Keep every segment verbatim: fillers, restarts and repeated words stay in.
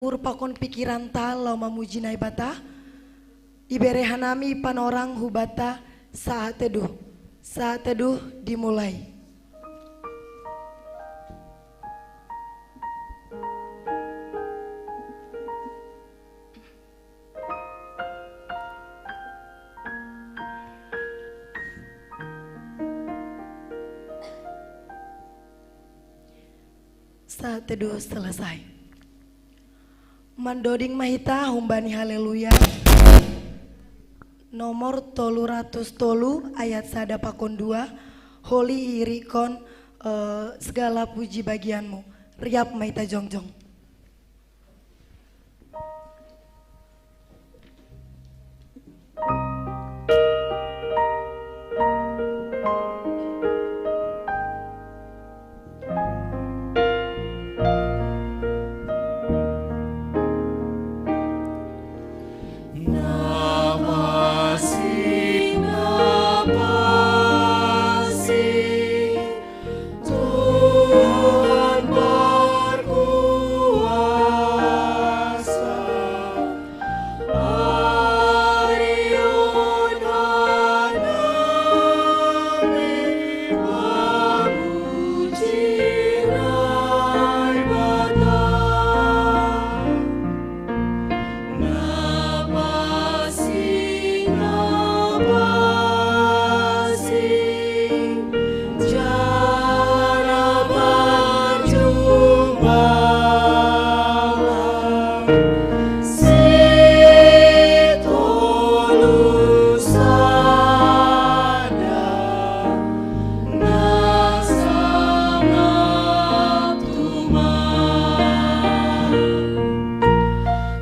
Pur pakon pikiran ta laho mamuji Naibata, iberehan nami panorang hubata saat teduh. Saat teduh dimulai. Saat teduh selesai. Mandoding ma hita humbani Haleluya nomor tolu ratus tolu ayat sada pakon dua, holi iirikon, eh, segala puji bagianmu. Riap ma hita jongjong. Tuhan berkuasa, marilah kami memuji Naibata. Napa sing, napa sing, jala manjumbalang, si tolu sada, na sangap tumang.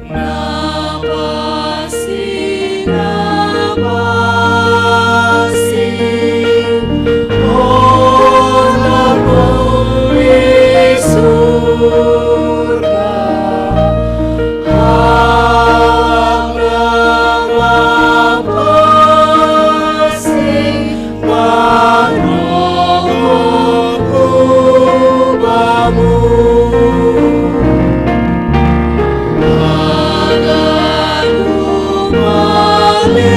Napa sing, napa sing, olah muli surga, hak nama pasing, manonggo kubamu. Aganu malaikat,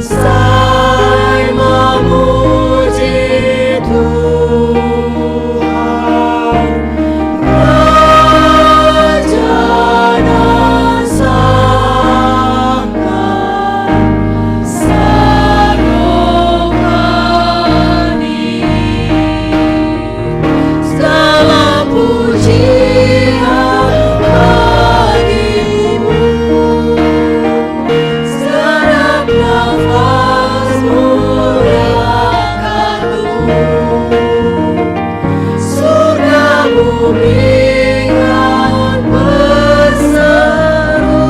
sai mamuji Tuhan, Raja na sangap. Segala pujian bagimu, segenap nafas muliakanmu. Surga bumi kan berseru,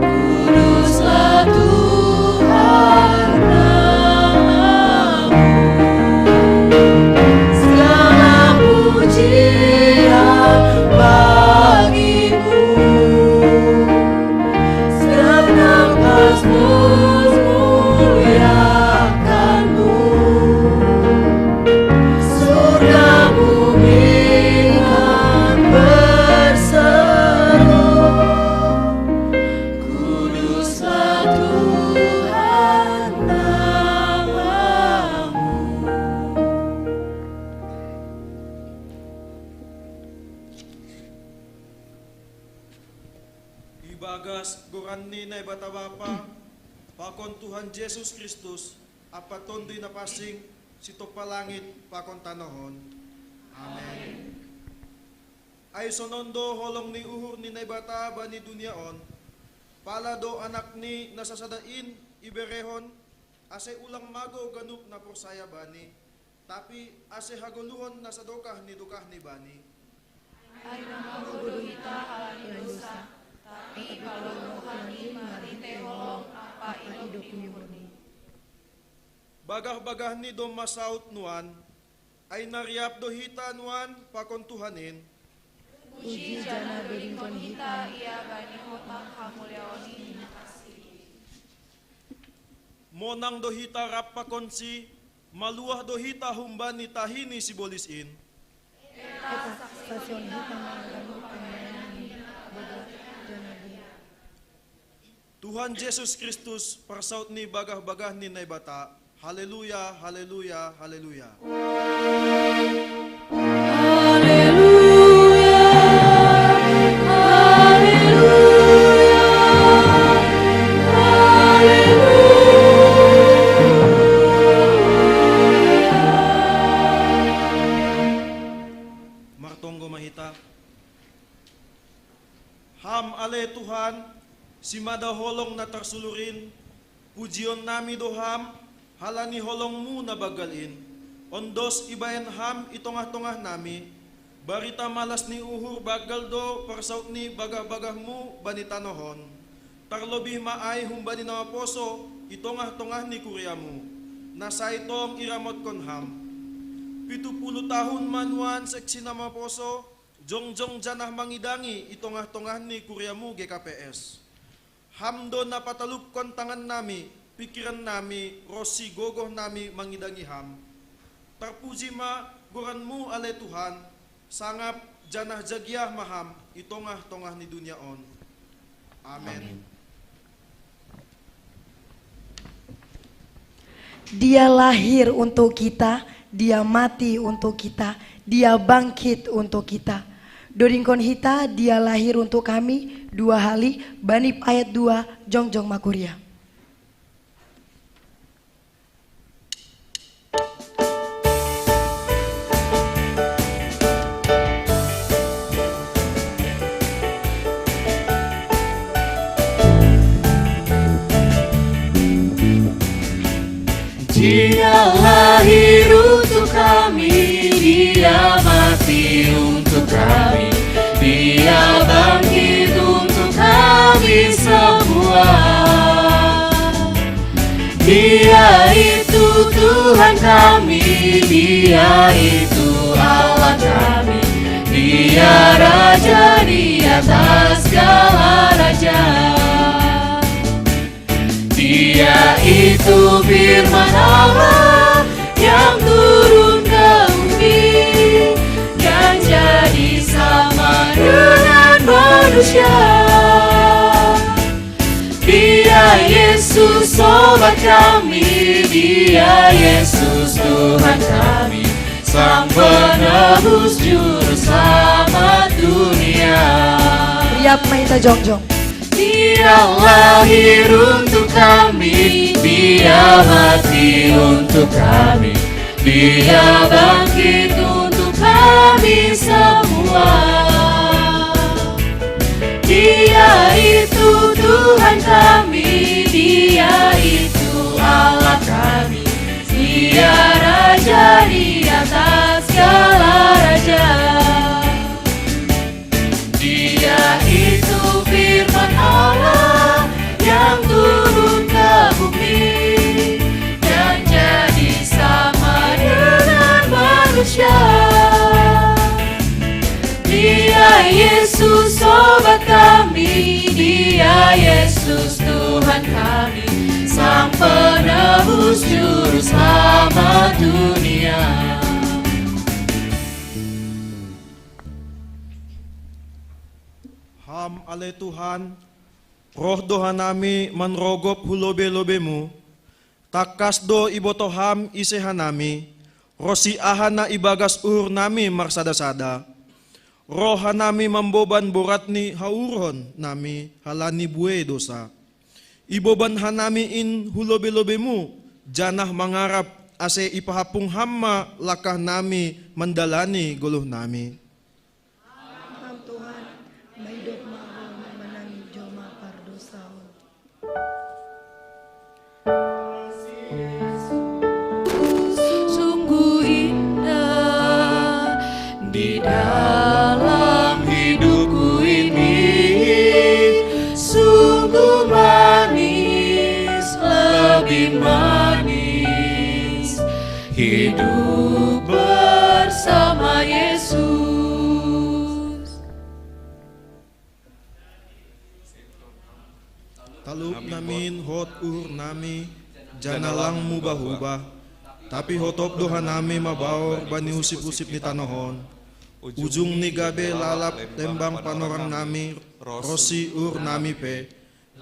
kuduslah Tuhan namamu. Segala pujian bagimu, segenap kosmos muliakanmu. Surga bumi kan berseru, kuduslah Tuhan namamu. Ibagas goran ni Naibata Bapa, pakon Tuhan Jesus Kristus, Ampa Tonduy Napansing, sitompa langit pakon tanoh on. Amen. Ai sonon do holong ni uhur ni Naibata bani dunia on, pala do Anakni na sasada in iberehon, ase ulang mago ganup na porsaya Bani, tapi ase hagoluhon na sadokah ni dokahni Bani. Ai na mago do hita halani dosa, tapi pala Tuhan i marhitei holong ampa idop ni uhurni. Bagah-bagahni domma saud nuan, ai na riap do hita nuan pakon Tuhan in. Puji janah dodingkon hita Ia bani hotang hamuliaonni na asli. Monang do hita rap pakonSi, maluah do hita humbani tahi ni sibolis in. Kita, sasion hita mangganup pambayanan ni boga jana dia. Tuhan Jesus Kristus, parsaut ni bagah-bagah ni Naibata. Haleluya, haleluya, haleluya. Haleluya, haleluya, haleluya. Martonggo ma hita. Ham ale Tuhan, simada holong na tarsulurin, pujion nami do Ham, halani holong-Mu na banggal in. Ondos ibaen Ham i tongah-tongah nami, barita malas ni uhur banggal do parsaut ni bagah-bagah-Mu bani tanoh on. Tarlobih ma ai humbani na maposo i tongah-tongah ni kuria-Mu, na sai tong iramotkon Ham. Pitu puluh tahun ma nuan seksi na maposo, jongjong janah mangidangi i tongah-tongah ni kuria-Mu G K P S. Ham do na patalupkon tangan nami, pingkiran nami, ronsi gogoh nami mangidangi Ham. Tarpuji ma goran-Mu ale Tuhan, sangap janah jagiah ma Ham i tongah-tongah ni dunia on. Amen. Amin. Dia lahir untuk kita, Dia mati untuk kita, Dia bangkit untuk kita. Dodingkon hita, Dia lahir untuk kami, dua hali, bani ayat dua, jongjong ma kuria. Dia lahir untuk kami, Dia mati untuk kami, Dia bangkit untuk kami semua. Dia itu Tuhan kami, Dia itu Allah kami, Dia Raja di atas segala raja. Dia itu firman Allah yang turun ke bumi dan jadi sama dengan manusia. Dia Yesus obat kami, Dia Yesus Tuhan kami, Sang Penebus Juru Selamat dunia. Riap ma hita jongjong. Dia lahir untuk kami, Dia mati untuk kami, Dia bangkit untuk kami semua. Dia itu Tuhan kami, Dia itu Allah kami, Dia Raja di atas segala raja. Dia itu firman Allah yang turun ke bumi dan jadi sama dengan manusia. Dia Yesus obat kami, Dia Yesus Tuhan kami, Sang Penebus Juru Selamat dunia. Ham ale Tuhan, roh do hanami manrogop hu lobei-lobeiMu. Tangkas do ibotoh Ham ise hanami, ronsi aha na ibagas uhur nami marsada-sada. Roh hanami mamboban borat ni hauruhon nami halani buei dousa. Iboban hanami in hu lobei-lobeiMu, janah mangarap ase ipahampung Ham ma langkah nami mandalani goluh nami. Ham Tuhan, maidop ma Ho manangi jolma pardousaon. Sungguh indah di dalam hidupku ini, sungguh manis, lebih manis hidup bersama Yesus. Talup nami in hot uhur nami, janah lang mubah-ubah, tapi hotop do hanami mabaor bani usip-usip ni tanoh on. Ujung ni gabe lalap lembang panorang nami, rosi uhur nami pe,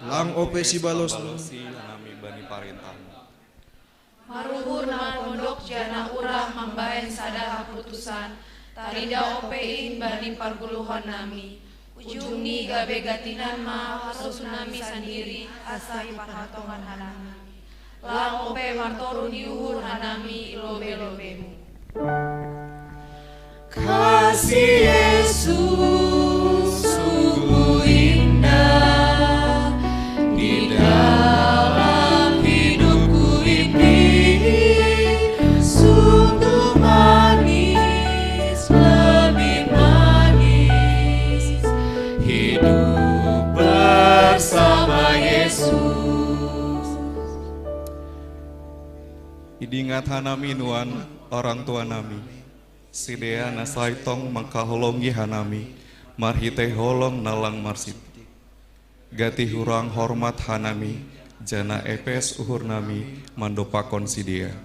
lang ope sibalos nami bani parentahmu. Maruhur na pondok janah urang mambahen sada haputusan, tarida ope in bani parguluhon nami. Ujung ni gabe gatinan ma harosuh nami sandiri asa iparhatongan hanami. Lang ope martoru ni uhur hanami i lobei-lobeimu. Kasih Yesus sungguh indah di dalam hidupku ini, sungguh manis, lebih manis hidup bersama Yesus. Idingat hanami nuan, orang tua nami. Sidea na sai tong mangkaholongi hanami, marhitei holong na lang marsititi. Gati hurang hormat hanami, janah epes uhur nami mandopakon sidea.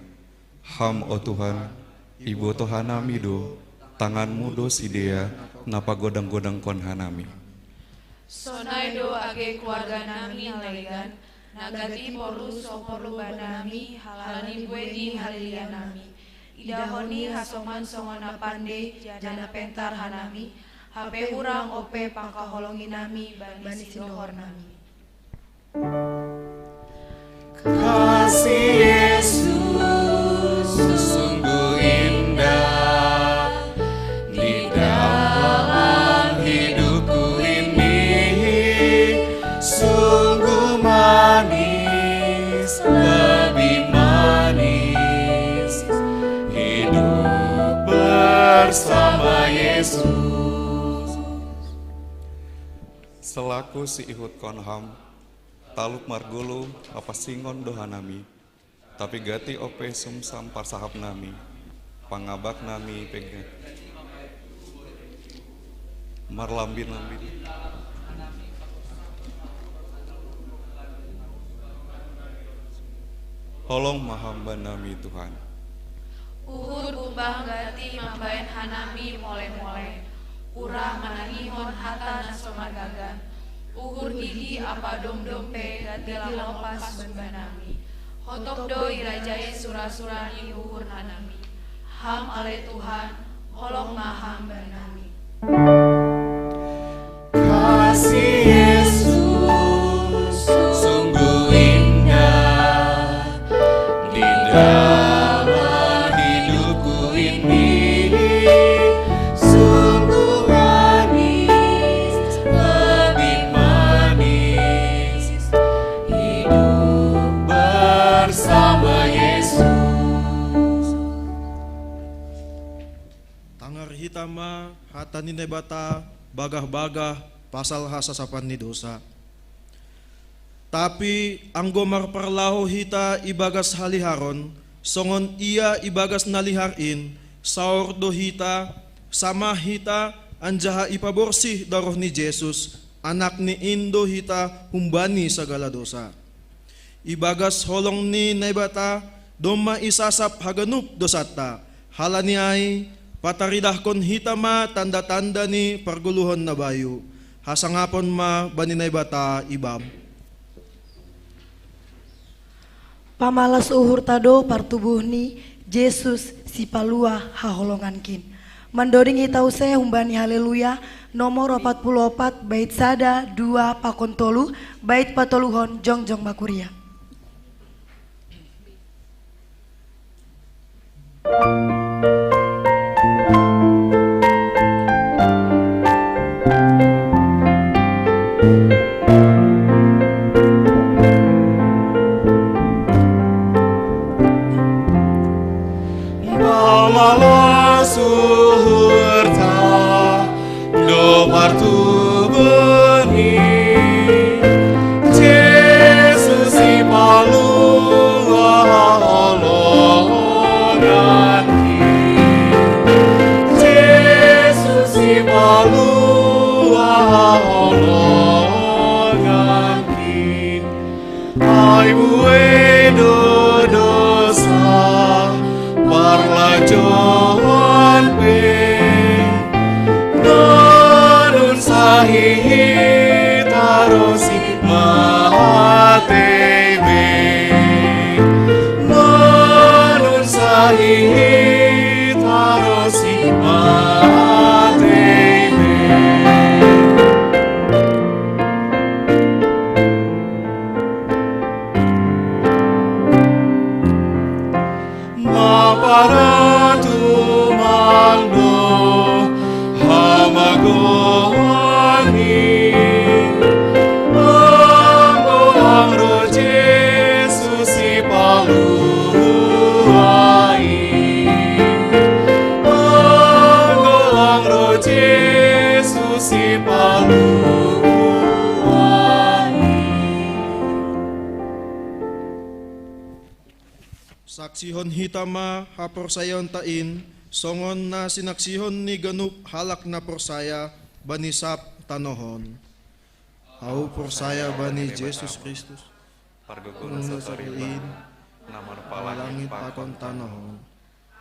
Ham, o Tuhan, ibotoh hanami do, tanganmu do sidea na pagodang-godangkon hanami. Sonai do age keluarga nami na legan, na gati porlu soporlu bani nami halani buei ni haleluya nami. Idahon ni hasoman songon na pande janah pentar hanami, hape hurang ope pangkaholongi nami bani sindohor nami. Kasih Yesus sungguh indah di dalam hidupku ini, sungguh manis, lebih manis hidup bersama Yesus. Selaku si ihutkon ham, talup margulu hapasingon do hanami, tapi gati ope sumsam parsahap nami, pangabak nami pe gati marlambin-lambin. Holong ma ham bani nami, Tuhan. Uhur bumbang gati mambahen hanami mole-mole. Urang manangihon hata na so margagan. Uhur gigi ampa domdom pe gati la lopas bani nami. Hotop do irajai sura-sura ni uhur hanami. Ham ale Tuhan, holong ma ham bani nami. Kasih Yesus sungguh indah di dalam hidupku ini, sungguh manis, lebih manis hidup bersama Yesus. Tangar hita ma hata ni Naibata bagah-bagah pasal hasasapan ni dosa. Tapi anggo marparlahou hita ibagas haliharon, songon Ia ibagas na lihar in, saor do hita, samah hita, anjaha ipaborsih daroh ni Jesus, Anakni in do hita humbani sagala dosa. Ibagas holong ni Naibata domma isasap haganup dosanta. Halani ai, pataridahkon hita ma tanda-tanda ni pargoluhon na bayu. Hasangapon ma bani Naibata ibam. Pamalas uhurta do partubuh ni Jesus Sipalua haholongankin. Mandoding hita use humbani Haleluya nomor opat puluh opat, bait sada, dua, pakon tolu, bait patoluhon jongjong ma kuria. Pamalas uhurta do partubuh ni Jesus Sipalua haholongankin. Sipaluani. Saksihon hita ma haporsayaonta in, songon na sinaksihon ni ganup halak na porsaya bani sab tanoh on. Ahu porsaya bani Jesus Kristus, pargogoh na sasalip in, na manopot langit pakon tanoh on.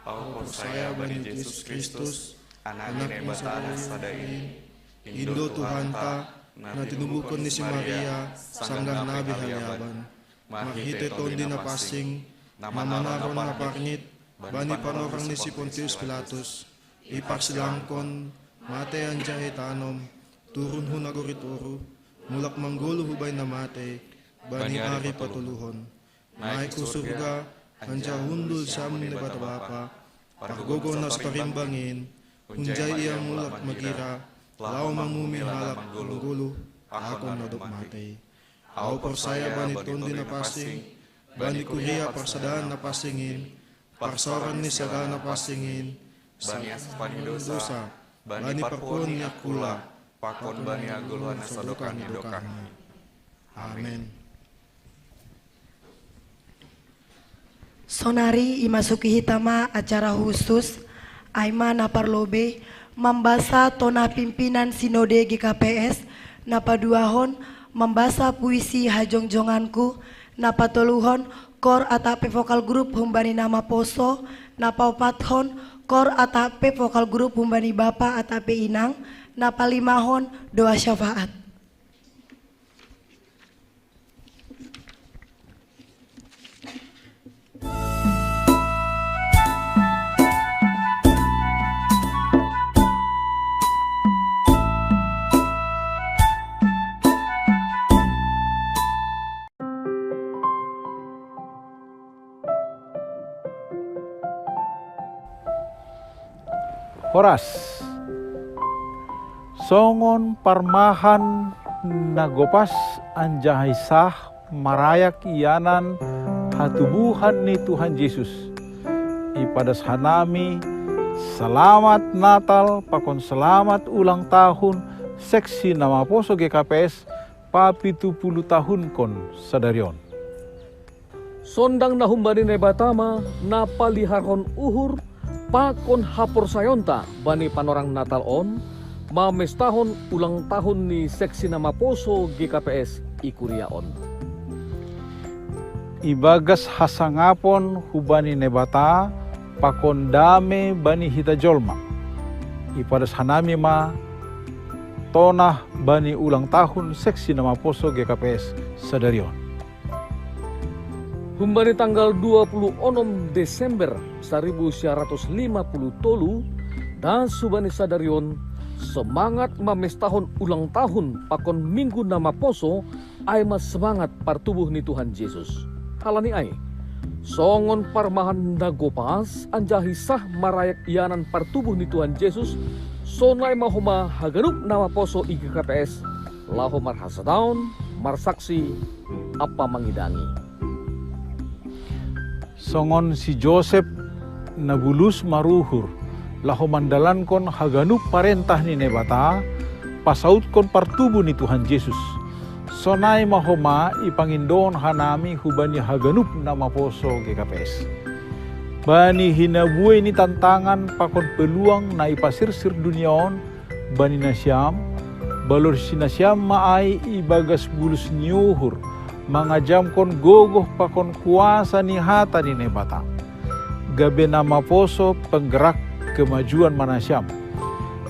Ahu porsaya bani Jesus Kristus, Anak ni Naibata na sada in, Indo Tuhanta, na tinubuhon ni si Maria sanggah nabi haliaban, marhitei Tondi Napansing, na manaron na parngit bani panorang ni si Pontius Pilatus, iparsilangkon, matei anjaha itanom, turun hu nagori toruh, mulak manggoluh humbani na matei bani ari patoluhon. Naik hu surga, anjaha hundul siamun Naibata Bapa, pargogoh na so tarimbang in, hunjai Ia mulak magira, laho mamumi halak manggoluh pakon na dob matei. Ahu porsaya bani Tondi Napansing, bani kuria parsadaan na pansing in, parsaoran ni sagala na pansing in, bani ampun ni dosa, bani parpuhoon ni angkula, pakon bani hagoluhan na sadokah ni dokahni. Amen. Sonari imasuki hita ma acara husus, ai ma na parlobei mambasa tonah pimpinan Sinode G K P S, na paduahon mambasa puisi Hajongjonganku, na patoluhon kor atap pe vokal grup humbani na maposo, na paopathon kor atap pe vokal grup humbani bapa atap pe inang, na palimahon doa syafaat. Horas. Songon parmahan na gopas anjaha sah marayak ianan hatubuhan ni Tuhan Jesus, ipadas hanami selamat Natal pakon selamat ulang tahun Seksi na Maposo G K P S, papitu pulu tahunkon sadari on. Sondang na humbani Naibata ma na paliharhon uhur pakon haporsayaonta bani panorang Natal on, mamestahon ulang tahun ni Seksi na Maposo G K P S i kuria on. Ibagas hasangapon humbani Naibata pakon dame bani hita jolma, ipadas hanami ma tonah bani ulang tahun Seksi na Maposo G K P S sadari on. Humbani tanggal dua puluh onom Desember saribu sia ratus lima puluh tolu, das humbani sadari on, semangat mamestahon ulang tahun pakon Minggu na Maposo, ai ma semangat partubuh ni Tuhan Jesus. Halani ai, songon parmahan na gopas anjaha sah marayak ianan partubuh ni Tuhan Jesus, sonai ma homa haganup na maposo i G K P S, laho marhasadaon, marsaksi, ampa mangidangi. Songon si Josep na bulus maruhur, laho mandalankon haganup parentah ni Naibata, pasautkon partubuh ni Tuhan Jesus. Sonai ma homa ipangindohon hanami hubani haganup na maposo G K P S. Bani hinabuei ni tantangan pakon peluang na ipasirsir dunia on, bani nasiam, balorsi nasiam ma ai ibagas bulus ni uhur, mangajamkon gogoh pakon kuasa ni hata ni Naibata. Gabe na maposo penggerak kemajuan ma nasiam.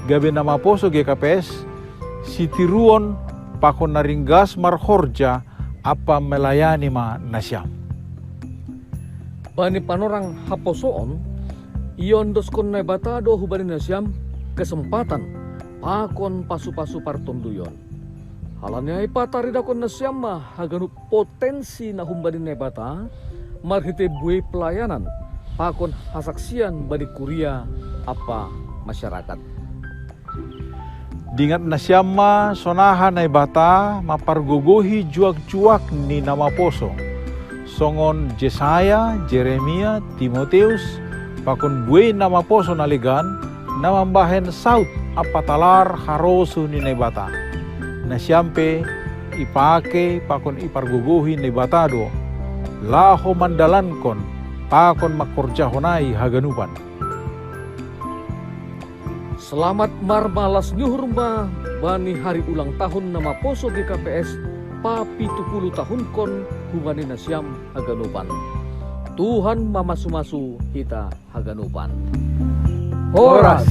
Gabe na maposo G K P S, sitiruon pakon na ringgas marhorja ampa melayani ma nasiam. Bani panorang haposoon, iondoskon Naibata do hubani nasiam kesempatan pakon pasupasu partonduyon. Halani ai pataridahon nasiam ma haganup potensi na humbani Naibata, marhitei buei pelayanan pakon hasaksian bani kuria ampa masyarakat. Dingat nasiam ma sonaha Naibata mampargogohi juak-juak ni na maposo, songon Jesaya, Jeremia, Timoteus, pakon buei na maposo na legan, na mambahen saut ampa talar harosuh ni Naibata. Nasiam pe ipake pakon ipargogohi Naibata do, laho mandalankon pakon mangkorjahon ai haganupan. Selamat marmalas ni uhur ma bani hari ulang tahun na maposo G K P S, papitu pulu tahunkon hubani nasiam haganupan. Tuhan mamasu-masu hita haganupan. Horas.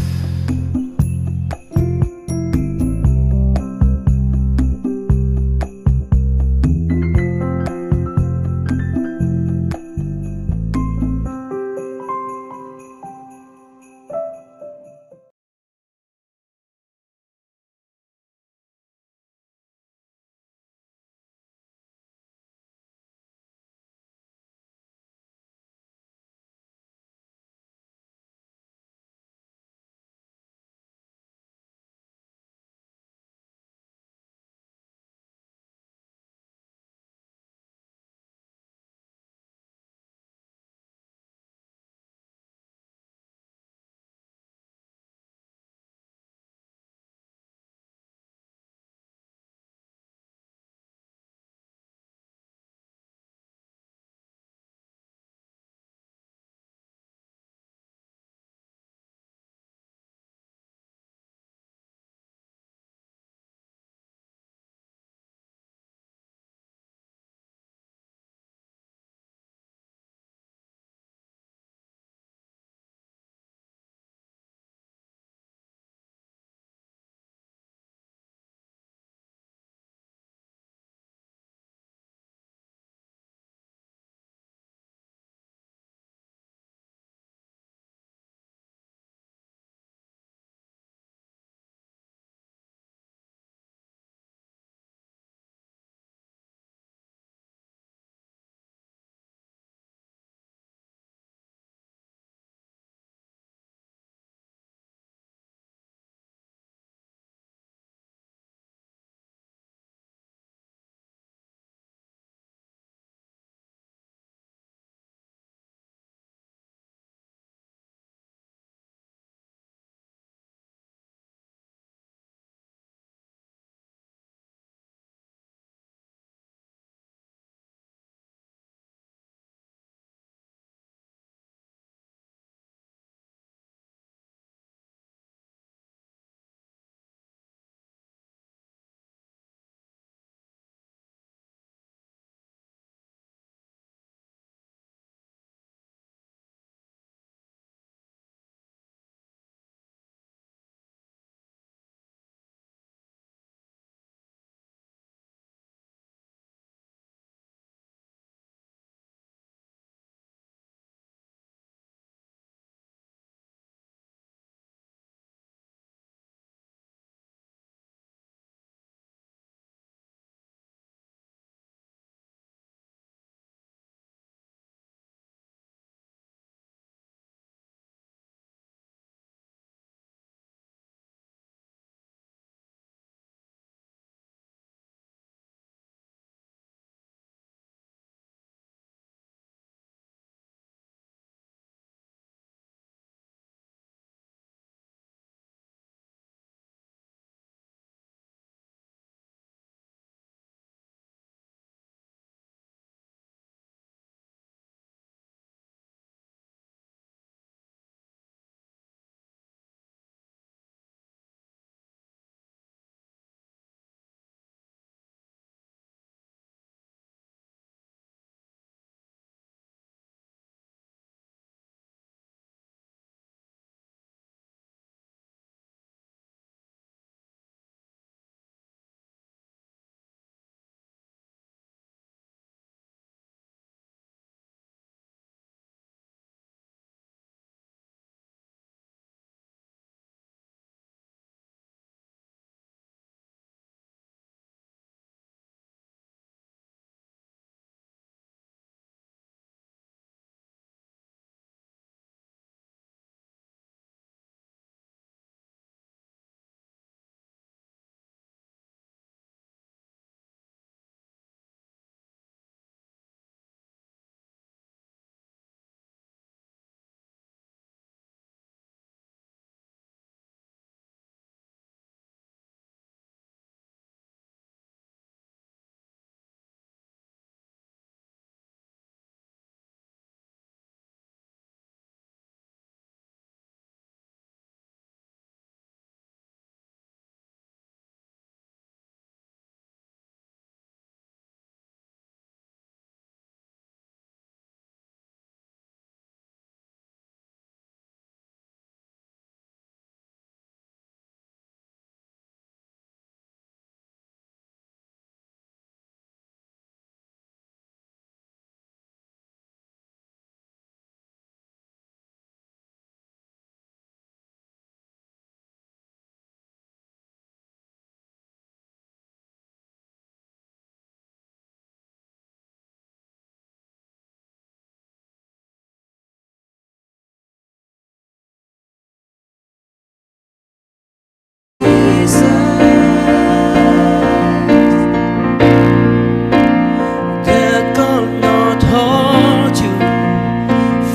Death could not hold you,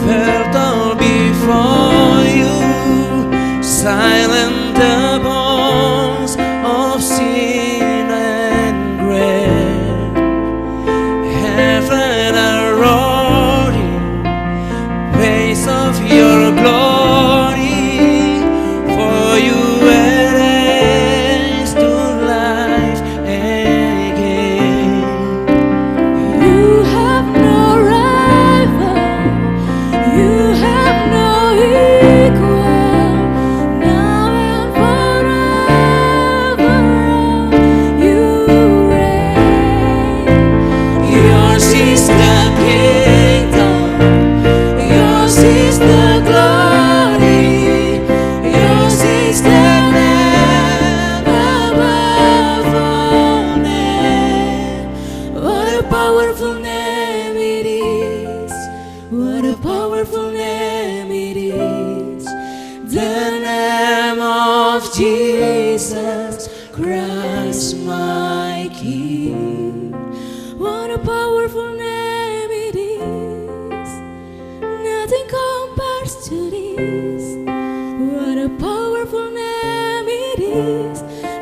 felt all before you, silent the bones of sin and grave. Heaven are roaring, praise of your glory, for you were raised to life again. You have no rival, you have no equal, now and forever you reign. Yours is the kingdom, yours is the glory, yours is the name above all names. What a powerful name it is. What a powerful name it is. The name of Jesus Christ, my King. What a powerful name it is. Nothing compares to this. What a powerful name it is.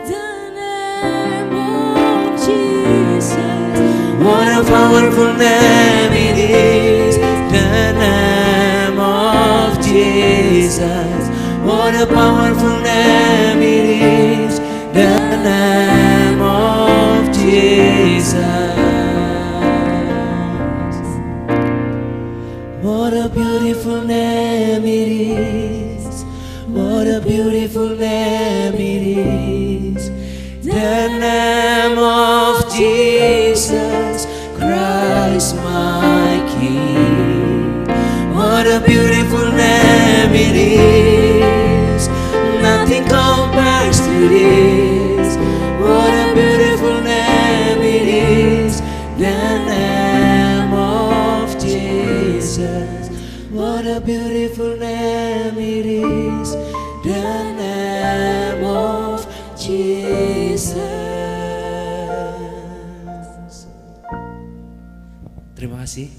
The name of Jesus. What a powerful name it is. The name of Jesus. What a powerful name it is. The name of Jesus. What a beautiful name it is. What a beautiful name it is. The name of Jesus Christ, my King. What a beautiful name it is. Nothing compares to this. What a beautiful name it is. The name of Jesus. What a beautiful name it is. The name of Jesus. Terima kasih.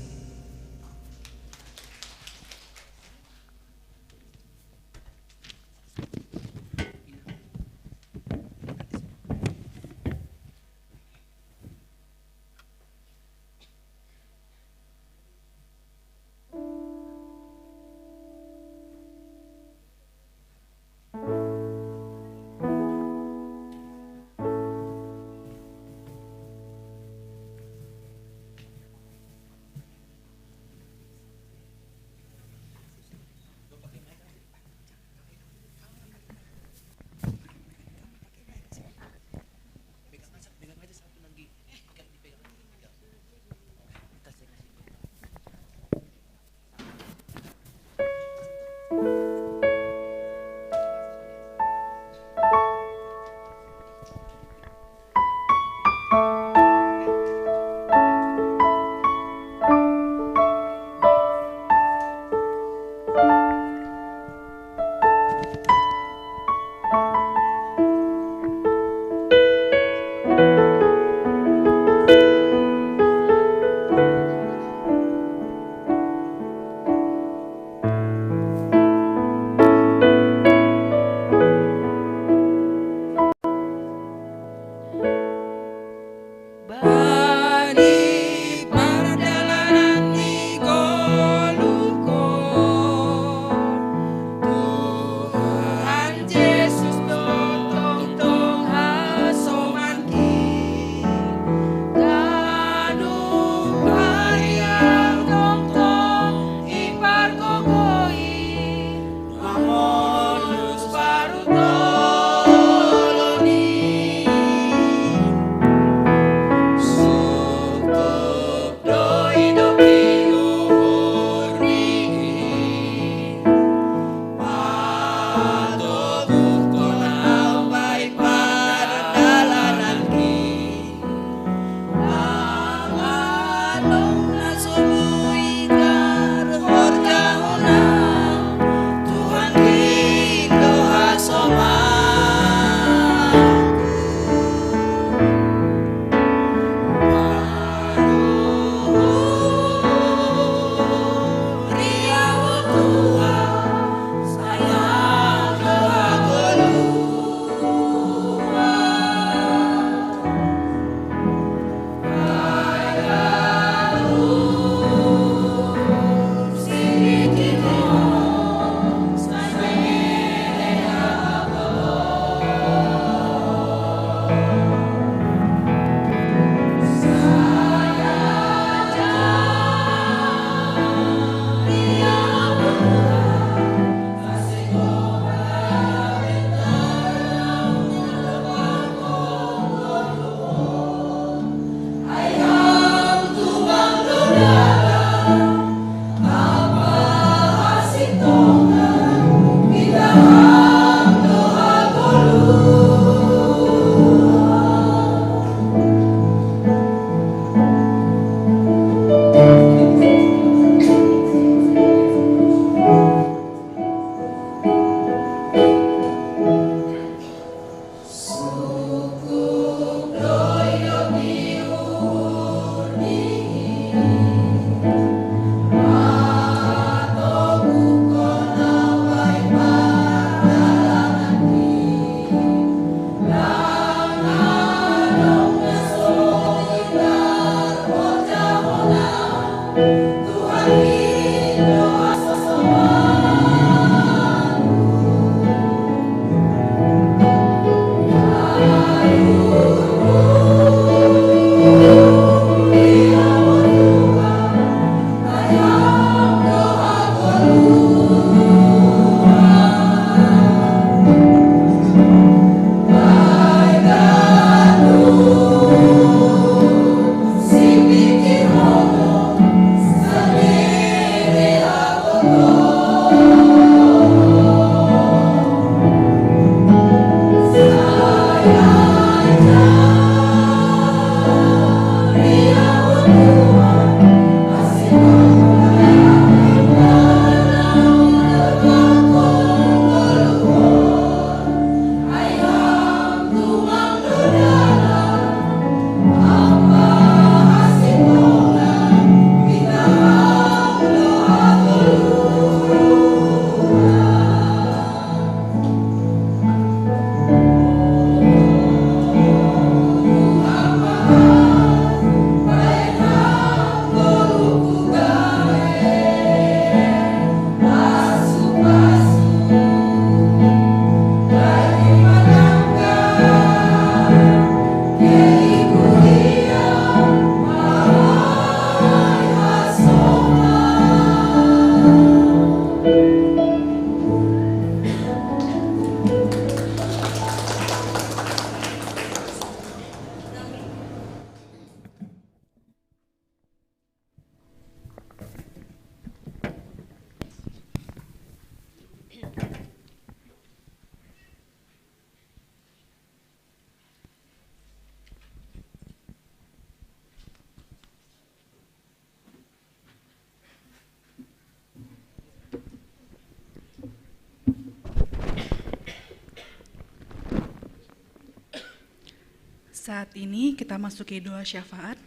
Saat ini kita masuki doa syafaat.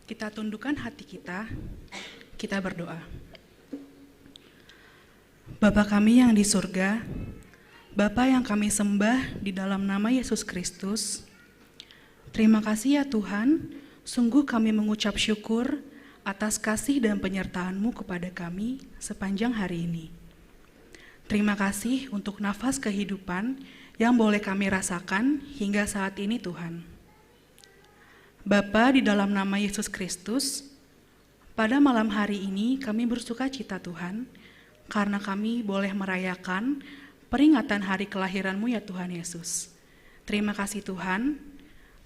Kita tundukkan hati kita. Kita berdoa. Bapa kami yang di surga, Bapa yang kami sembah di dalam nama Yesus Kristus, terima kasih ya Tuhan, sungguh kami mengucap syukur atas kasih dan penyertaan-Mu kepada kami sepanjang hari ini. Terima kasih untuk nafas kehidupan yang boleh kami rasakan hingga saat ini, Tuhan. Bapa, di dalam nama Yesus Kristus, pada malam hari ini kami bersuka cita, Tuhan, karena kami boleh merayakan peringatan hari kelahiran-Mu ya Tuhan Yesus. Terima kasih Tuhan,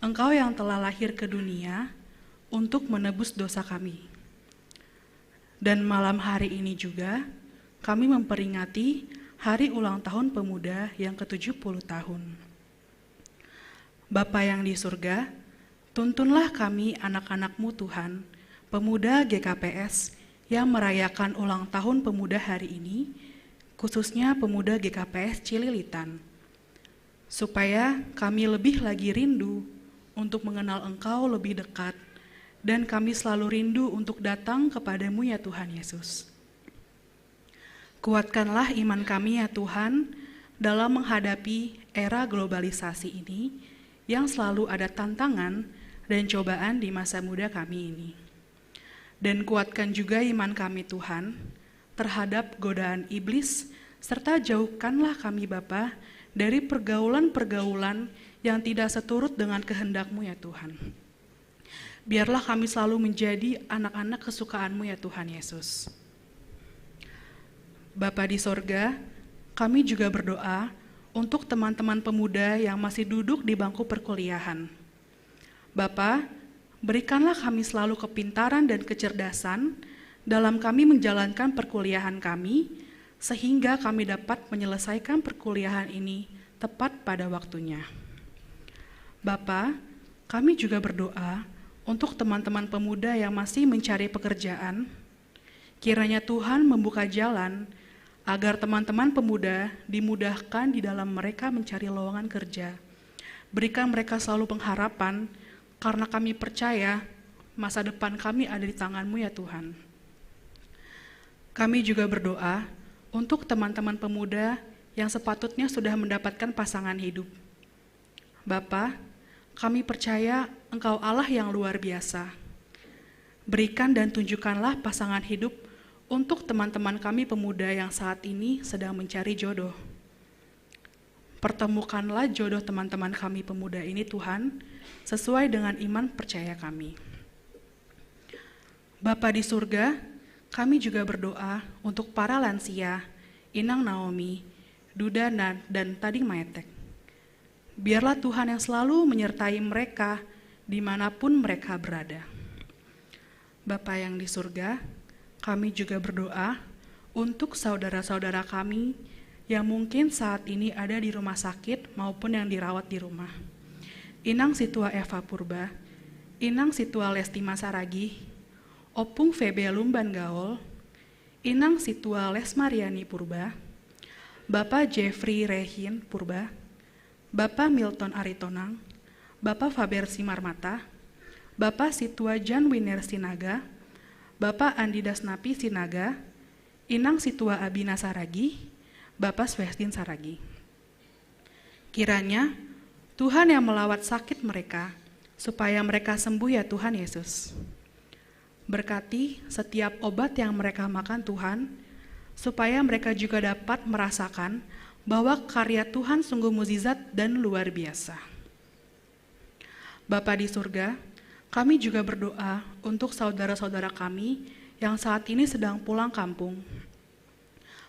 Engkau yang telah lahir ke dunia untuk menebus dosa kami. Dan malam hari ini juga kami memperingati hari ulang tahun pemuda yang ketujuh puluh tahun. Bapa yang di surga, tuntunlah kami anak-anak-Mu Tuhan, pemuda G K P S yang merayakan ulang tahun pemuda hari ini, khususnya pemuda G K P S Cililitan, supaya kami lebih lagi rindu untuk mengenal Engkau lebih dekat, dan kami selalu rindu untuk datang kepada-Mu ya Tuhan Yesus. Kuatkanlah iman kami ya Tuhan dalam menghadapi era globalisasi ini yang selalu ada tantangan dan cobaan di masa muda kami ini. Dan kuatkan juga iman kami Tuhan terhadap godaan iblis, serta jauhkanlah kami Bapa dari pergaulan-pergaulan yang tidak seturut dengan kehendak-Mu ya Tuhan. Biarlah kami selalu menjadi anak-anak kesukaan-Mu ya Tuhan Yesus. Bapa di sorga, kami juga berdoa untuk teman-teman pemuda yang masih duduk di bangku perkuliahan. Bapa, berikanlah kami selalu kepintaran dan kecerdasan dalam kami menjalankan perkuliahan kami, sehingga kami dapat menyelesaikan perkuliahan ini tepat pada waktunya. Bapa, kami juga berdoa untuk teman-teman pemuda yang masih mencari pekerjaan. Kiranya Tuhan membuka jalan agar teman-teman pemuda dimudahkan di dalam mereka mencari lowongan kerja. Berikan mereka selalu pengharapan, karena kami percaya masa depan kami ada di tangan-Mu ya Tuhan. Kami juga berdoa untuk teman-teman pemuda yang sepatutnya sudah mendapatkan pasangan hidup. Bapa, kami percaya Engkau Allah yang luar biasa. Berikan dan tunjukkanlah pasangan hidup untuk teman-teman kami pemuda yang saat ini sedang mencari jodoh. Pertemukanlah jodoh teman-teman kami pemuda ini, Tuhan, sesuai dengan iman percaya kami. Bapa di surga, kami juga berdoa untuk para lansia, Inang Naomi, Duda, dan, dan Tading Maetek. Biarlah Tuhan yang selalu menyertai mereka dimanapun mereka berada. Bapa yang di surga, kami juga berdoa untuk saudara-saudara kami yang mungkin saat ini ada di rumah sakit maupun yang dirawat di rumah. Inang Situa Eva Purba, Inang Situa Lesti Masaragi, Opung Febe Lumban Gaol, Inang Situa Lesmariani Purba, Bapa Jeffrey Rehin Purba, Bapa Milton Aritonang, Bapa Faber Simarmata, Bapa Situa Jan Winer Sinaga, Bapa Andi Dasnapi Sinaga, Inang Situa Abina Saragi, Bapa Swestin Saragi. Kiranya Tuhan yang melawat sakit mereka, supaya mereka sembuh ya Tuhan Yesus. Berkati setiap obat yang mereka makan Tuhan, supaya mereka juga dapat merasakan bahwa karya Tuhan sungguh mukjizat dan luar biasa. Bapa di surga, kami juga berdoa untuk saudara-saudara kami yang saat ini sedang pulang kampung.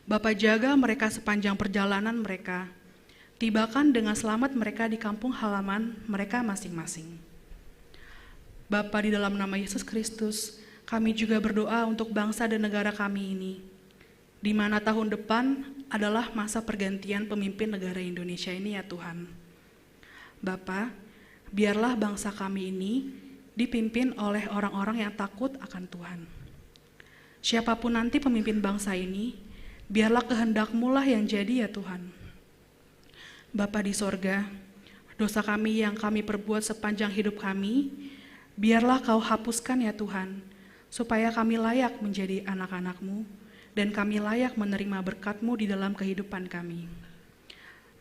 Bapa, jaga mereka sepanjang perjalanan mereka. Tibakan dengan selamat mereka di kampung halaman mereka masing-masing. Bapa, di dalam nama Yesus Kristus, kami juga berdoa untuk bangsa dan negara kami ini, di mana tahun depan adalah masa pergantian pemimpin negara Indonesia ini ya Tuhan. Bapa, biarlah bangsa kami ini dipimpin oleh orang-orang yang takut akan Tuhan. Siapapun nanti pemimpin bangsa ini, biarlah kehendak-Mu lah yang jadi ya Tuhan. Bapa di sorga, Dosa kami yang kami perbuat sepanjang hidup kami, biarlah Kau hapuskan, ya Tuhan, supaya kami layak menjadi anak-anak-Mu dan kami layak menerima berkat-Mu di dalam kehidupan kami.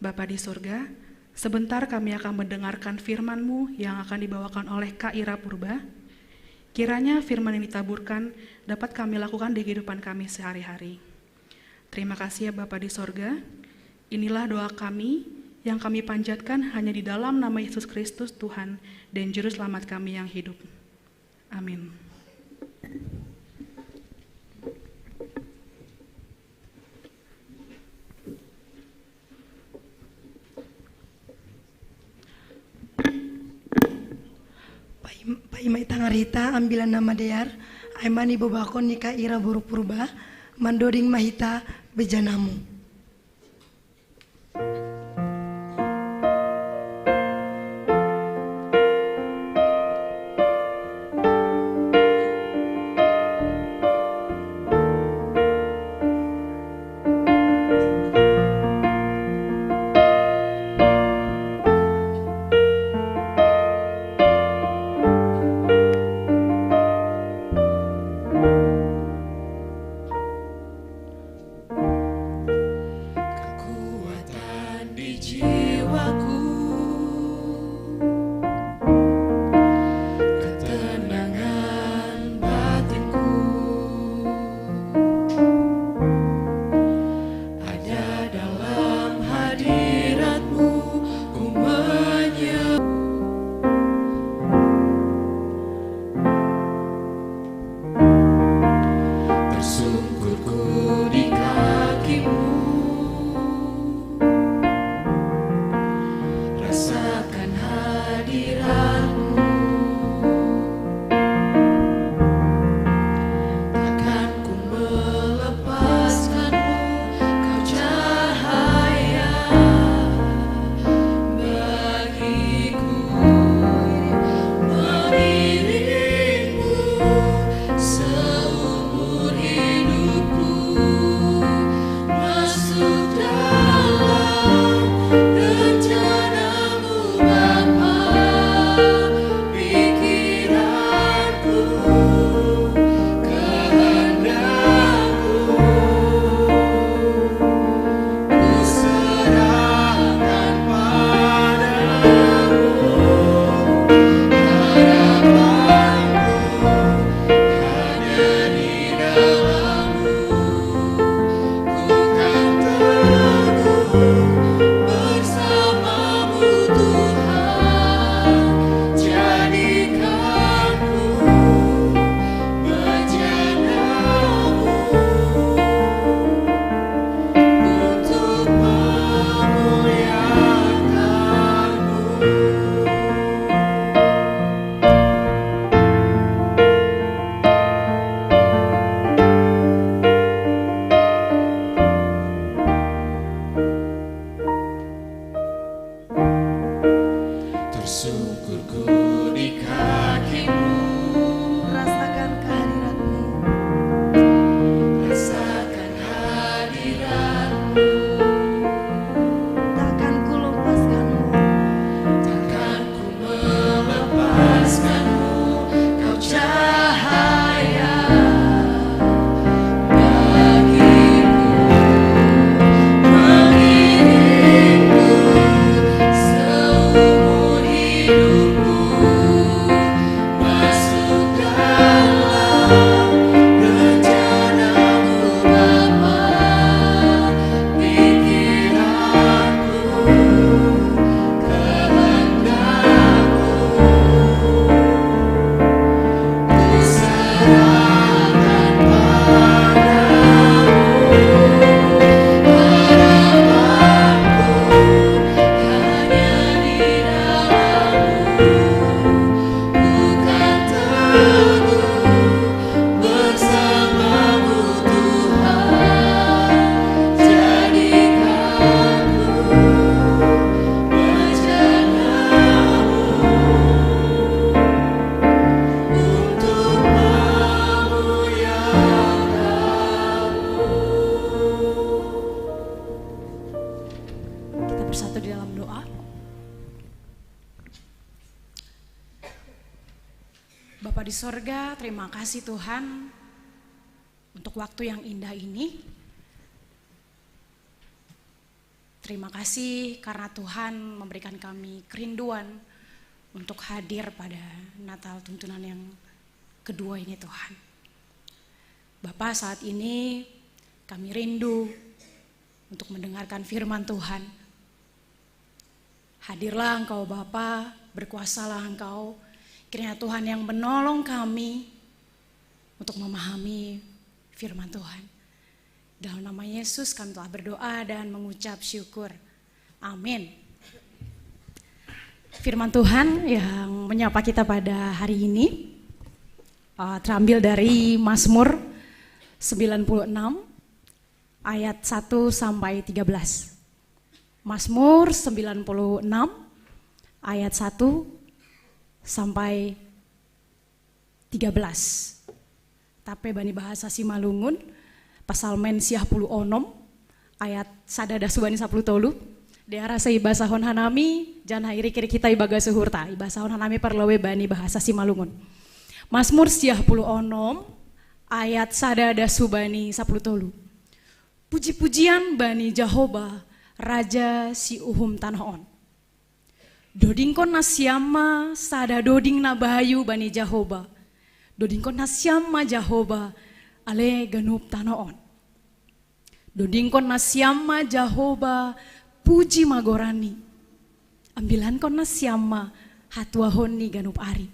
Bapa di surga, sebentar kami akan mendengarkan firman-Mu yang akan dibawakan oleh Kak Ira Purba. Kiranya firman yang ditaburkan dapat kami lakukan di kehidupan kami sehari-hari. Terima kasih, ya Bapa di sorga. Inilah doa kami yang kami panjatkan hanya di dalam nama Yesus Kristus, Tuhan dan Juru Selamat kami yang hidup. Amin. Pai-, paimai tangarita ambilan nama dear, ai mani bobakon ni Kak Ira boru Purba, mandoding ma hita bejanamu. Kekuatan di jiwaku, ketenangan batinku, ada dalam hadirat-Mu, ku menyembah. Tersungkur ku di kaki-Mu, rasakan hadirat-Mu. Takkan ku melepaskan-Mu, Kau cahaya bagiku, mengiring-Mu seumur hidupku, masuk dalam rencana-Mu, Bapa. Pikiranku, kehendak-Mu, ku serahkan pada-Mu. Harapanku hanya di dalam-Mu. Ku kan teguh bersama-Mu, Tuhan. Jadikan-Mu bejana-Mu untuk memuliakan-Mu. Tersungkur ku di kaki-Mu. Rasakan kehadirat-Mu. Rasakan hadirat-Mu. Takkan ku lepaskan-Mu. Takkan ku melepaskan-Mu, Kau cahaya bagiku, mengiring-Mu seumur hidupku, Bapa di sorga, terima kasih Tuhan untuk waktu yang indah ini. Terima kasih karena Tuhan memberikan kami kerinduan untuk hadir pada Natal tuntunan yang kedua ini, Tuhan. Bapa, saat ini kami rindu untuk mendengarkan firman Tuhan. Hadirlah Engkau Bapa, berkuasalah Engkau. Kiranya Tuhan yang menolong kami untuk memahami firman Tuhan. Dalam nama Yesus kami telah berdoa dan mengucap syukur. Amin. Firman Tuhan yang menyapa kita pada hari ini, uh, terambil dari Mazmur sembilan puluh enam ayat satu sampai tiga belas. Mazmur sembilan puluh enam ayat satu sampai tiga belas. Tapi bani bahasa Simalungun, Psalmen siah puluh onom ayat sada dasu bani sapuluh tolu. Dia rasa ibasahon hanami, janah iri-kiri kita ibagas uhurta, ibasahon hanami parlowe bani bahasa Simalungun. Mazmur siah puluh onom ayat sada dasu bani sapuluh tolu. Puji-pujian bani Jahoba, Raja si uhum tanoh on. Dodingkon nasiam ma sada doding na bayu bani Jahoba. Dodingkon nasiam ma Jahoba, ale ganup tanoh on. Dodingkon nasiam ma Jahoba, puji ma goranni. Ambilankon nasiam ma hatuahonni ganup ari.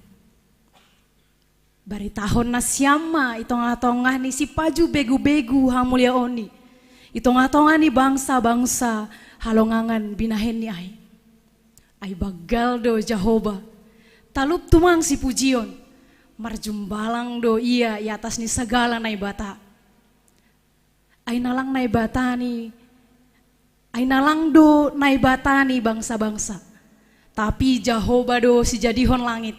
Baritahon nasiam ma i tongah-tongah ni sipaju begu-begu hamuliaonni, i tongah-tongah ni bangsa-bangsa halongangan binahenni ai. Ai banggal do Jahoba, talup tumang sipujion, marjumbalang do ia i atas ni sagala naibata. Ai nalang naibata ni, ai nalang do naibata ni bangsa-bangsa. Tapi Jahoba do sijadihon langit.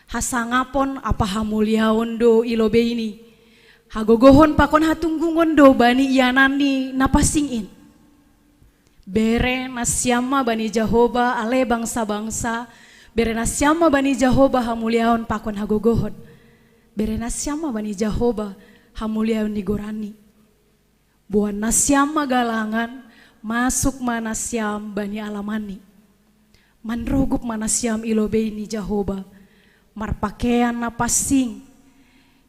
Hasangapon ampa hamuliaon do i lobeini. Hagogohon pakon hatunggungon do bani iananni na pansing in. Bere nasiam ma bani Jahoba ale bangsa-bangsa, bere nasiam ma bani Jahoba hamuliaon pakon hagogohon. Bere nasiam ma bani Jahoba hamuliaon ni goranni. Boan nasiam ma galangan, masuk ma nasiam bani alamanni. Manrogup ma nasiam i lobei ni Jahoba, marpakean na pansing,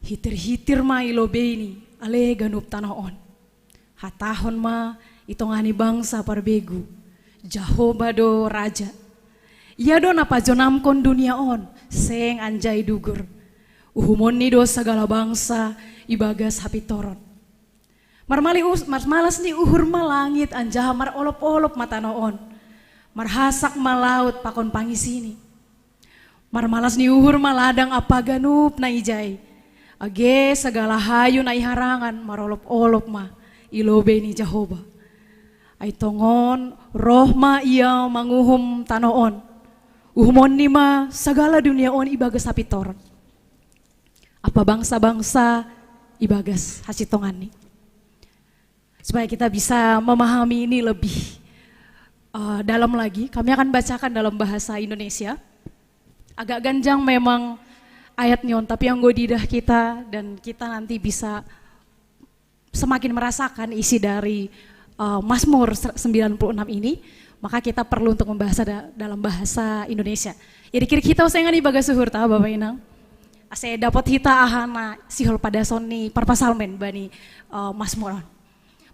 hitir-hitir ma i lobeini ale ganup tanoh on. Hatahon ma i tongah ni bangsa parbegu, Jahoba do Raja. Ia do na pajonamkon dunia on, seng anjai dugur. Uhumonni do sagala bangsa ibagas hapintoron. Marmali us-, marmalas ni uhur ma langit anjaha marolop-olop ma tanoh on. Marhasak ma laut pakon pangisini. Marmalas ni uhur ma ladang ampa ganup na ijai. Age sagala hayu na i harangan marolop-olop ma i lobei ni Jahoba. Ai tongon roh ma ia manguhum tanoh on. Uhumonni ma sagala dunia on ibagas hapintoron. Ampa bangsa-bangsa ibagas hasintonganni. Supaya kita bisa memahami ini lebih, eh, dalam lagi, kami akan bacakan dalam bahasa Indonesia. Agak ganjang memang ayatnya, tapi yang gue didah kita dan kita nanti bisa semakin merasakan isi dari, eh, Mazmur se-, sembilan puluh enam ini, maka kita perlu untuk membahasa da-, dalam bahasa Indonesia. Jadi kira kita usengan ibagas uhurta, Bapak Inang. Ase dapot hita aha na sihol padason ni parpasalmen bani, eh, Mazmur on.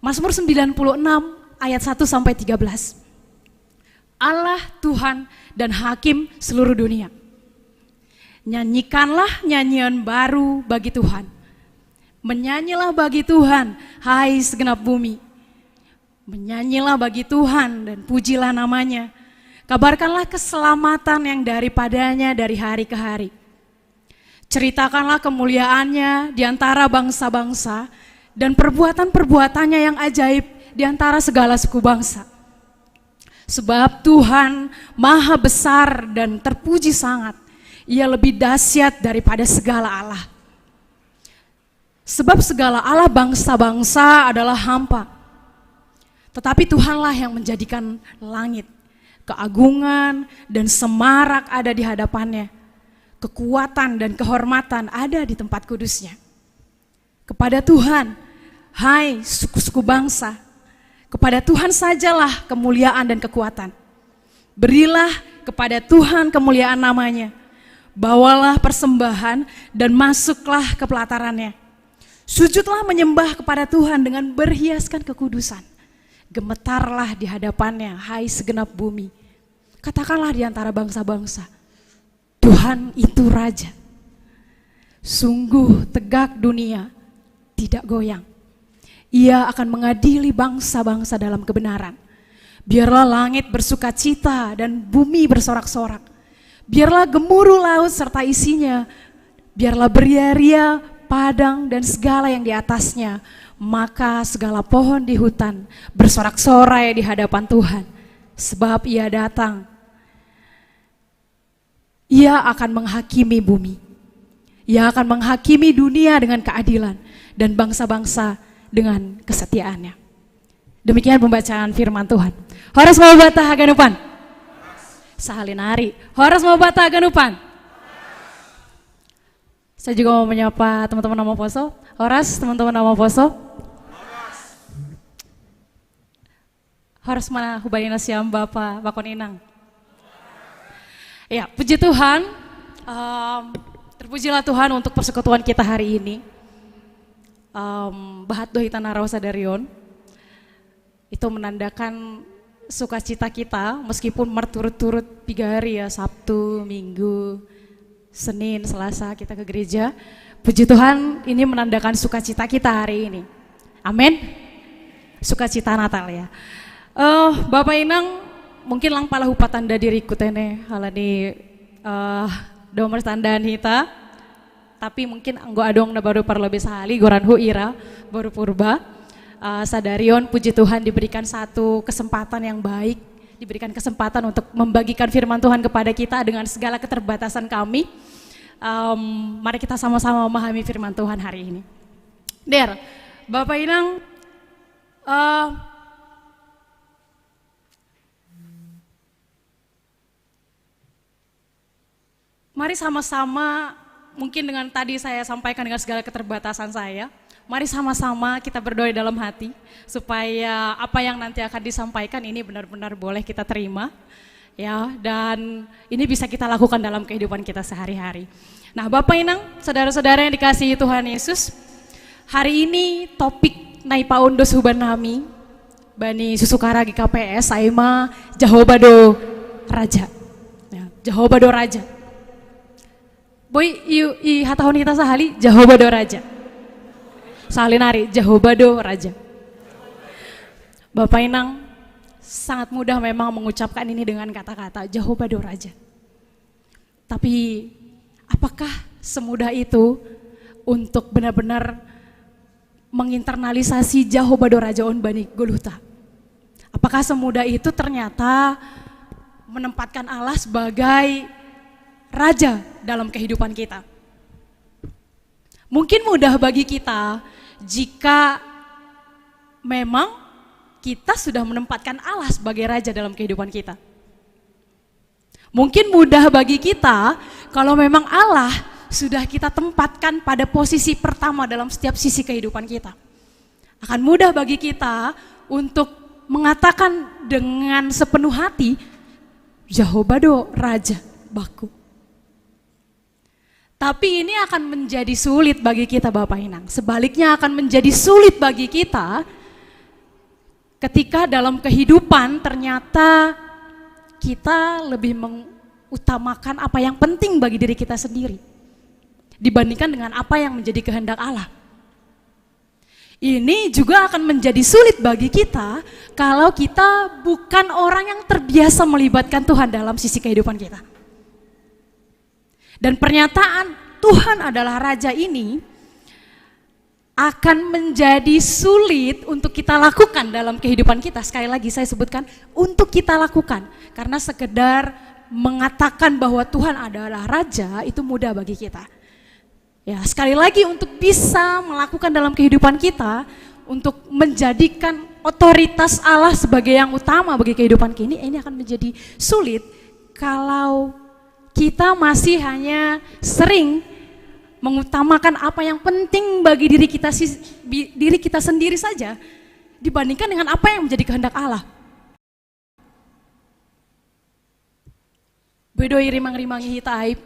Mazmur sembilan puluh enam ayat satu sampai tiga belas. Allah Tuhan dan Hakim seluruh dunia. Nyanyikanlah nyanyian baru bagi Tuhan. Menyanyilah bagi Tuhan, hai segenap bumi. Menyanyilah bagi Tuhan dan pujilah namanya. Kabarkanlah keselamatan yang daripadanya dari hari ke hari. Ceritakanlah kemuliaannya di antara bangsa-bangsa dan perbuatan-perbuatannya yang ajaib di antara segala suku bangsa. Sebab Tuhan maha besar dan terpuji sangat. Ia lebih dahsyat daripada segala allah. Sebab segala allah bangsa-bangsa adalah hampa. Tetapi Tuhanlah yang menjadikan langit. Keagungan dan semarak ada di hadapannya. kekuatan dan kehormatan ada di tempat kudusnya. Kepada Tuhan, hai suku-suku bangsa, kepada Tuhan sajalah kemuliaan dan kekuatan. Berilah kepada Tuhan kemuliaan namanya. Bawalah persembahan dan masuklah ke pelatarannya. Sujudlah menyembah kepada Tuhan dengan berhiaskan kekudusan. Gemetarlah di hadapannya, hai segenap bumi. Katakanlah di antara bangsa-bangsa, "Tuhan itu Raja. Sungguh tegak dunia, tidak goyang. Ia akan mengadili bangsa-bangsa dalam kebenaran. Biarlah langit bersukacita dan bumi bersorak-sorak. Biarlah gemuruh laut serta isinya. Biarlah beria-ria padang dan segala yang di atasnya. Maka segala pohon di hutan bersorak-sorai di hadapan Tuhan. Sebab ia datang. Ia akan menghakimi bumi. Ia akan menghakimi dunia dengan keadilan dan bangsa-bangsa dengan kesetiaannya." Demikian pembacaan firman Tuhan. Horas mau bata haganupan. Sahalinari. Horas mau bata haganupan. Saya juga mau menyapa teman-teman Namo Poso. Horas, teman-teman Namo Poso. Horas mana hubalina siam Bapa bakon inang. Ya, puji Tuhan. Em, terpujilah Tuhan untuk persekutuan kita hari ini. Em, bahat do hita narau sadarion. Itu menandakan sukacita kita meskipun berturut-turut tiga hari ya, Sabtu, Minggu, Senin, Selasa kita ke gereja. Puji Tuhan, ini menandakan sukacita kita hari ini. Amin. Sukacita Natal ya. Eh, Bapak Inang, mungkin lang pala hupa tanda diriku tene, halani eh domers tandaan hita. Tapi mungkin anggo adong na baru parlobei sahali, goranhu Ira, baru purba. Eh, sadarion, puji Tuhan, diberikan satu kesempatan yang baik, diberikan kesempatan untuk membagikan firman Tuhan kepada kita dengan segala keterbatasan kami. Em, mari kita sama-sama memahami firman Tuhan hari ini. Der, Bapak Inang, eh, mari sama-sama, mungkin dengan tadi saya sampaikan dengan segala keterbatasan saya, mari sama-sama kita berdoa dalam hati supaya apa yang nanti akan disampaikan ini benar-benar boleh kita terima, ya, dan ini bisa kita lakukan dalam kehidupan kita sehari-hari. Nah, Bapak Inang, saudara-saudara yang dikasihi Tuhan Yesus, hari ini topik naipaon dos huban nami bani susukara G K P S, ai ma Jahoba do Raja. Ya, Jahoba do Raja. Boi, i, i hatahon hita sahali, Jahoba do Raja. Sahali nari, Jahoba do Raja. Bapak Inang, sangat mudah memang mengucapkan ini dengan kata-kata Jahoba do Raja. Tapi apakah semudah itu untuk benar-benar menginternalisasi Jahoba do Raja on bani goluhta? Apakah semudah itu ternyata menempatkan Allah sebagai Raja dalam kehidupan kita? Mungkin mudah bagi kita jika memang kita sudah menempatkan Allah sebagai Raja dalam kehidupan kita. Mungkin mudah bagi kita kalau memang Allah sudah kita tempatkan pada posisi pertama dalam setiap sisi kehidupan kita. Akan mudah bagi kita untuk mengatakan dengan sepenuh hati, "Jahoba do Raja baku." Tapi ini akan menjadi sulit bagi kita, Bapak Inang. Sebaliknya, akan menjadi sulit bagi kita ketika dalam kehidupan ternyata kita lebih mengutamakan apa yang penting bagi diri kita sendiri dibandingkan dengan apa yang menjadi kehendak Allah. Ini juga akan menjadi sulit bagi kita kalau kita bukan orang yang terbiasa melibatkan Tuhan dalam sisi kehidupan kita. Dan pernyataan Tuhan adalah Raja ini akan menjadi sulit untuk kita lakukan dalam kehidupan kita. Sekali lagi saya sebutkan, untuk kita lakukan. Karena sekedar mengatakan bahwa Tuhan adalah Raja itu mudah bagi kita. Ya, sekali lagi, untuk bisa melakukan dalam kehidupan kita, untuk menjadikan otoritas Allah sebagai yang utama bagi kehidupan kita, ini akan menjadi sulit kalau Kita masih hanya sering mengutamakan apa yang penting bagi diri kita diri kita sendiri saja dibandingkan dengan apa yang menjadi kehendak Allah. Bedo i rimang-rimangi hita aib.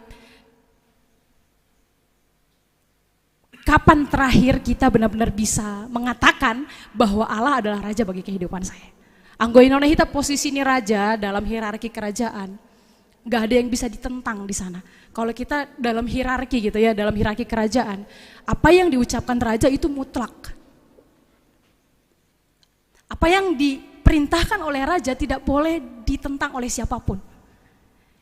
Kapan terakhir kita benar-benar bisa mengatakan bahwa Allah adalah raja bagi kehidupan saya? Anggo i nona hita posisi ni raja dalam hierarki kerajaan, nggak ada yang bisa ditentang di sana. Kalau kita dalam hierarki gitu ya, dalam hierarki kerajaan, apa yang diucapkan raja itu mutlak. Apa yang diperintahkan oleh raja tidak boleh ditentang oleh siapapun.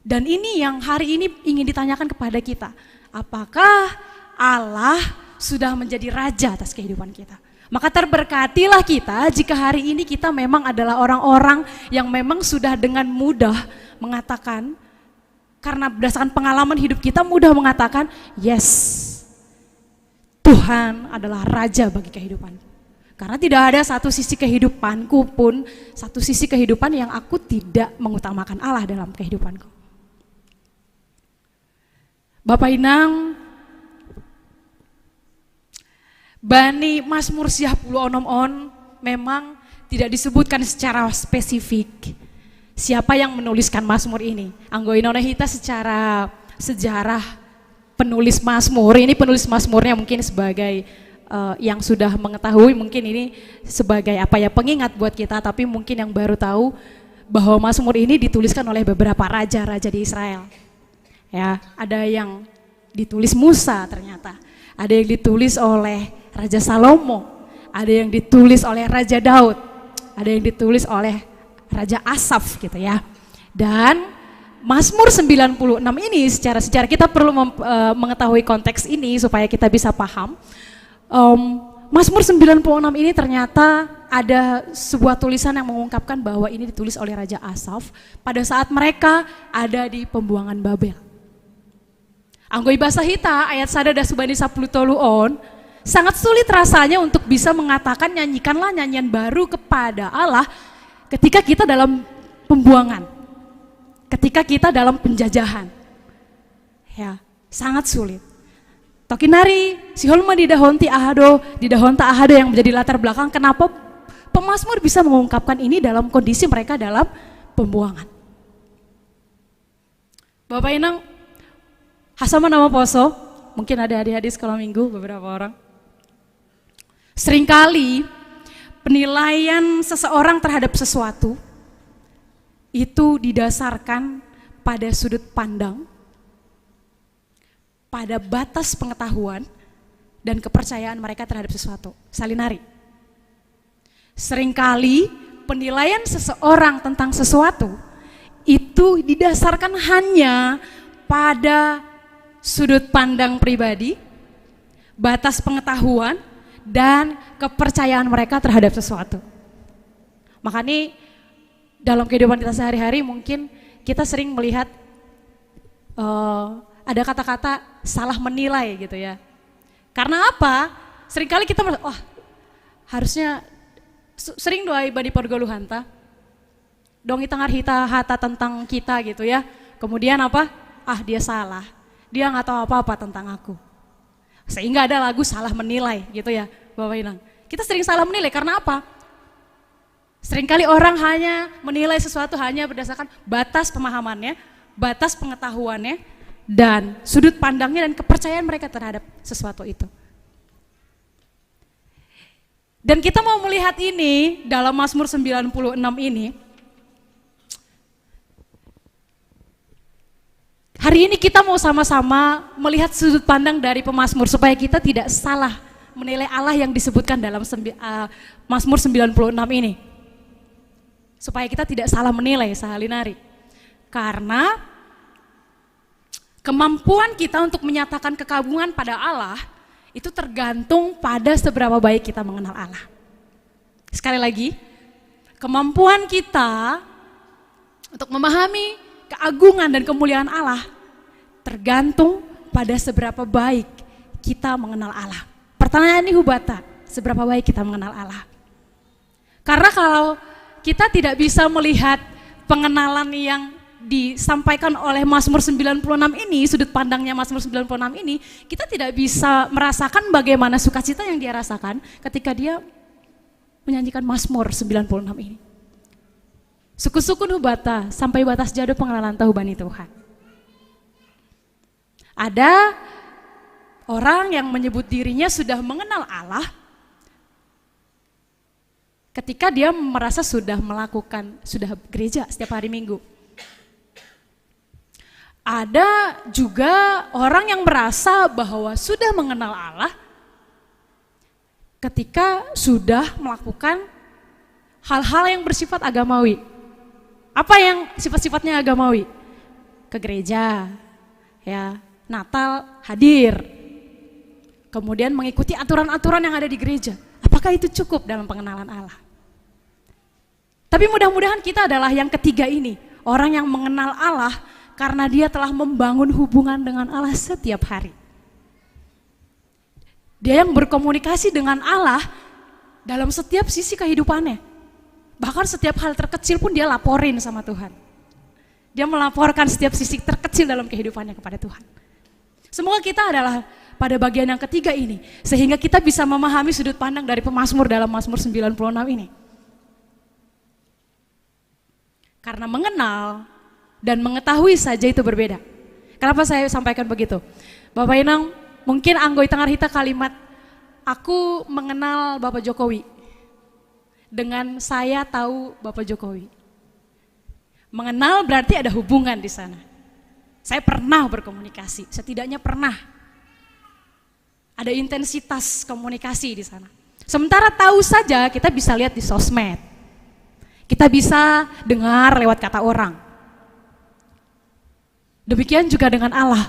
Dan ini yang hari ini ingin ditanyakan kepada kita. Apakah Allah sudah menjadi raja atas kehidupan kita? Maka terberkatilah kita jika hari ini kita memang adalah orang-orang yang memang sudah dengan mudah mengatakan, karena berdasarkan pengalaman hidup kita mudah mengatakan, "Yes, Tuhan adalah raja bagi kehidupan." Karena tidak ada satu sisi kehidupanku pun, satu sisi kehidupan yang aku tidak mengutamakan Allah dalam kehidupanku. Bapak Inang, bani Mazmur siah puluh onom on memang tidak disebutkan secara spesifik siapa yang menuliskan Mazmur ini. Anggo i nona hita secara sejarah penulis Mazmur, ini penulis Mazmurnya mungkin sebagai uh, yang sudah mengetahui, mungkin ini sebagai apa ya, pengingat buat kita, tapi mungkin yang baru tahu bahwa Mazmur ini dituliskan oleh beberapa raja-raja di Israel. Ya, ada yang ditulis Musa ternyata, ada yang ditulis oleh Raja Salomo, ada yang ditulis oleh Raja Daud, ada yang ditulis oleh Raja Asaf gitu ya. Dan Mazmur sembilan puluh enam ini secara sejarah kita perlu mem, uh, mengetahui konteks ini supaya kita bisa paham. Um, Mazmur sembilan puluh enam ini ternyata ada sebuah tulisan yang mengungkapkan bahwa ini ditulis oleh Raja Asaf pada saat mereka ada di pembuangan Babel. Anggo i basa hita ayat sada das subandi sapuluh tolu on, sangat sulit rasanya untuk bisa mengatakan nyanyikanlah nyanyian baru kepada Allah ketika kita dalam pembuangan, ketika kita dalam penjajahan. Ya, sangat sulit. Tokinari, sihol ma didahonti ahado, didahonta ahado yang menjadi latar belakang kenapa pemazmur bisa mengungkapkan ini dalam kondisi mereka dalam pembuangan. Bapak Inang, hasama nama poso, mungkin ada adik-adik sekolah minggu beberapa orang. Seringkali penilaian seseorang terhadap sesuatu itu didasarkan pada sudut pandang, pada batas pengetahuan dan kepercayaan mereka terhadap sesuatu. Salinari. Seringkali penilaian seseorang tentang sesuatu itu didasarkan hanya pada sudut pandang pribadi, batas pengetahuan, dan kepercayaan mereka terhadap sesuatu. Makanya dalam kehidupan kita sehari-hari mungkin kita sering melihat uh, ada kata-kata salah menilai gitu ya. Karena apa? Seringkali kita merasa, wah, harusnya sering doa ibadah pergoluhan ta. Dong kita ngarhita hata tentang kita gitu ya. Kemudian apa? Ah, dia salah. Dia nggak tahu apa-apa tentang aku. Sehingga ada lagu salah menilai gitu ya, Bapak Inang. Kita sering salah menilai karena apa? Seringkali orang hanya menilai sesuatu hanya berdasarkan batas pemahamannya, batas pengetahuannya, dan sudut pandangnya dan kepercayaan mereka terhadap sesuatu itu. Dan kita mau melihat ini dalam Mazmur sembilan puluh enam ini. Hari ini kita mau sama-sama melihat sudut pandang dari pemazmur supaya kita tidak salah menilai Allah yang disebutkan dalam sembi, uh, Mazmur sembilan puluh enam ini. Supaya kita tidak salah menilai sahalinari. Karena kemampuan kita untuk menyatakan kekaguman pada Allah itu tergantung pada seberapa baik kita mengenal Allah. Sekali lagi, kemampuan kita untuk memahami keagungan dan kemuliaan Allah tergantung pada seberapa baik kita mengenal Allah. Pertanyaan ini hubata, seberapa baik kita mengenal Allah? Karena kalau kita tidak bisa melihat pengenalan yang disampaikan oleh Mazmur sembilan puluh enam ini, sudut pandangnya Mazmur sembilan puluh enam ini, kita tidak bisa merasakan bagaimana sukacita yang dia rasakan ketika dia menyanyikan Mazmur sembilan puluh enam ini. Suku-suku nu bata, sampai batas jado pengenalan tahu bani Tuhan. Ada orang yang menyebut dirinya sudah mengenal Allah ketika dia merasa sudah melakukan, sudah gereja setiap hari Minggu. Ada juga orang yang merasa bahwa sudah mengenal Allah ketika sudah melakukan hal-hal yang bersifat agamawi. Apa yang sifat-sifatnya agamawi? Ke gereja, ya, Natal hadir, kemudian mengikuti aturan-aturan yang ada di gereja. Apakah itu cukup dalam pengenalan Allah? Tapi mudah-mudahan kita adalah yang ketiga ini, orang yang mengenal Allah karena dia telah membangun hubungan dengan Allah setiap hari. Dia yang berkomunikasi dengan Allah dalam setiap sisi kehidupannya. Bahkan setiap hal terkecil pun dia laporin sama Tuhan. Dia melaporkan setiap sisi terkecil dalam kehidupannya kepada Tuhan. Semoga kita adalah pada bagian yang ketiga ini, sehingga kita bisa memahami sudut pandang dari pemazmur dalam Mazmur sembilan puluh enam ini. Karena mengenal dan mengetahui saja itu berbeda. Kenapa saya sampaikan begitu? Bapak Inang, mungkin anggota ngarhita kalimat, "Aku mengenal Bapak Jokowi dengan saya tahu Bapak Jokowi." Mengenal berarti ada hubungan di sana. Saya pernah berkomunikasi, setidaknya pernah. Ada intensitas komunikasi di sana. Sementara tahu saja kita bisa lihat di sosmed. Kita bisa dengar lewat kata orang. Demikian juga dengan Allah.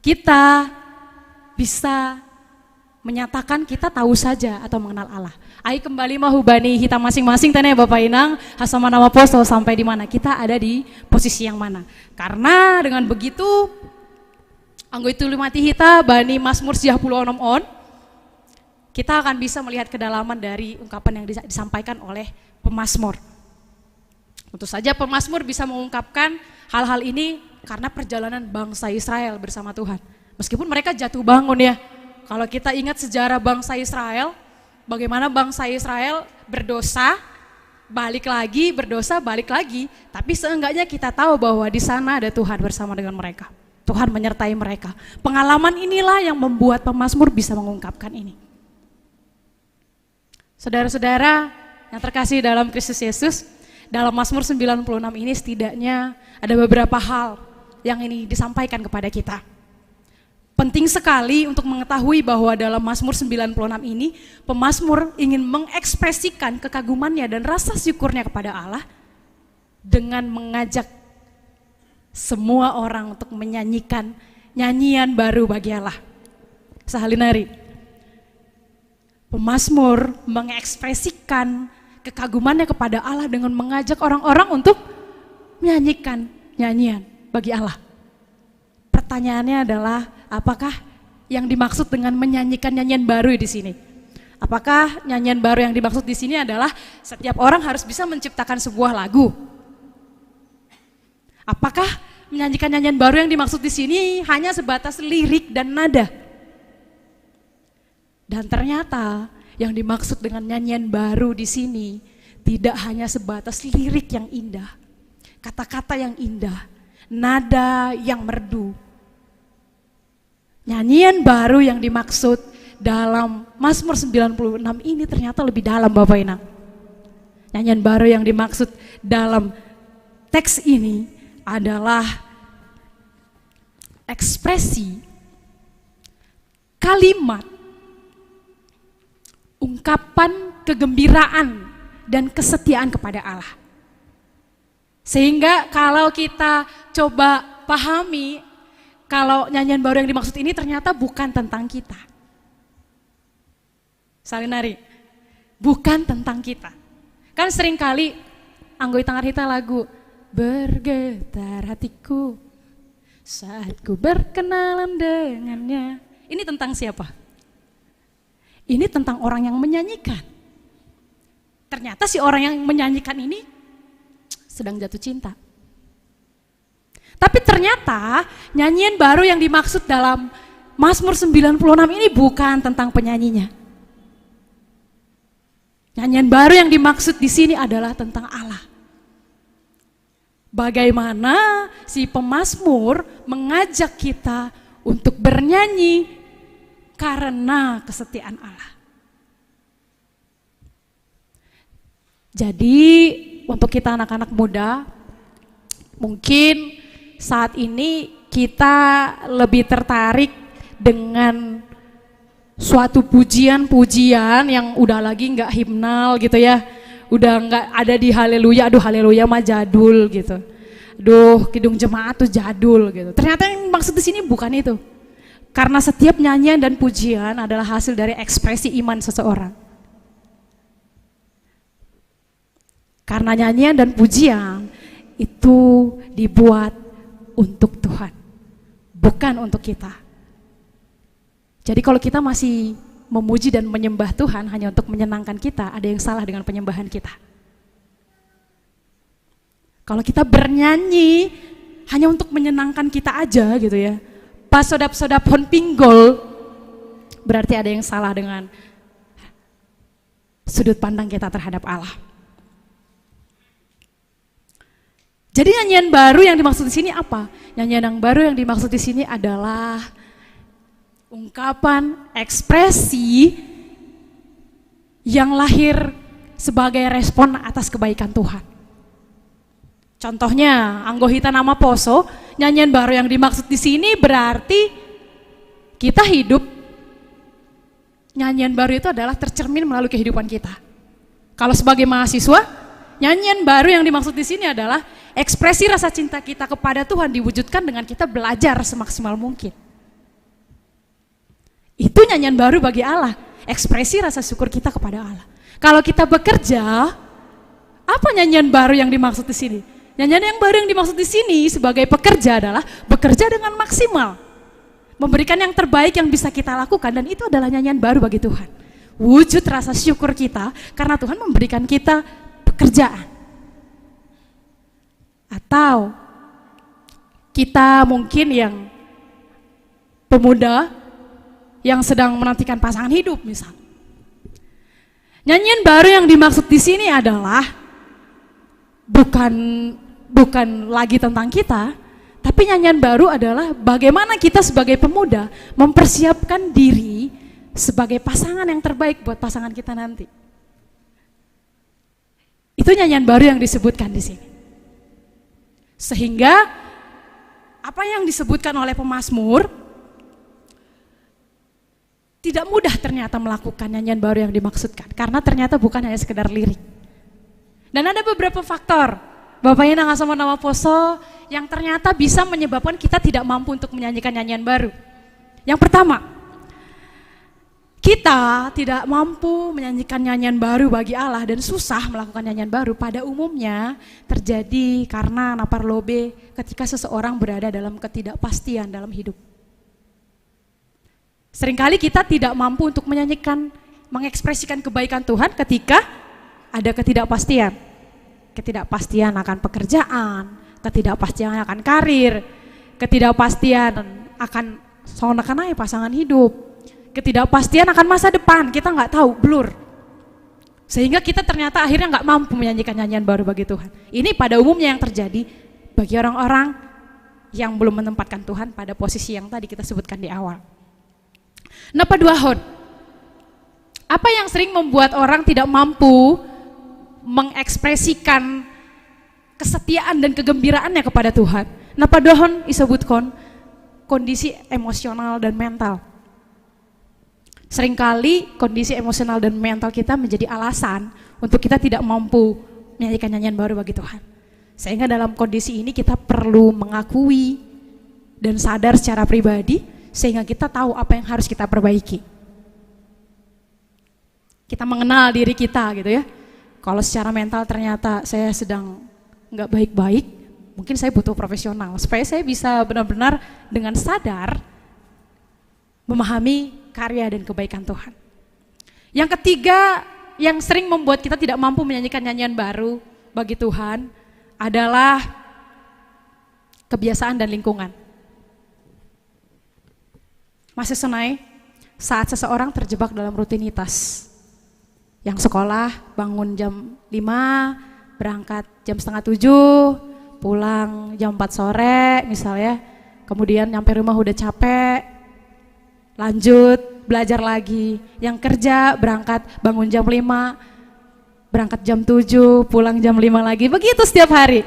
Kita bisa menyatakan kita tahu saja atau mengenal Allah. Ai kembali mau bani hita masing-masing tene Bapak Inang, hasama nama poso sampai di mana kita ada di posisi yang mana. Karena dengan begitu, anggo itu lima hita bani Mazmur siah puluh onom on, kita akan bisa melihat kedalaman dari ungkapan yang disa-, disampaikan oleh pemazmur. Tentu saja pemazmur bisa mengungkapkan hal-hal ini karena perjalanan bangsa Israel bersama Tuhan. Meskipun mereka jatuh bangun ya. Kalau kita ingat sejarah bangsa Israel, bagaimana bangsa Israel berdosa, balik lagi, berdosa, balik lagi. Tapi seenggaknya kita tahu bahwa di sana ada Tuhan bersama dengan mereka. Tuhan menyertai mereka. Pengalaman inilah yang membuat pemazmur bisa mengungkapkan ini. Saudara-saudara yang terkasih dalam Kristus Yesus, dalam Mazmur sembilan puluh enam ini setidaknya ada beberapa hal yang ini disampaikan kepada kita. Penting sekali untuk mengetahui bahwa dalam Mazmur sembilan puluh enam ini, pemazmur ingin mengekspresikan kekagumannya dan rasa syukurnya kepada Allah dengan mengajak semua orang untuk menyanyikan nyanyian baru bagi Allah. Sahalinari. Pemazmur mengekspresikan kekagumannya kepada Allah dengan mengajak orang-orang untuk menyanyikan nyanyian bagi Allah. Pertanyaannya adalah, apakah yang dimaksud dengan menyanyikan nyanyian baru di sini? Apakah nyanyian baru yang dimaksud di sini adalah setiap orang harus bisa menciptakan sebuah lagu? Apakah menyanyikan nyanyian baru yang dimaksud di sini hanya sebatas lirik dan nada? Dan ternyata yang dimaksud dengan nyanyian baru di sini tidak hanya sebatas lirik yang indah, kata-kata yang indah, nada yang merdu. Nyanyian baru yang dimaksud dalam Mazmur sembilan puluh enam ini ternyata lebih dalam, Bapak Inang. Nyanyian baru yang dimaksud dalam teks ini adalah ekspresi, kalimat, ungkapan kegembiraan dan kesetiaan kepada Allah. Sehingga kalau kita coba pahami, kalau nyanyian baru yang dimaksud ini ternyata bukan tentang kita. Salinari, bukan tentang kita. Kan seringkali anggota ngarhita lagu, "Bergetar hatiku saat ku berkenalan dengannya." Ini tentang siapa? Ini tentang orang yang menyanyikan. Ternyata si orang yang menyanyikan ini sedang jatuh cinta. Tapi ternyata nyanyian baru yang dimaksud dalam Mazmur sembilan puluh enam ini bukan tentang penyanyinya. Nyanyian baru yang dimaksud di sini adalah tentang Allah. Bagaimana si pemazmur mengajak kita untuk bernyanyi karena kesetiaan Allah. Jadi, untuk kita anak-anak muda, mungkin saat ini kita lebih tertarik dengan suatu pujian-pujian yang udah lagi nggak himnal gitu ya, udah nggak ada di haleluya. Aduh, haleluya mah jadul gitu. Duh, kidung jemaat tuh jadul gitu. Ternyata yang maksud di sini bukan itu. Karena setiap nyanyian dan pujian adalah hasil dari ekspresi iman seseorang. Karena nyanyian dan pujian itu dibuat untuk Tuhan, bukan untuk kita. Jadi kalau kita masih memuji dan menyembah Tuhan hanya untuk menyenangkan kita, ada yang salah dengan penyembahan kita. Kalau kita bernyanyi hanya untuk menyenangkan kita aja gitu ya, pas sodap-sodap hon pinggol, berarti ada yang salah dengan sudut pandang kita terhadap Allah. Jadi nyanyian baru yang dimaksud di sini apa? Nyanyian yang baru yang dimaksud di sini adalah ungkapan, ekspresi yang lahir sebagai respon atas kebaikan Tuhan. Contohnya, anggo hita nama poso, nyanyian baru yang dimaksud di sini berarti kita hidup, nyanyian baru itu adalah tercermin melalui kehidupan kita. Kalau sebagai mahasiswa, nyanyian baru yang dimaksud di sini adalah ekspresi rasa cinta kita kepada Tuhan diwujudkan dengan kita belajar semaksimal mungkin. Itu nyanyian baru bagi Allah, ekspresi rasa syukur kita kepada Allah. Kalau kita bekerja, apa nyanyian baru yang dimaksud di sini? Nyanyian yang baru yang dimaksud di sini sebagai pekerja adalah bekerja dengan maksimal. Memberikan yang terbaik yang bisa kita lakukan, dan itu adalah nyanyian baru bagi Tuhan. Wujud rasa syukur kita karena Tuhan memberikan kita pekerjaan. Atau kita mungkin yang pemuda yang sedang menantikan pasangan hidup misal. Nyanyian baru yang dimaksud di sini adalah bukan bukan lagi tentang kita, tapi nyanyian baru adalah bagaimana kita sebagai pemuda mempersiapkan diri sebagai pasangan yang terbaik buat pasangan kita nanti. Itu nyanyian baru yang disebutkan di sini. Sehingga apa yang disebutkan oleh pemazmur tidak mudah ternyata melakukan nyanyian baru yang dimaksudkan, karena ternyata bukan hanya sekedar lirik. Dan ada beberapa faktor, Bapak Ina ngasama nama poso, yang ternyata bisa menyebabkan kita tidak mampu untuk menyanyikan nyanyian baru. Yang pertama, kita tidak mampu menyanyikan nyanyian baru bagi Allah dan susah melakukan nyanyian baru pada umumnya terjadi karena napar lobe ketika seseorang berada dalam ketidakpastian dalam hidup. Seringkali kita tidak mampu untuk menyanyikan, mengekspresikan kebaikan Tuhan ketika ada ketidakpastian. Ketidakpastian akan pekerjaan, ketidakpastian akan karir, ketidakpastian akan soal kenai pasangan hidup, ketidakpastian akan masa depan, kita nggak tahu, blur. Sehingga kita ternyata akhirnya nggak mampu menyanyikan nyanyian baru bagi Tuhan. Ini pada umumnya yang terjadi bagi orang-orang yang belum menempatkan Tuhan pada posisi yang tadi kita sebutkan di awal. Napa dua hon? Apa yang sering membuat orang tidak mampu mengekspresikan kesetiaan dan kegembiraannya kepada Tuhan? Napa dua hon isebutkan kondisi emosional dan mental. Seringkali kondisi emosional dan mental kita menjadi alasan untuk kita tidak mampu menyanyikan nyanyian baru bagi Tuhan. Sehingga dalam kondisi ini kita perlu mengakui dan sadar secara pribadi sehingga kita tahu apa yang harus kita perbaiki. Kita mengenal diri kita gitu ya. Kalau secara mental ternyata saya sedang nggak baik-baik, mungkin saya butuh profesional supaya saya bisa benar-benar dengan sadar memahami karya dan kebaikan Tuhan. Yang ketiga, yang sering membuat kita tidak mampu menyanyikan nyanyian baru bagi Tuhan adalah Kebiasaan dan lingkungan. Masih senai saat seseorang terjebak dalam rutinitas. Yang sekolah bangun jam lima, berangkat jam setengah tujuh, pulang jam empat sore misalnya. Kemudian nyampe rumah udah capek, lanjut belajar lagi. Yang kerja berangkat bangun jam lima, berangkat jam tujuh, pulang jam lima lagi. Begitu setiap hari.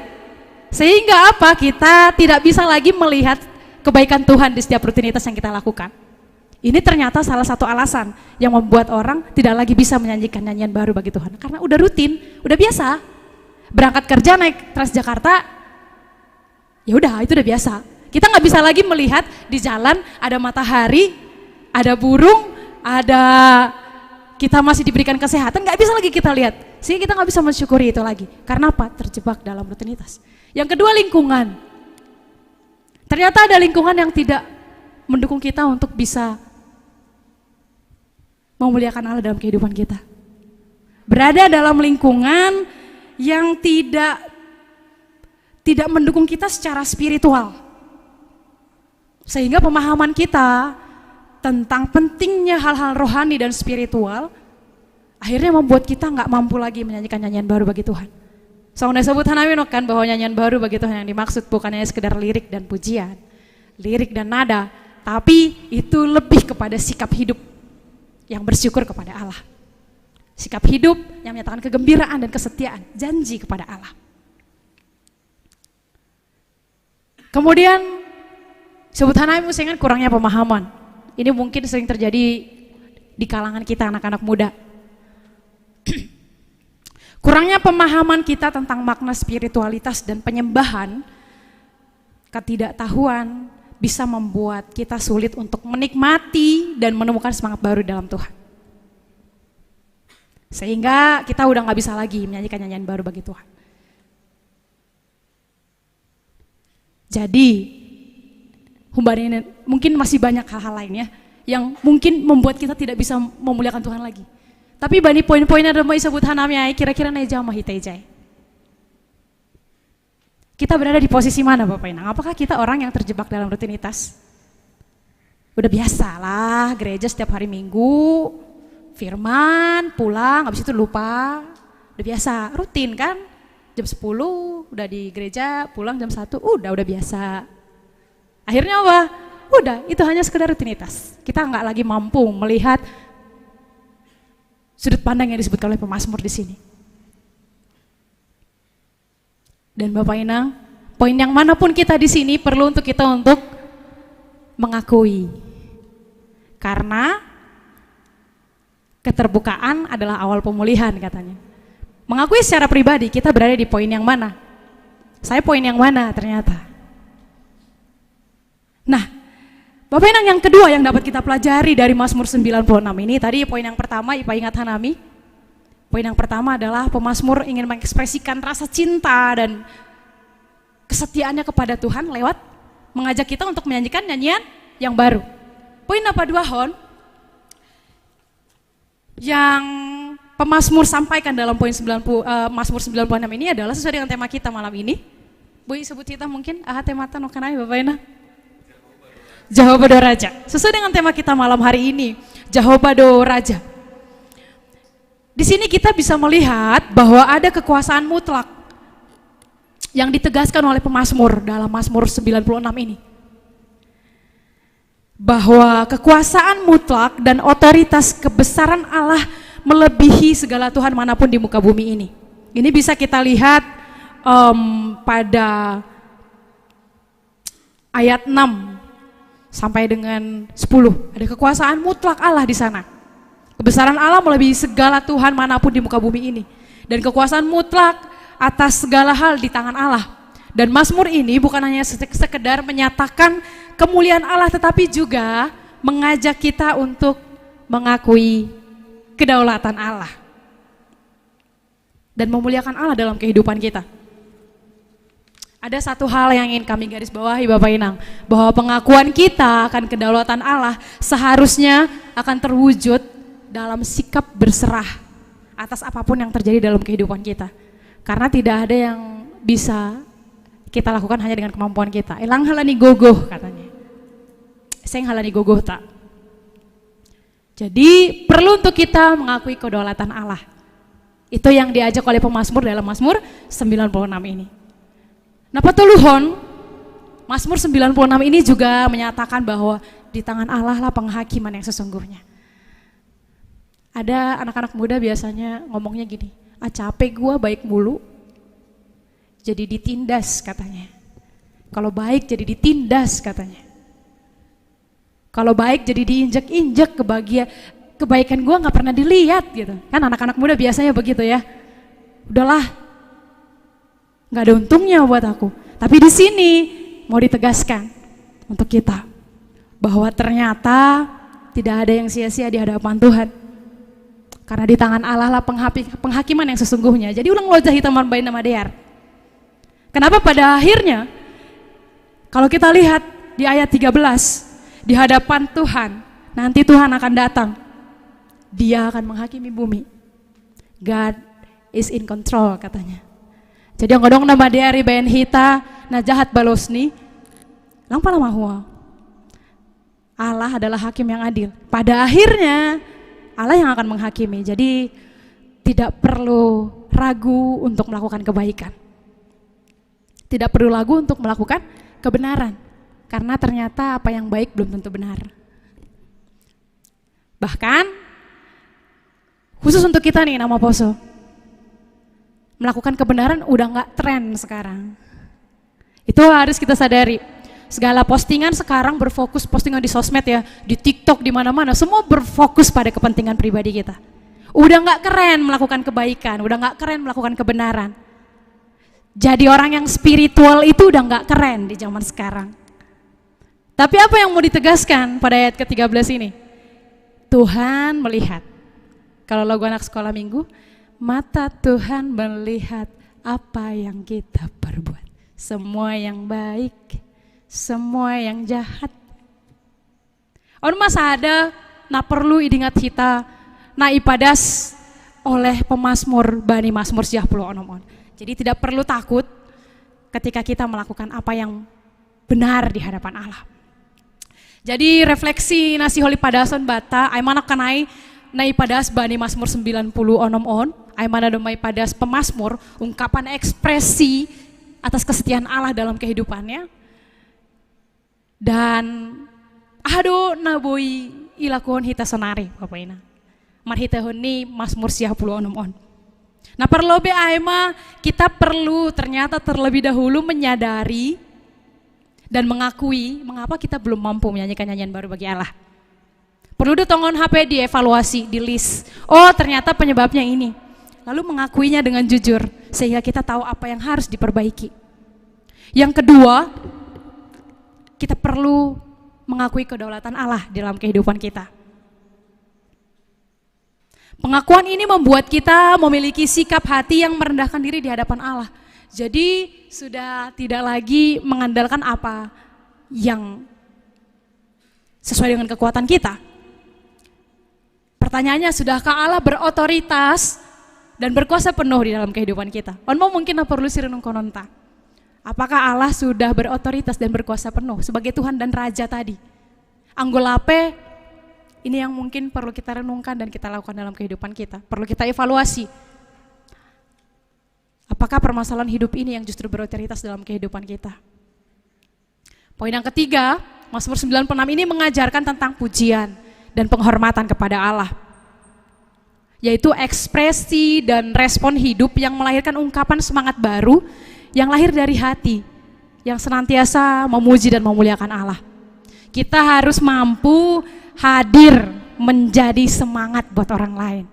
Sehingga apa? Kita tidak bisa lagi melihat kebaikan Tuhan di setiap rutinitas yang kita lakukan. Ini ternyata salah satu alasan yang membuat orang tidak lagi bisa menyanyikan nyanyian baru bagi Tuhan. Karena udah rutin, udah biasa. Berangkat kerja naik Transjakarta, ya udah, itu udah biasa. Kita nggak bisa lagi melihat di jalan ada matahari, ada burung, ada, kita masih diberikan kesehatan, nggak bisa lagi kita lihat. Sehingga kita nggak bisa mensyukuri itu lagi. Karena apa? Terjebak dalam rutinitas. Yang kedua, lingkungan. Ternyata ada lingkungan yang tidak mendukung kita untuk bisa memuliakan Allah dalam kehidupan kita. Berada dalam lingkungan yang tidak tidak mendukung kita secara spiritual. Sehingga pemahaman kita tentang pentingnya hal-hal rohani dan spiritual akhirnya membuat kita nggak mampu lagi menyanyikan nyanyian baru bagi Tuhan. Soalnya sebut hanami kan bahwa nyanyian baru bagi Tuhan yang dimaksud bukan hanya sekedar lirik dan pujian, lirik dan nada, tapi itu lebih kepada sikap hidup yang bersyukur kepada Allah. Sikap hidup yang menyatakan kegembiraan dan kesetiaan, janji kepada Allah. Kemudian, sebut hanami musengan kurangnya pemahaman. Ini mungkin sering terjadi di kalangan kita anak-anak muda. Kurangnya pemahaman kita tentang makna spiritualitas dan penyembahan, ketidaktahuan bisa membuat kita sulit untuk menikmati dan menemukan semangat baru dalam Tuhan. Sehingga kita udah nggak bisa lagi menyanyikan nyanyian baru bagi Tuhan. Jadi, humbari ini mungkin masih banyak hal-hal lainnya yang mungkin membuat kita tidak bisa memuliakan Tuhan lagi. Tapi bani poin-poin ada mau disebut hanami ai, kira-kira naik jamaah hita ijai. Kita berada di posisi mana, Bapak Inang? Apakah kita orang yang terjebak dalam rutinitas? Udah biasa lah, gereja setiap hari Minggu, firman, pulang, habis itu lupa. Udah biasa, rutin kan? Jam sepuluh udah di gereja, pulang jam satu, udah, udah biasa. Akhirnya apa? Udah, itu hanya sekedar rutinitas. Kita nggak lagi mampu melihat sudut pandang yang disebutkan oleh pemazmur di sini. Dan Bapak Inang, poin yang manapun kita di sini perlu untuk kita untuk mengakui. Karena keterbukaan adalah awal pemulihan katanya. Mengakui secara pribadi kita berada di poin yang mana? Saya poin yang mana ternyata? Nah, Bapak Inang, yang kedua yang dapat kita pelajari dari Mazmur sembilan puluh enam ini, tadi poin yang pertama, Ipa ingat hanami. Poin yang pertama adalah pemazmur ingin mengekspresikan rasa cinta dan kesetiaannya kepada Tuhan lewat mengajak kita untuk menyanyikan nyanyian yang baru. Poin apa dua hon? Yang pemazmur sampaikan dalam poin sembilan puluh, eh, Mazmur sembilan puluh enam ini adalah sesuai dengan tema kita malam ini. Boi sebut kita mungkin, aha tema ta no kanai Bapak Inang? Jehovah do Raja. Sesuai dengan tema kita malam hari ini, Jehovah do Raja. Di sini kita bisa melihat bahwa ada kekuasaan mutlak yang ditegaskan oleh pemazmur dalam Mazmur sembilan puluh enam ini. Bahwa kekuasaan mutlak dan otoritas kebesaran Allah melebihi segala Tuhan manapun di muka bumi ini. Ini bisa kita lihat, em, pada ayat enam sampai dengan sepuluh. Ada kekuasaan mutlak Allah di sana. Kebesaran Allah melebihi segala Tuhan manapun di muka bumi ini. Dan kekuasaan mutlak atas segala hal di tangan Allah. Dan Mazmur ini bukan hanya se-, sekedar menyatakan kemuliaan Allah, tetapi juga mengajak kita untuk mengakui kedaulatan Allah dan memuliakan Allah dalam kehidupan kita. Ada satu hal yang ingin kami garis bawahi, Bapak Inang, bahwa pengakuan kita akan kedaulatan Allah seharusnya akan terwujud dalam sikap berserah atas apapun yang terjadi dalam kehidupan kita. Karena tidak ada yang bisa kita lakukan hanya dengan kemampuan kita. Ilang halani gogoh katanya. Seng halani gogoh tak. Jadi perlu untuk kita mengakui kedaulatan Allah. Itu yang diajak oleh pemazmur dalam Mazmur sembilan puluh enam ini. Nah, patuluhon, Mazmur sembilan puluh enam ini juga menyatakan bahwa di tangan Allah lah penghakiman yang sesungguhnya. Ada anak-anak muda biasanya ngomongnya gini, "Ah, capek gua baik mulu." Jadi ditindas katanya. Kalau baik jadi ditindas katanya. Kalau baik jadi diinjek-injek, kebahagia, kebaikan gua nggak pernah dilihat gitu. Kan anak-anak muda biasanya begitu ya. Udahlah, nggak ada untungnya buat aku. Tapi di sini mau ditegaskan untuk kita bahwa ternyata tidak ada yang sia-sia di hadapan Tuhan. Karena di tangan Allah lah penghapi- penghakiman yang sesungguhnya. Jadi ulang lojah hitam bain nama dear. Kenapa pada akhirnya kalau kita lihat di ayat tiga belas, di hadapan Tuhan, nanti Tuhan akan datang. Dia akan menghakimi bumi. God is in control katanya. Jadi yang odong nama dia ari bain hita, nah jahat balos ni, lang pala mahua. Allah adalah hakim yang adil. Pada akhirnya Allah yang akan menghakimi. Jadi tidak perlu ragu untuk melakukan kebaikan. Tidak perlu ragu untuk melakukan kebenaran. Karena ternyata apa yang baik belum tentu benar. Bahkan khusus untuk kita nih nama poso, melakukan kebenaran udah nggak tren sekarang. Itu harus kita sadari. Segala postingan sekarang berfokus postingan di sosmed ya, di TikTok, di mana-mana, semua berfokus pada kepentingan pribadi kita. Udah nggak keren melakukan kebaikan, udah nggak keren melakukan kebenaran. Jadi orang yang spiritual itu udah nggak keren di zaman sekarang. Tapi apa yang mau ditegaskan pada ayat ketiga belas ini? Tuhan melihat. Kalau lagu anak sekolah minggu, mata Tuhan melihat apa yang kita perbuat. Semua yang baik, semua yang jahat. On masa ada, na perlu idingat kita, na ipadas oleh pemazmur bani Mazmur siah puluh onom on. Jadi tidak perlu takut ketika kita melakukan apa yang benar di hadapan Allah. Jadi refleksi nasi holi padason bata, ai manak kanai na ipadas bani Mazmur sembilan puluh onom on, ai mana domai padas pemazmur, ungkapan ekspresi atas kesetiaan Allah dalam kehidupannya. Dan ado na boi ilakuhon hita sonari, Bapak Ina. Marhitehon ni Mazmur siah puluh onom on. Nah, perlu be ai ma kita perlu ternyata terlebih dahulu menyadari dan mengakui mengapa kita belum mampu menyanyikan nyanyian baru bagi Allah. Perlu do tongon H P dievaluasi, di list. Oh, ternyata penyebabnya ini. Lalu mengakuinya dengan jujur sehingga kita tahu apa yang harus diperbaiki. Yang kedua, kita perlu mengakui kedaulatan Allah dalam kehidupan kita. Pengakuan ini membuat kita memiliki sikap hati yang merendahkan diri di hadapan Allah. Jadi sudah tidak lagi mengandalkan apa yang sesuai dengan kekuatan kita. Pertanyaannya, sudahkah Allah berotoritas dan berkuasa penuh di dalam kehidupan kita? On mau mungkin na perlu sirenung kononta. Apakah Allah sudah berotoritas dan berkuasa penuh sebagai Tuhan dan Raja tadi? Anggolape ini yang mungkin perlu kita renungkan dan kita lakukan dalam kehidupan kita. Perlu kita evaluasi. Apakah permasalahan hidup ini yang justru berotoritas dalam kehidupan kita? Poin yang ketiga, Mazmur sembilan puluh enam ini mengajarkan tentang pujian dan penghormatan kepada Allah. Yaitu ekspresi dan respon hidup yang melahirkan ungkapan semangat baru yang lahir dari hati, yang senantiasa memuji dan memuliakan Allah. Kita harus mampu hadir menjadi semangat buat orang lain.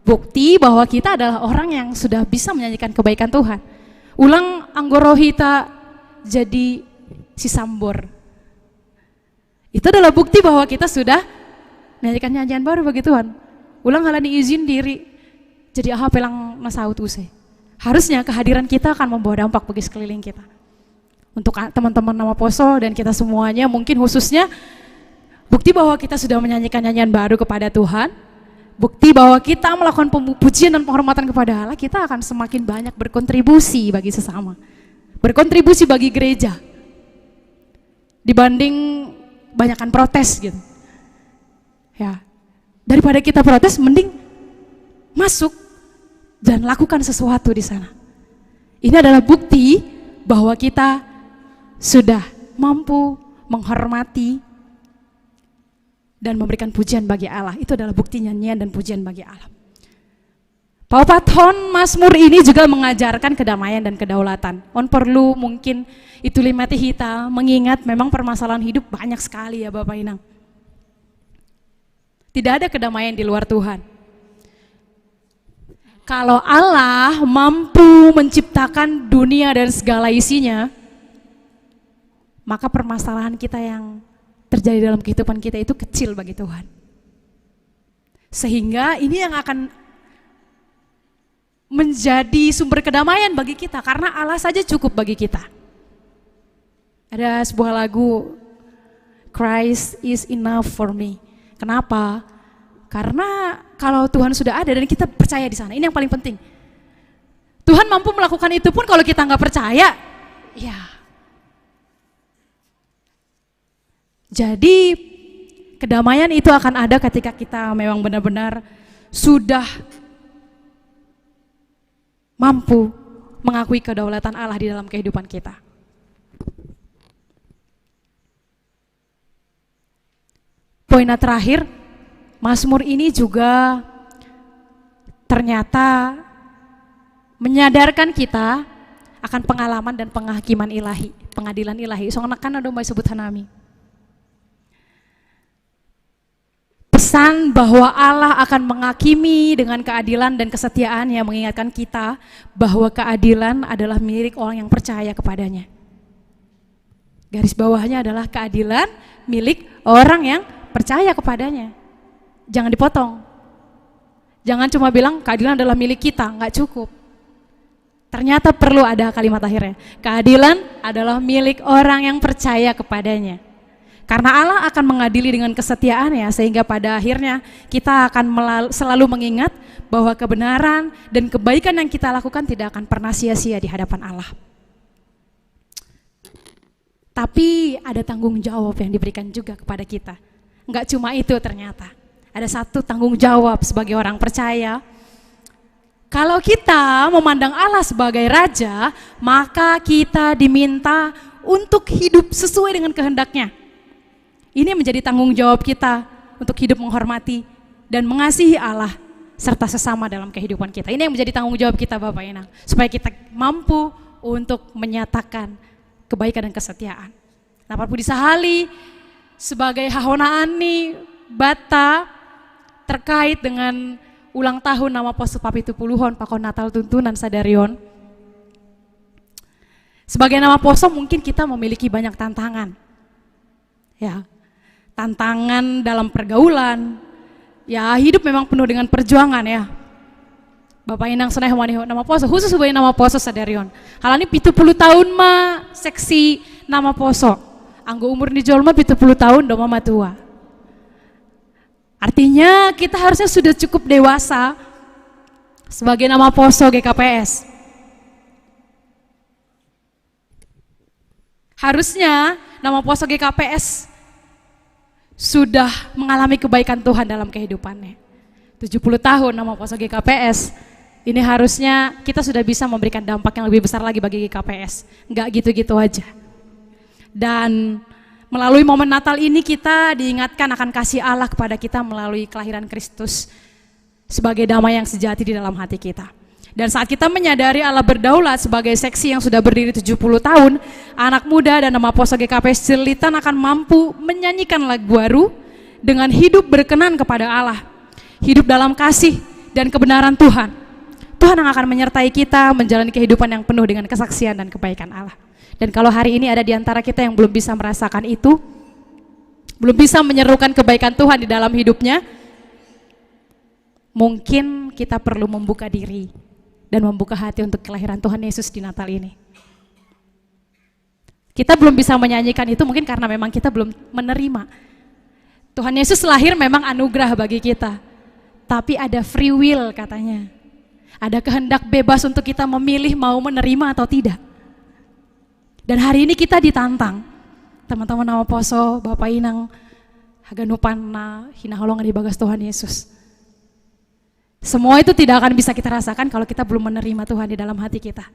Bukti bahwa kita adalah orang yang sudah bisa menyanyikan kebaikan Tuhan. Ulang anggoro hita jadi si sambor. Itu adalah bukti bahwa kita sudah menyanyikan nyanyian baru bagi Tuhan. Ulang halani izin diri jadi aha pelang nasaut use. Harusnya kehadiran kita akan membawa dampak bagi sekeliling kita. Untuk teman-teman nama poso dan kita semuanya, mungkin khususnya bukti bahwa kita sudah menyanyikan nyanyian baru kepada Tuhan, bukti bahwa kita melakukan pujian dan penghormatan kepada Allah, kita akan semakin banyak berkontribusi bagi sesama. berkontribusi bagi gereja dibanding banyakan protes gitu. Ya, daripada kita protes, mending masuk dan lakukan sesuatu di sana. Ini adalah bukti bahwa kita sudah mampu menghormati dan memberikan pujian bagi Allah. Itu adalah bukti nyanyian dan pujian bagi Allah. Pau Pathon Mazmur ini juga mengajarkan kedamaian dan kedaulatan. On perlu mungkin itu limati kita mengingat memang permasalahan hidup banyak sekali ya Bapak Inang. Tidak ada kedamaian di luar Tuhan. Kalau Allah mampu menciptakan dunia dan segala isinya, maka permasalahan kita yang terjadi dalam kehidupan kita itu kecil bagi Tuhan. Sehingga ini yang akan menjadi sumber kedamaian bagi kita karena Allah saja cukup bagi kita. Ada sebuah lagu, "Christ is enough for me." Kenapa? Karena kalau Tuhan sudah ada dan kita percaya di sana, ini yang paling penting. Tuhan mampu melakukan itu pun kalau kita nggak percaya, ya. Jadi kedamaian itu akan ada ketika kita memang benar-benar sudah mampu mengakui kedaulatan Allah di dalam kehidupan kita. Poin terakhir, Mazmur ini juga ternyata menyadarkan kita akan pengalaman dan penghakiman ilahi, pengadilan ilahi. Song nekan ada mau sebut hanami. Pesan bahwa Allah akan menghakimi dengan keadilan dan kesetiaan yang mengingatkan kita bahwa keadilan adalah milik orang yang percaya kepadanya. Garis bawahnya adalah keadilan milik orang yang percaya kepadanya. Jangan dipotong. Jangan cuma bilang keadilan adalah milik kita, nggak cukup. Ternyata perlu ada kalimat akhirnya. Keadilan adalah milik orang yang percaya kepadanya. Karena Allah akan mengadili dengan kesetiaan ya, sehingga pada akhirnya kita akan selalu mengingat bahwa kebenaran dan kebaikan yang kita lakukan tidak akan pernah sia-sia di hadapan Allah. Tapi ada tanggung jawab yang diberikan juga kepada kita. Enggak cuma itu ternyata. Ada satu tanggung jawab sebagai orang percaya. Kalau kita memandang Allah sebagai raja, maka kita diminta untuk hidup sesuai dengan kehendaknya. Ini menjadi tanggung jawab kita untuk hidup menghormati dan mengasihi Allah serta sesama dalam kehidupan kita. Ini yang menjadi tanggung jawab kita Bapak Inang, supaya kita mampu untuk menyatakan kebaikan dan kesetiaan. Nah, Pak Budi Sahali sebagai hahonaan nih bata terkait dengan ulang tahun nama poso papitu puluhan pakon Natal tuntunan sadarion. Sebagai nama poso mungkin kita memiliki banyak tantangan. Ya. Tantangan dalam pergaulan. Ya, hidup memang penuh dengan perjuangan ya. Bapak Inang senai wani nama poso, khusus sebagai nama poso sadarion. Hal ini pitu puluh tahun ma seksi nama poso. Anggo umur ni jolma pitu puluh tahun doma matua. Artinya kita harusnya sudah cukup dewasa sebagai nama poso G K P S. Harusnya nama poso G K P S sudah mengalami kebaikan Tuhan dalam kehidupannya. Tujuh puluh tahun nama poso G K P S, ini harusnya kita sudah bisa memberikan dampak yang lebih besar lagi bagi G K P S. Nggak gitu-gitu aja. Dan melalui momen Natal ini kita diingatkan akan kasih Allah kepada kita melalui kelahiran Kristus sebagai damai yang sejati di dalam hati kita. Dan saat kita menyadari Allah berdaulat sebagai seksi yang sudah berdiri tujuh puluh tahun, anak muda dan nama poso G K P S Cililitan akan mampu menyanyikan lagu baru dengan hidup berkenan kepada Allah, hidup dalam kasih dan kebenaran Tuhan. Tuhan yang akan menyertai kita menjalani kehidupan yang penuh dengan kesaksian dan kebaikan Allah. Dan kalau hari ini ada di antara kita yang belum bisa merasakan itu, belum bisa menyerukan kebaikan Tuhan di dalam hidupnya, mungkin kita perlu membuka diri dan membuka hati untuk kelahiran Tuhan Yesus di Natal ini. Kita belum bisa menyanyikan itu mungkin karena memang kita belum menerima. Tuhan Yesus lahir memang anugerah bagi kita. Tapi ada free will katanya. Ada kehendak bebas untuk kita memilih mau menerima atau tidak. Dan hari ini kita ditantang. Teman-teman, nama poso, Bapak Inang, haganupan na hinaholongan di bagas Tuhan Yesus. Semua itu tidak akan bisa kita rasakan kalau kita belum menerima Tuhan di dalam hati kita.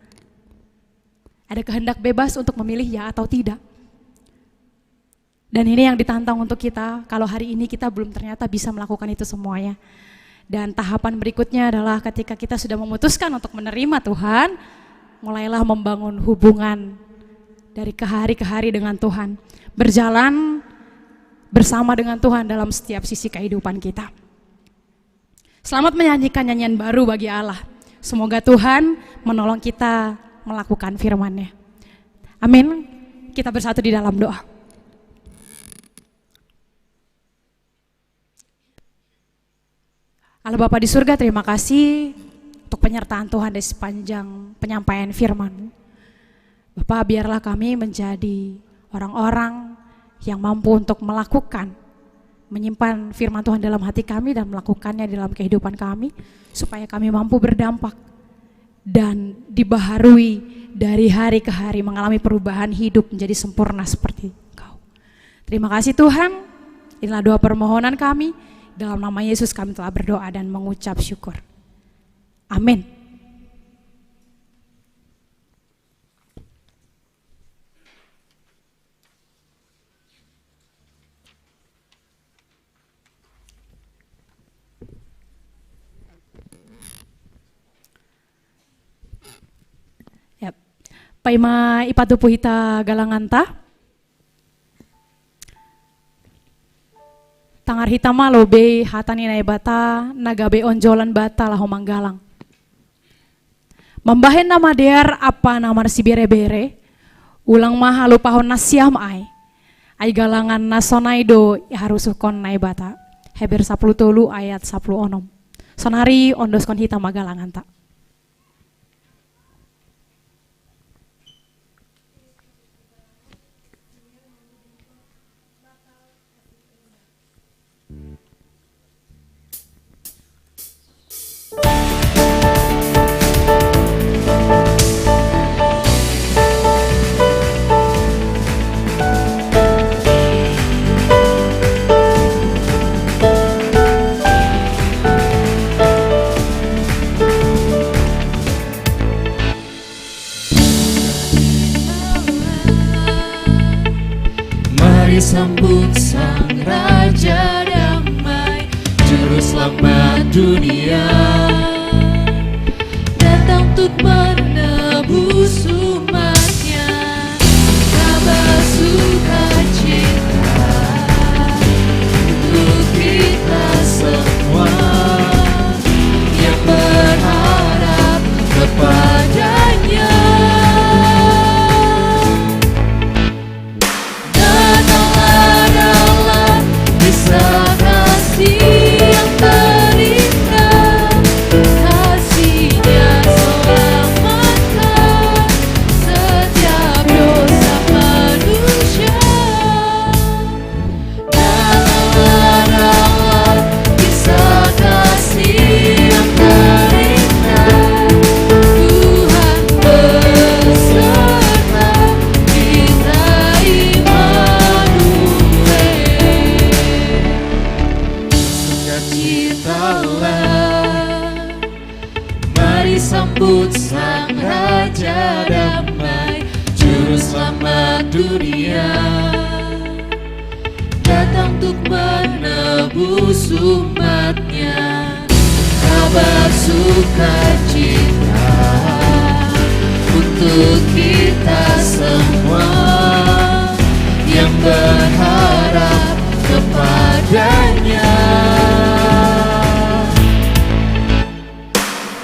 Ada kehendak bebas untuk memilih ya atau tidak. Dan ini yang ditantang untuk kita, kalau hari ini kita belum ternyata bisa melakukan itu semuanya. Dan tahapan berikutnya adalah ketika kita sudah memutuskan untuk menerima Tuhan, mulailah membangun hubungan dari ke hari ke hari dengan Tuhan. Berjalan bersama dengan Tuhan dalam setiap sisi kehidupan kita. Selamat menyanyikan nyanyian baru bagi Allah. Semoga Tuhan menolong kita melakukan firman-Nya. Amin. Kita bersatu di dalam doa. Allah Bapa di surga, terima kasih untuk penyertaan Tuhan di sepanjang penyampaian firman-Mu. Bapa, biarlah kami menjadi orang-orang yang mampu untuk melakukan, menyimpan firman Tuhan dalam hati kami dan melakukannya dalam kehidupan kami, supaya kami mampu berdampak dan dibaharui dari hari ke hari, mengalami perubahan hidup menjadi sempurna seperti Engkau. Terima kasih Tuhan, inilah doa permohonan kami, dalam nama Yesus kami telah berdoa dan mengucap syukur. Amin. Yap. Paima ipatupu hita galanganta. Tangar hita ma lobei hata ni Naibata na gabe onjolan banta laho manggalang. Mambahen na madear ampa na marsibere-bere, ulang ma halupahon nasiam ai. Ai galangan na sonai do iharusuhkon Naibata. Heber sapuluh tolu ayat sapuluh onom. Sonari ondoskon hita ma galanganta. Mari sambut Sang Raja Damai, Juru Selamat dunia, datang untuk menebus umatnya. Kabar sukacita untuk kita semua yang berharap kepada-Nya. Datanglah dalam kisah kasih yang terindah, kasih-Nya selamatkan setiap dosa manusia. Dalam kisah kasih yang terindah, Tuhan beserta kita, Immanuel. Sukacitalah, mari sambut Sang Raja Damai, Juru Selamat dunia, datang untuk menebus umat-Nya. Kabar sukacita untuk kita semua yang berharap kepada-Nya.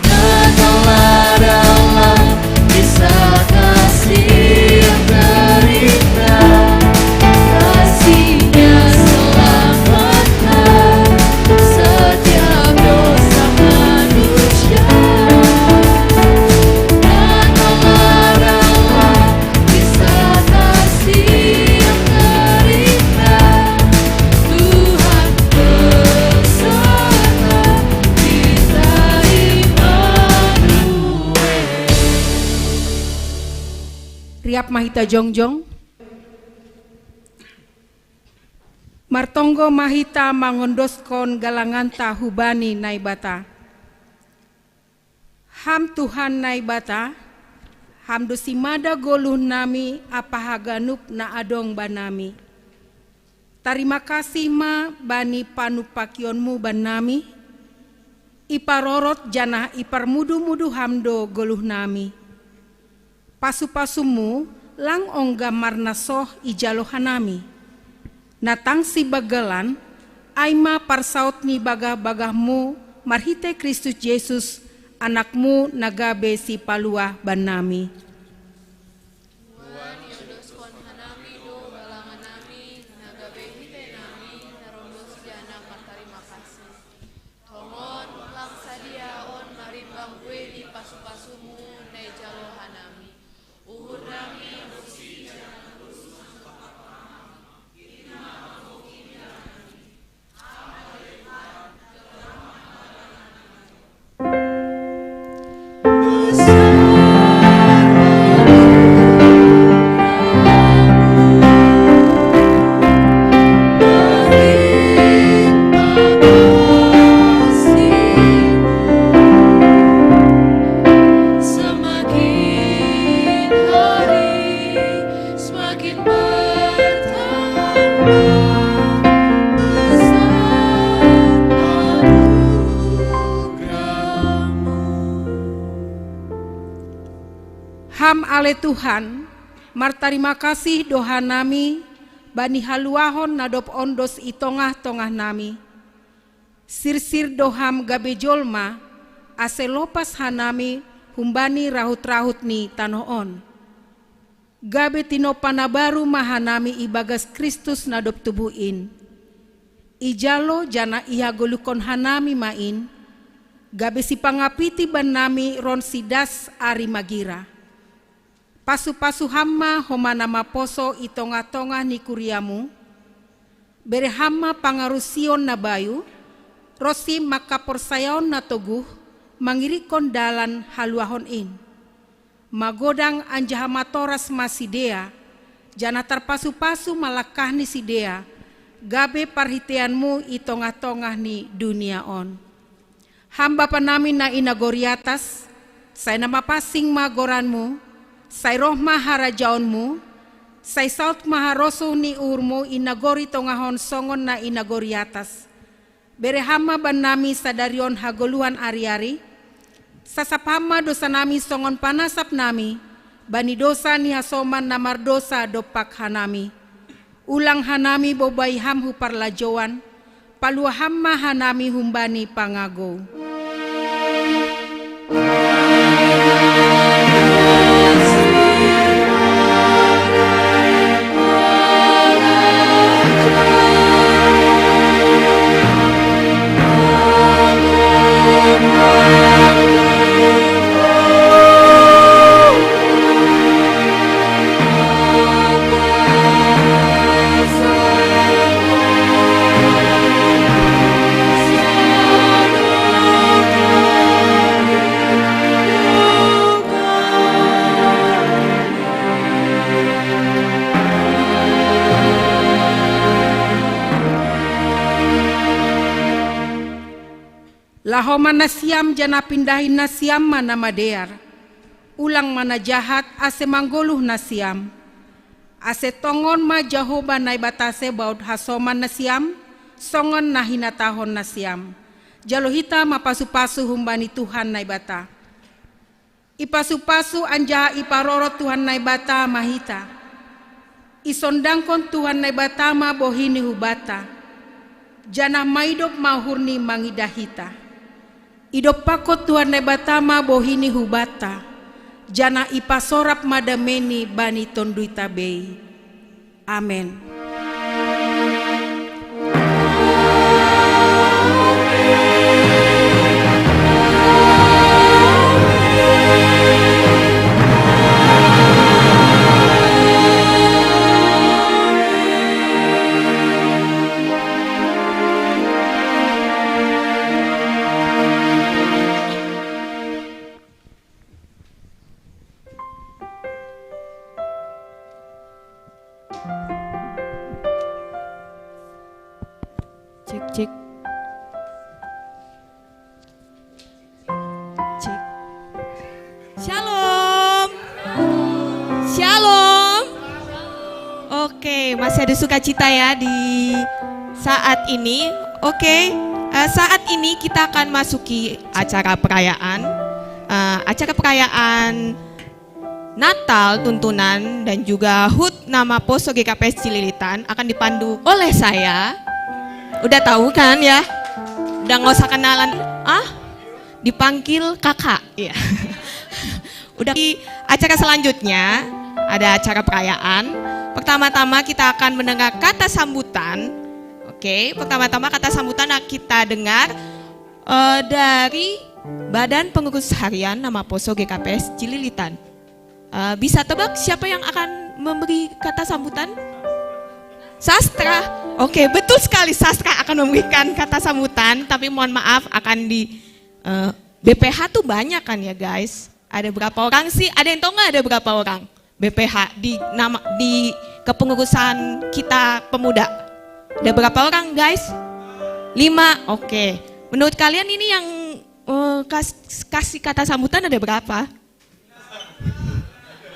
Datanglah dalam kisah kasih yang terindah, kasih-Nya selamatkan setiap dosa manusia. Datanglah dalam kisah Tajongjong. Martonggo ma hita mangondoskon galanganta hubani Naibata. Ham Tuhan Naibata, ham do simada goluh nami ampa haganup na adong banami. Tarima kasih ma bani panupakionmu banami, iparorot janah iparmudu-mudu ham do goluh nami. Pasu-pasumu lang ongga marnasoh ijalo hanami. Na tang sibagalan, ai ma parsaut ni bagah-bagahmu marhitei Kristus Jesus, Anakmu na gabe sipaluah banami. Tuhan, iondoskon hanami do balangan nami, na gabe hitei nami na rombos jana martarima kasih. Tongon lang sadia on marimbang buei ni pasu-pasumu na ijalo hanami. Uhur nami Ham ale Tuhan, martarima kasih do hanami bani haluahon na dob ondos i tongah-tongah nami. Sirsir do ham gabe jolma, ase lopas hanami humbani rahut-rahut ni tanoh on. Gabe tinompa na baru ma hanami ibagas Kristus na dob tubuh in. Ijalo janah ihagoluhkon hanami ma in, gabe sipangapiti bannami ronsi das ari magira. Pasu-pasu ham ma homa na maposo i tongah-tongah ni kuriamu, bere ham ma pangarusion na bayu, ronsi mangkaporsayaon na toguh mangirikkon dalan haluahon in. Magodang anjaha matoras ma sidea, janah tarpasu-pasu ma langkah ni sidea, gabe parhiteianmu i tongah-tongah ni dunia on. Ham Bapa nami na i nagori atas, sai na mapansing ma goranmu, sai roh ma harajaonmu, sai saud ma harosuh ni uhurmu i nagori tongah on songon na i nagori atas. Bere ham ma bannami sadari on hagoluhan ari-ari, sasap ham ma dousa nami songon panasap nami bani dousa ni hasoman na mardousa dompak hanami. Ulang hanami bobai ham hu parlajouan, paluah ham ma hanami humbani pangagou. Laho ma nasiam janah pindahi nasiam ma na madear. Ulang ma na jahat ase manggoluh nasiam. Ase tongon ma Jahowa Naibata sebaot hasoman nasiam, songon na hinatahon nasiam. Jalo hita ma pasu-pasu humbani Tuhan Naibata. Ipasu-pasu anjaha iparorot Tuhan Naibata ma hita. Isondangkon Tuhan Naibata ma bohini hubanta, janah maidop ma uhurni mangidah hita. Idompakkon Tuhan Naibata ma bohini hubanta, janah ipasorap ma dameini bani tonduita bei. Amen. Cek. Cek. Shalom. Shalom. Oke, masih ada sukacita ya di saat ini. Oke, eh, saat ini kita akan masuki acara perayaan, eh, acara perayaan Natal Tuntunan dan juga hut Namaposo G K P S Cililitan akan dipandu oleh saya. Udah tahu kan ya? Udah nggak usah kenalan. Ah, dipanggil kakak. Iya. Udah di acara selanjutnya ada acara perayaan. Pertama-tama kita akan mendengar kata sambutan. Oke, pertama-tama kata sambutan kita dengar eh, dari Badan Pengurus Harian Namaposo G K P S Cililitan. Eh, bisa tebak siapa yang akan memberi kata sambutan? Sastra. Oke, betul sekali, Sastra akan memberikan kata sambutan, tapi mohon maaf, akan di eh, B P H tuh banyak kan ya, guys. Ada berapa orang sih? Ada yang tahu nggak ada berapa orang B P H di nama di kepengurusan kita pemuda? Ada berapa orang, guys? Lima. Oke. Menurut kalian ini yang eh, kas- kasih kata sambutan ada berapa?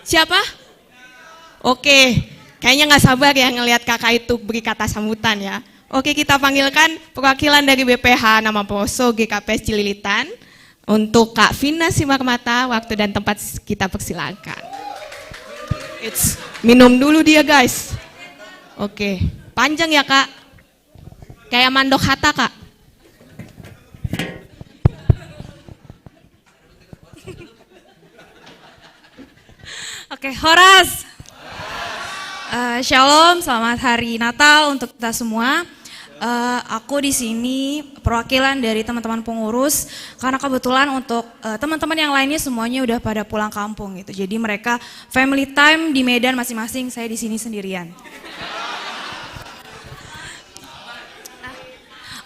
Siapa? Oke, kayaknya nggak sabar ya ngelihat kakak itu beri kata sambutan ya. Oke, kita panggilkan perwakilan dari B P H Namaposo G K P S Cililitan untuk Kak Vina Simarmata. Waktu dan tempat kita persilakan. It's minum dulu dia, guys. Oke, panjang ya, Kak. Kayak mandok hata, Kak. Oke, horas. Eh, shalom, selamat hari Natal untuk kita semua. Eh, aku di sini perwakilan dari teman-teman pengurus karena kebetulan untuk eh, teman-teman yang lainnya semuanya udah pada pulang kampung gitu. Jadi mereka family time di Medan masing-masing, saya di sini sendirian.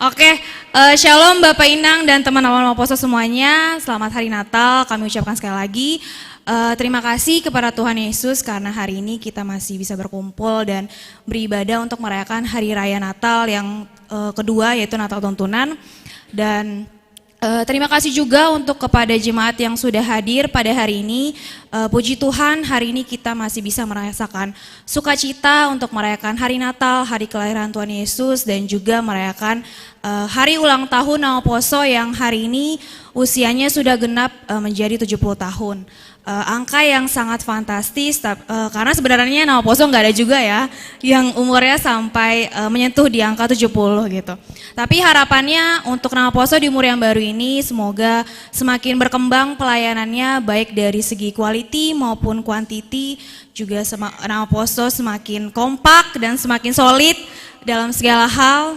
Oke, eh, shalom Bapak Inang dan teman-teman Maposo semuanya. Selamat hari Natal kami ucapkan sekali lagi. Eh, terima kasih kepada Tuhan Yesus karena hari ini kita masih bisa berkumpul dan beribadah untuk merayakan hari raya Natal yang eh, kedua, yaitu Natal Tuntunan. Dan eh, terima kasih juga untuk kepada jemaat yang sudah hadir pada hari ini. Eh, puji Tuhan, hari ini kita masih bisa merasakan sukacita untuk merayakan hari Natal, hari kelahiran Tuhan Yesus, dan juga merayakan eh, hari ulang tahun Namaposo yang hari ini usianya sudah genap eh, menjadi tujuh puluh tahun. Eh, angka yang sangat fantastis, tap- eh, karena sebenarnya Namaposo nggak ada juga ya yang umurnya sampai eh, menyentuh di angka tujuh puluh gitu. Tapi harapannya untuk Namaposo di umur yang baru ini semoga semakin berkembang pelayanannya, baik dari segi quality maupun quantity, juga sema- Namaposo semakin kompak dan semakin solid dalam segala hal.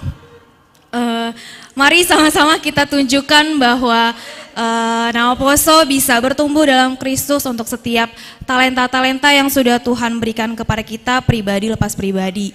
Eh, mari sama-sama kita tunjukkan bahwa eh, Namaposo bisa bertumbuh dalam Kristus untuk setiap talenta-talenta yang sudah Tuhan berikan kepada kita pribadi lepas pribadi.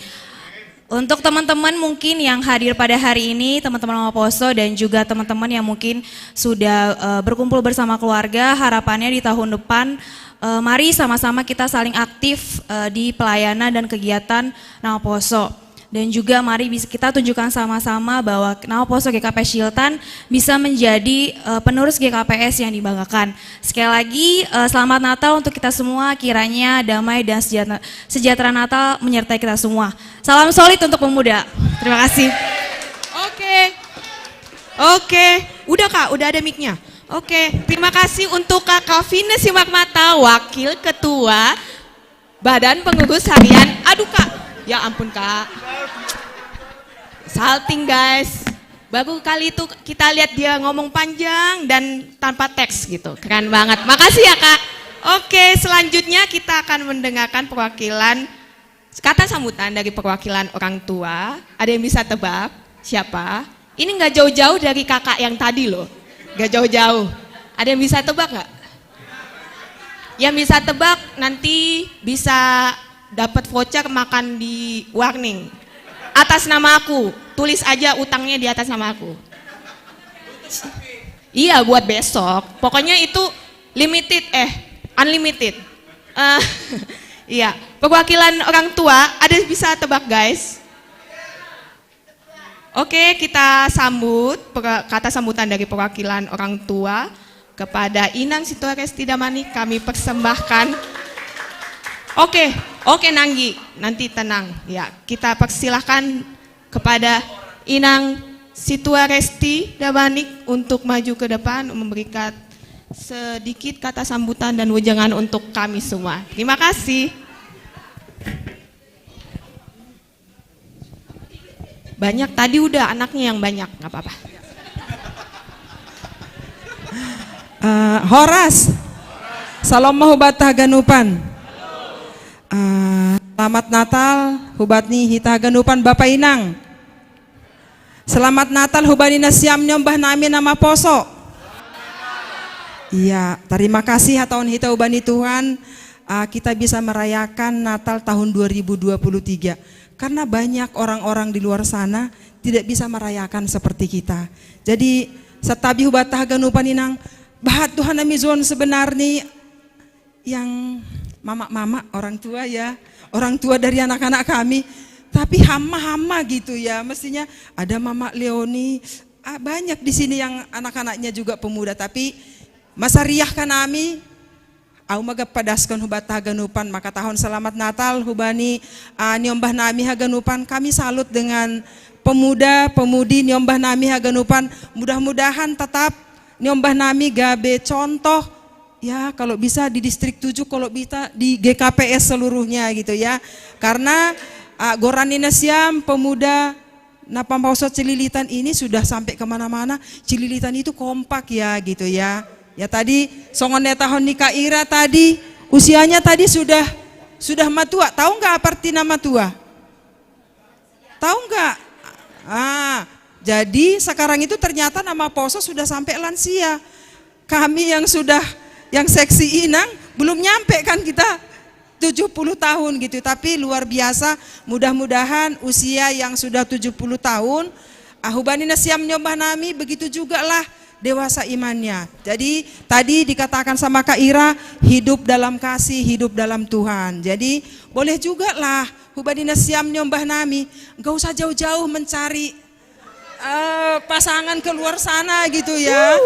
Untuk teman-teman mungkin yang hadir pada hari ini, teman-teman Namaposo dan juga teman-teman yang mungkin sudah eh, berkumpul bersama keluarga, harapannya di tahun depan eh, mari sama-sama kita saling aktif eh, di pelayanan dan kegiatan Namaposo. Dan juga mari bisa kita tunjukkan sama-sama bahwa Namaposo G K P Cililitan bisa menjadi eh, penerus G K P S yang dibanggakan. Sekali lagi, eh, selamat Natal untuk kita semua. Kiranya damai dan sejahtera, sejahtera Natal menyertai kita semua. Salam solid untuk pemuda. Terima kasih. Oke. Oke. Udah, Kak, udah ada mic-nya. Oke, terima kasih untuk Kak Kavina Simakmata, Wakil Ketua Badan Pengurus Harian. Aduh, Kak. Ya ampun, Kak. Salting, guys. Baru kali itu kita lihat dia ngomong panjang dan tanpa teks gitu. Keren banget. Makasih ya, Kak. Oke, selanjutnya kita akan mendengarkan perwakilan kata sambutan dari perwakilan orang tua. Ada yang bisa tebak siapa? Ini nggak jauh-jauh dari kakak yang tadi loh. Nggak jauh-jauh. Ada yang bisa tebak nggak? Yang bisa tebak nanti bisa dapat voucher makan di Warning. Atas nama aku. Tulis aja utangnya di atas nama aku. Iya, buat besok. Pokoknya itu limited, eh, unlimited. Eh, iya, perwakilan orang tua ada bisa tebak, guys? Oke, kita sambut peka- kata sambutan dari perwakilan orang tua kepada Inang Situa Resti Damanik kami persembahkan. Oke, oke Nanggi, nanti tenang. Ya, kita persilahkan kepada Inang Situa Resti Damanik untuk maju ke depan memberikan sedikit kata sambutan dan wejangan untuk kami semua. Terima kasih. Banyak tadi udah anaknya yang banyak, nggak apa-apa. Eh, Horas, salom mahubat haganupan. Eh, selamat Natal, hubat ni hita haganupan Bapa Inang. Selamat Natal, hubanina siam nyombah nami nama poso. Iya, terima kasih ha tahun hita ubani Tuhan, eh, kita bisa merayakan Natal tahun dua ribu dua puluh tiga. Karena banyak orang-orang di luar sana tidak bisa merayakan seperti kita. Jadi, satabi hubat haganupan Inang, bahat Tuhan nami Zon sebenarnya yang mama-mama, orang tua ya, orang tua dari anak-anak kami. Tapi hama-hama gitu ya, mestinya ada Mama Leoni, ah, banyak di sini yang anak-anaknya juga pemuda. Tapi masa riah kanami, au maga padaskon hubat haganupan, maka tahun selamat Natal hubani, ah, niombah nami haganupan. Kami salut dengan pemuda, pemudi niombah nami haganupan. Mudah-mudahan tetap niombah nami gabe contoh, ya, kalau bisa di distrik tujuh, kalau bisa di G K P S seluruhnya gitu ya. Karena, ah, goranina siam pemuda na pamposo Cililitan ini sudah sampai kemana-mana. Cililitan itu kompak ya gitu ya. Ya tadi songon tahun nikah Ira tadi, usianya tadi sudah sudah matua. Tahu nggak apa artinya matua? Tahu nggak? Ah, jadi sekarang itu ternyata nama poso sudah sampai lansia. Kami yang sudah, yang seksi Inang belum nyampe kan kita tujuh puluh tahun gitu. Tapi luar biasa, mudah-mudahan usia yang sudah tujuh puluh tahun, ah, hubanina siam nyombah nami, begitu juga lah dewasa imannya. Jadi tadi dikatakan sama Kak Ira, hidup dalam kasih, hidup dalam Tuhan. Jadi boleh juga lah hubanina siam nyombah nami, nggak usah jauh-jauh mencari, eh, pasangan ke luar sana gitu ya.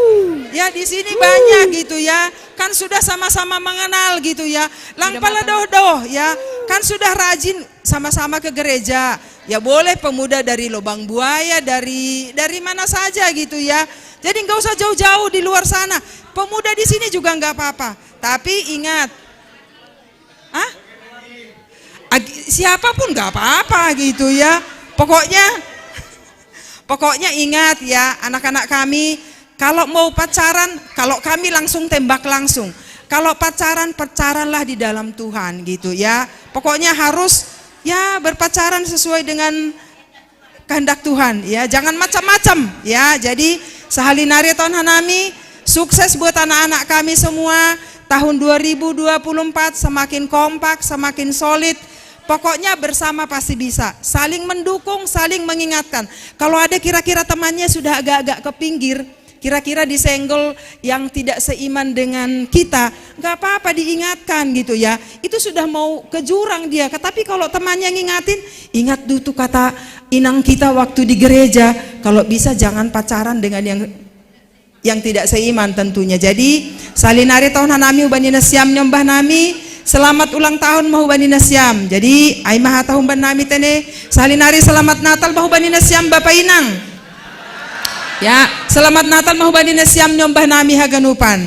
Ya di sini banyak gitu ya. Kan sudah sama-sama mengenal gitu ya. Lang pala doh-doh ya. Kan sudah rajin sama-sama ke gereja. Ya boleh pemuda dari Lubang Buaya, dari dari mana saja gitu ya. Jadi nggak usah jauh-jauh di luar sana. Pemuda di sini juga nggak apa-apa. Tapi ingat, ah, siapapun nggak apa-apa gitu ya. Pokoknya, pokoknya ingat ya, anak-anak kami, kalau mau pacaran, kalau kami langsung tembak langsung. Kalau pacaran, pacaranlah di dalam Tuhan gitu ya. Pokoknya harus ya berpacaran sesuai dengan kehendak Tuhan ya, jangan macam-macam ya. Jadi sahalinari tahun hanami, sukses buat anak-anak kami semua. Tahun dua ribu dua puluh empat semakin kompak, semakin solid. Pokoknya bersama pasti bisa. Saling mendukung, saling mengingatkan. Kalau ada kira-kira temannya sudah agak-agak ke pinggir, kira-kira disenggol yang tidak seiman dengan kita, nggak apa-apa diingatkan gitu ya. Itu sudah mau ke jurang dia. Tapi kalau temannya ngingatin, ingat dulu tuh kata inang kita waktu di gereja, kalau bisa jangan pacaran dengan yang yang tidak seiman tentunya. Jadi sahalinari tahun hanami hubanina siam nyombah nami, selamat ulang tahun mahubanina siam. Jadi ai maha tahun ban nami tene, sahalinari selamat Natal mahubanina siam Bapak Inang. Ya, selamat Natal mahubanina siam nyombah nami haganupan.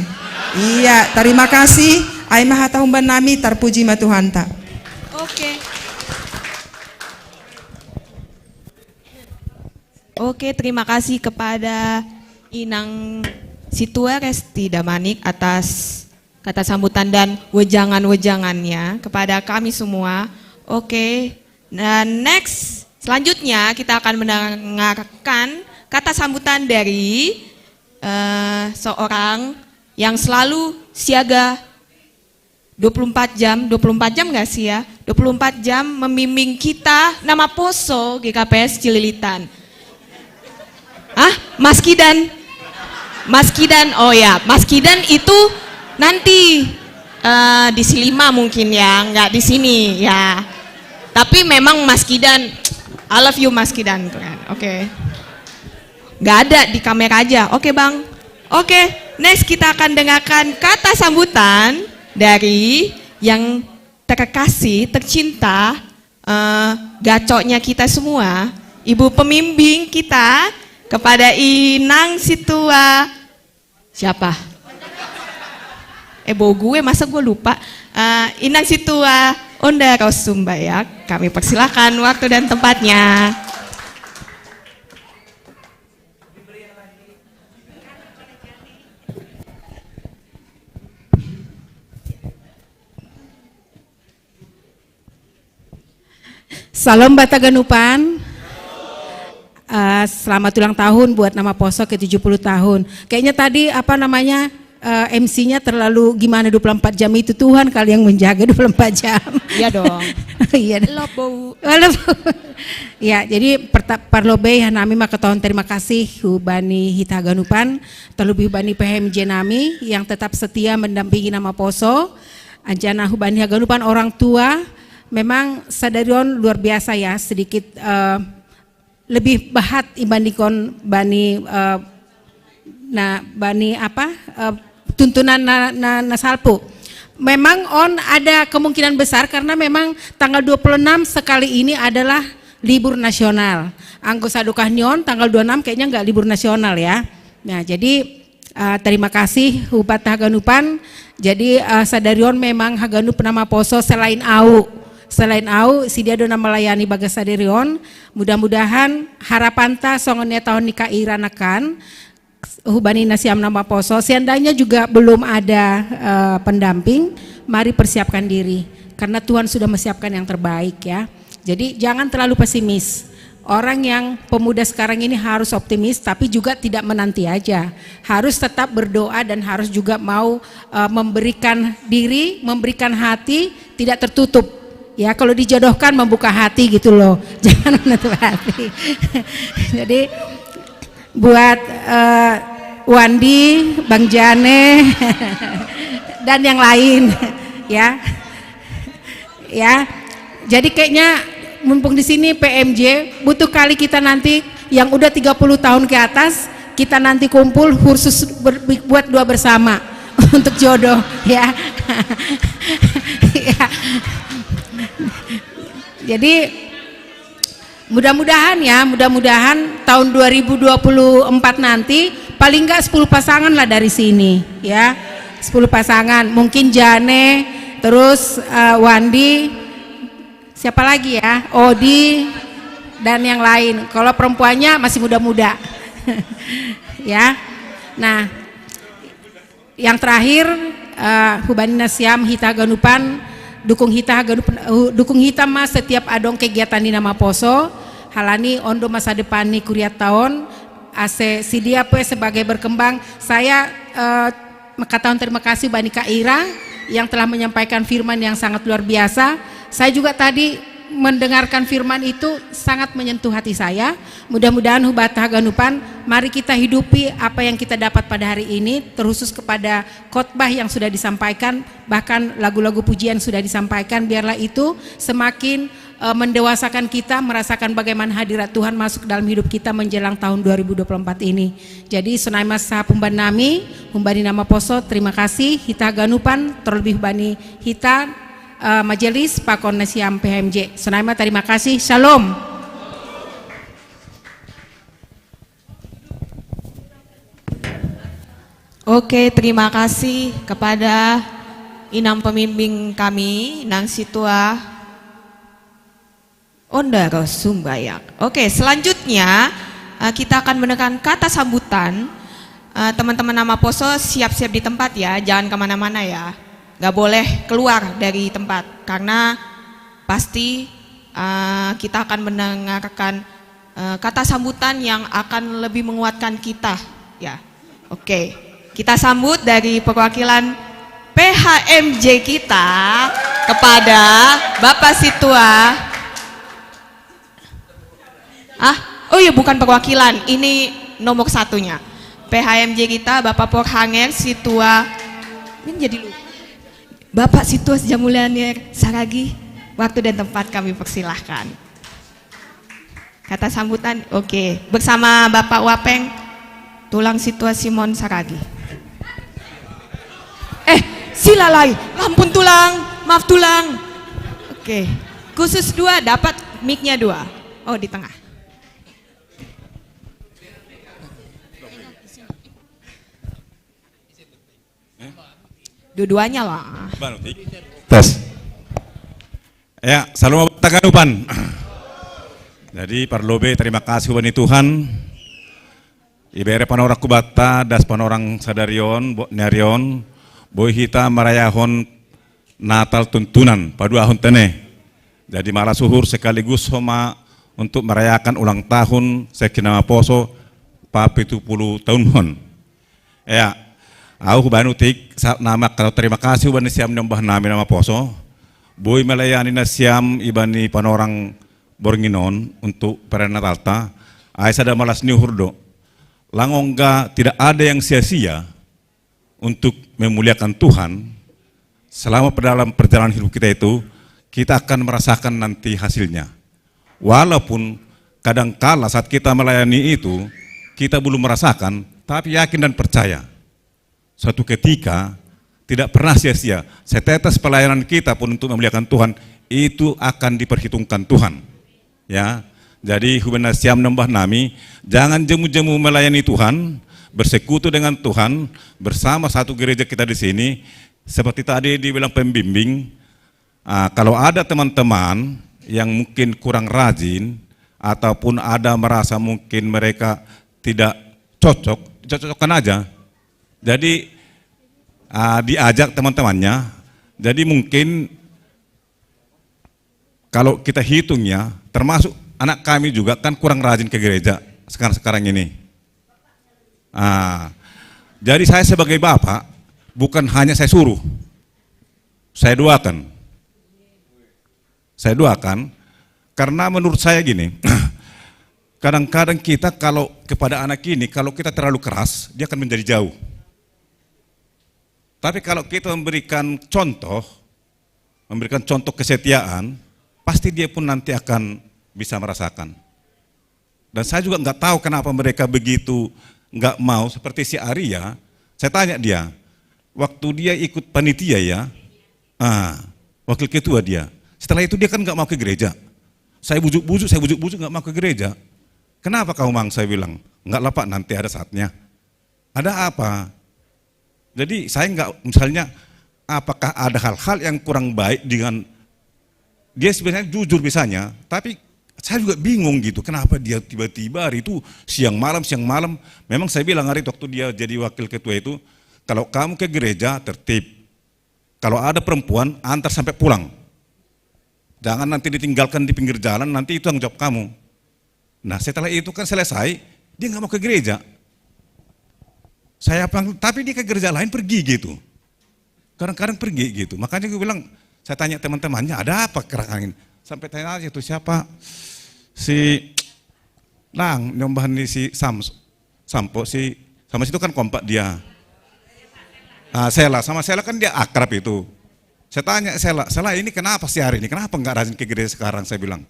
Iya, terima kasih. Ai maha tahun ban nami, terpuji ma Tuhanta. Oke. Oke, terima kasih kepada Inang Situa Resti Damanik atas kata sambutan dan wejangan-wejangannya kepada kami semua. Oke, dan next, selanjutnya kita akan mendengarkan kata sambutan dari eh, seorang yang selalu siaga dua puluh empat jam, dua puluh empat jam nggak sih ya? Dua puluh empat jam membimbing kita nama poso G K P S Cililitan. Ah, Mas Kidan. Mas Kidan, oh ya, Mas Kidan itu nanti eh, di Silima mungkin ya, nggak di sini ya. Tapi memang Mas Kidan, I love you Mas Kidan, keren. Oke. Nggak ada di kamera aja. Oke, Bang. Oke, next kita akan dengarkan kata sambutan dari yang terkasih, tercinta, eh, gacoknya kita semua, Ibu Pembimbing kita, kepada Inang Situa. Siapa? Eh, bau gue, masa gue lupa? Eh, Inang Situa Onda Rosumbayak, kami persilakan waktu dan tempatnya. Salam Bata Ganupan. Eh, selamat ulang tahun buat Nama Poso ke tujuh puluh tahun. Kayaknya tadi, apa namanya, eh, M C-nya terlalu gimana, dua puluh empat jam itu Tuhan kali yang menjaga dua puluh empat jam. Iya dong. Iya dong. Lo bau. Halo. Ya, jadi perta-, parlobey nami makaton terima kasih hubani Hita Ganupan, terlebih hubani P H M J nami yang tetap setia mendampingi Nama Poso. Anjana hubani Haganupan orang tua, memang sadarion luar biasa ya, sedikit, eh, lebih bahat ibandingkon bani, eh, na bani apa, eh, tuntunan na, na, na salpu. Memang on ada kemungkinan besar karena memang tanggal dua puluh enam sekali ini adalah libur nasional. Anggo sadokah nion tanggal dua puluh enam kayaknya nggak libur nasional ya. Nah, jadi, eh, terima kasih hubata Haganupan. Jadi, eh, sadarion memang Haganup Nama Poso selain au. Selain au, si dia dona melayani bagas sadarion. Mudah-mudahan harapanta songon nia taon ni kairanakan hubani nasiam Nama Poso. Seandainya juga belum ada, eh, pendamping, mari persiapkan diri. Karena Tuhan sudah menyiapkan yang terbaik ya. Jadi jangan terlalu pesimis. Orang yang pemuda sekarang ini harus optimis, tapi juga tidak menanti aja. Harus tetap berdoa dan harus juga mau, eh, memberikan diri, memberikan hati, tidak tertutup. Ya, kalau dijodohkan membuka hati gitu loh. Jangan menutup hati. Jadi buat, eh, Wandi, Bang Jane, dan yang lain, ya. Ya. Jadi kayaknya mumpung di sini P M J, butuh kali kita nanti yang udah tiga puluh tahun ke atas, kita nanti kumpul khusus ber-, buat doa bersama untuk jodoh, ya. Ya. Jadi mudah-mudahan ya, mudah-mudahan tahun dua ribu dua puluh empat nanti paling nggak sepuluh pasangan lah dari sini, ya. Sepuluh pasangan, mungkin Jane, terus, eh, Wandi, siapa lagi ya? Odi, dan yang lain. Kalau perempuannya masih muda-muda. Ya. Nah, yang terakhir, eh, hubani nasiam Hita Ganupan, dukung Hita Ganup-, eh, dukung Hita mas setiap adong kegiatan di Nama Poso, halani ondo masa depan ni kuriat taon, ase si dia pe sebagai berkembang. Saya, eh, makaton terima kasih bani Kak Ira yang telah menyampaikan firman yang sangat luar biasa. Saya juga tadi mendengarkan firman itu sangat menyentuh hati saya. Mudah-mudahan hubata Haganupan, mari kita hidupi apa yang kita dapat pada hari ini, terkhusus kepada khotbah yang sudah disampaikan, bahkan lagu-lagu pujian sudah disampaikan. Biarlah itu semakin, eh, mendewasakan kita, merasakan bagaimana hadirat Tuhan masuk dalam hidup kita menjelang tahun dua ribu dua puluh empat ini. Jadi sonai mas sahap humban nami, humbani Nama Poso, terima kasih, Hita Ganupan, terlebih bani Hita, eh, majelis pakon nasiam P H M J. Sonai ma, terima kasih. Shalom. Oke, terima kasih kepada Inang pemimpin kami, Nang Situa Onda Rosumbayak. Oke, selanjutnya, eh, kita akan mendengarkan kata sambutan. Eh, teman-teman Nama Poso siap-siap di tempat ya, jangan kemana-mana ya. Nggak boleh keluar dari tempat karena pasti, eh, kita akan mendengarkan, eh, kata sambutan yang akan lebih menguatkan kita ya. Oke, kita sambut dari perwakilan P H M J kita kepada Bapak Situa. Ah, oh iya, bukan perwakilan, ini nomor satunya. P H M J kita, Bapak Porhanger Situa. Ini jadi lupa. Bapak Situa Jamulianir Saragih, waktu dan tempat kami persilahkan. Kata sambutan, oke. Bersama Bapak Wapeng, Tulang Situa Simon Saragi. Eh, silalai. Ampun Tulang, maaf Tulang. Oke. Khusus dua dapat mic-nya dua. Oh, di tengah. Dua-duanya lah. Baru, Tik. Tes. Ya, salam taganupan. Jadi parlobe terima kasih bani Tuhan. Ibere panorang kubata das panorang sadarion, bo, narion, boy hita marayahon Natal tuntunan, paduahon tene. Jadi malah suhur sekaligus homa untuk merayakan ulang tahun Sekinama Poso pa pitu puluh tahun hon. Ya, au hubanu Tik, sa, nama kalau terima kasih ubani siam nyombah nami nama poso. Boy melayani na siam ibani panorang bornginon untuk perayaan Natalta. Ai sada malas ni hurdo. Langongga tidak ada yang sia-sia untuk memuliakan Tuhan. Selama dalam perjalanan hidup kita itu, kita akan merasakan nanti hasilnya. Walaupun kadangkala saat kita melayani itu, kita belum merasakan, tapi yakin dan percaya. Suatu ketika, tidak pernah sia-sia. Setetes pelayanan kita pun untuk memuliakan Tuhan, itu akan diperhitungkan Tuhan. Ya, jadi hubena siam nembah nami, jangan jemu-jemu melayani Tuhan, bersekutu dengan Tuhan, bersama satu gereja kita di sini. Seperti tadi dibilang pembimbing, ah, kalau ada teman-teman yang mungkin kurang rajin ataupun ada merasa mungkin mereka tidak cocok, cocokkan aja. Jadi ah, diajak teman-temannya. Jadi mungkin kalau kita hitung ya, termasuk anak kami juga kan kurang rajin ke gereja sekarang-sekarang ini. Ah, jadi saya sebagai bapak bukan hanya saya suruh, saya doakan. Saya doakan karena menurut saya gini, kadang-kadang kita kalau kepada anak ini, kalau kita terlalu keras, dia akan menjadi jauh. Tapi kalau kita memberikan contoh, memberikan contoh kesetiaan, pasti dia pun nanti akan bisa merasakan. Dan saya juga nggak tahu kenapa mereka begitu nggak mau, seperti si Arya. Saya tanya dia, waktu dia ikut panitia ya, ah, wakil ketua dia. Setelah itu dia kan nggak mau ke gereja. Saya bujuk-bujuk, saya bujuk-bujuk nggak mau ke gereja. Kenapa kau mang? Saya bilang, nggak lah Pak, nanti ada saatnya. Ada apa? Jadi saya nggak, misalnya, apakah ada hal-hal yang kurang baik dengan dia? Sebenarnya jujur bisanya, tapi saya juga bingung gitu, kenapa dia tiba-tiba hari itu siang malam, siang malam. Memang saya bilang hari itu waktu dia jadi wakil ketua itu, kalau kamu ke gereja tertib, kalau ada perempuan antar sampai pulang, jangan nanti ditinggalkan di pinggir jalan, nanti itu yang jawab kamu. Nah setelah itu kan selesai, dia nggak mau ke gereja. Saya panggil, tapi dia ke gereja lain pergi gitu. Kadang-kadang pergi gitu. Makanya gue bilang, saya tanya teman-temannya, ada apa kerak angin? Sampai tanya aja tuh siapa? Si Nang, nyombahan ni si Sam, Sampo, si sama situ kan kompak dia. Nah, Sela, sama Sela kan dia akrab itu. Saya tanya Sela, Sela ini kenapa sih hari ini? Kenapa nggak rajin ke gereja sekarang? Saya bilang,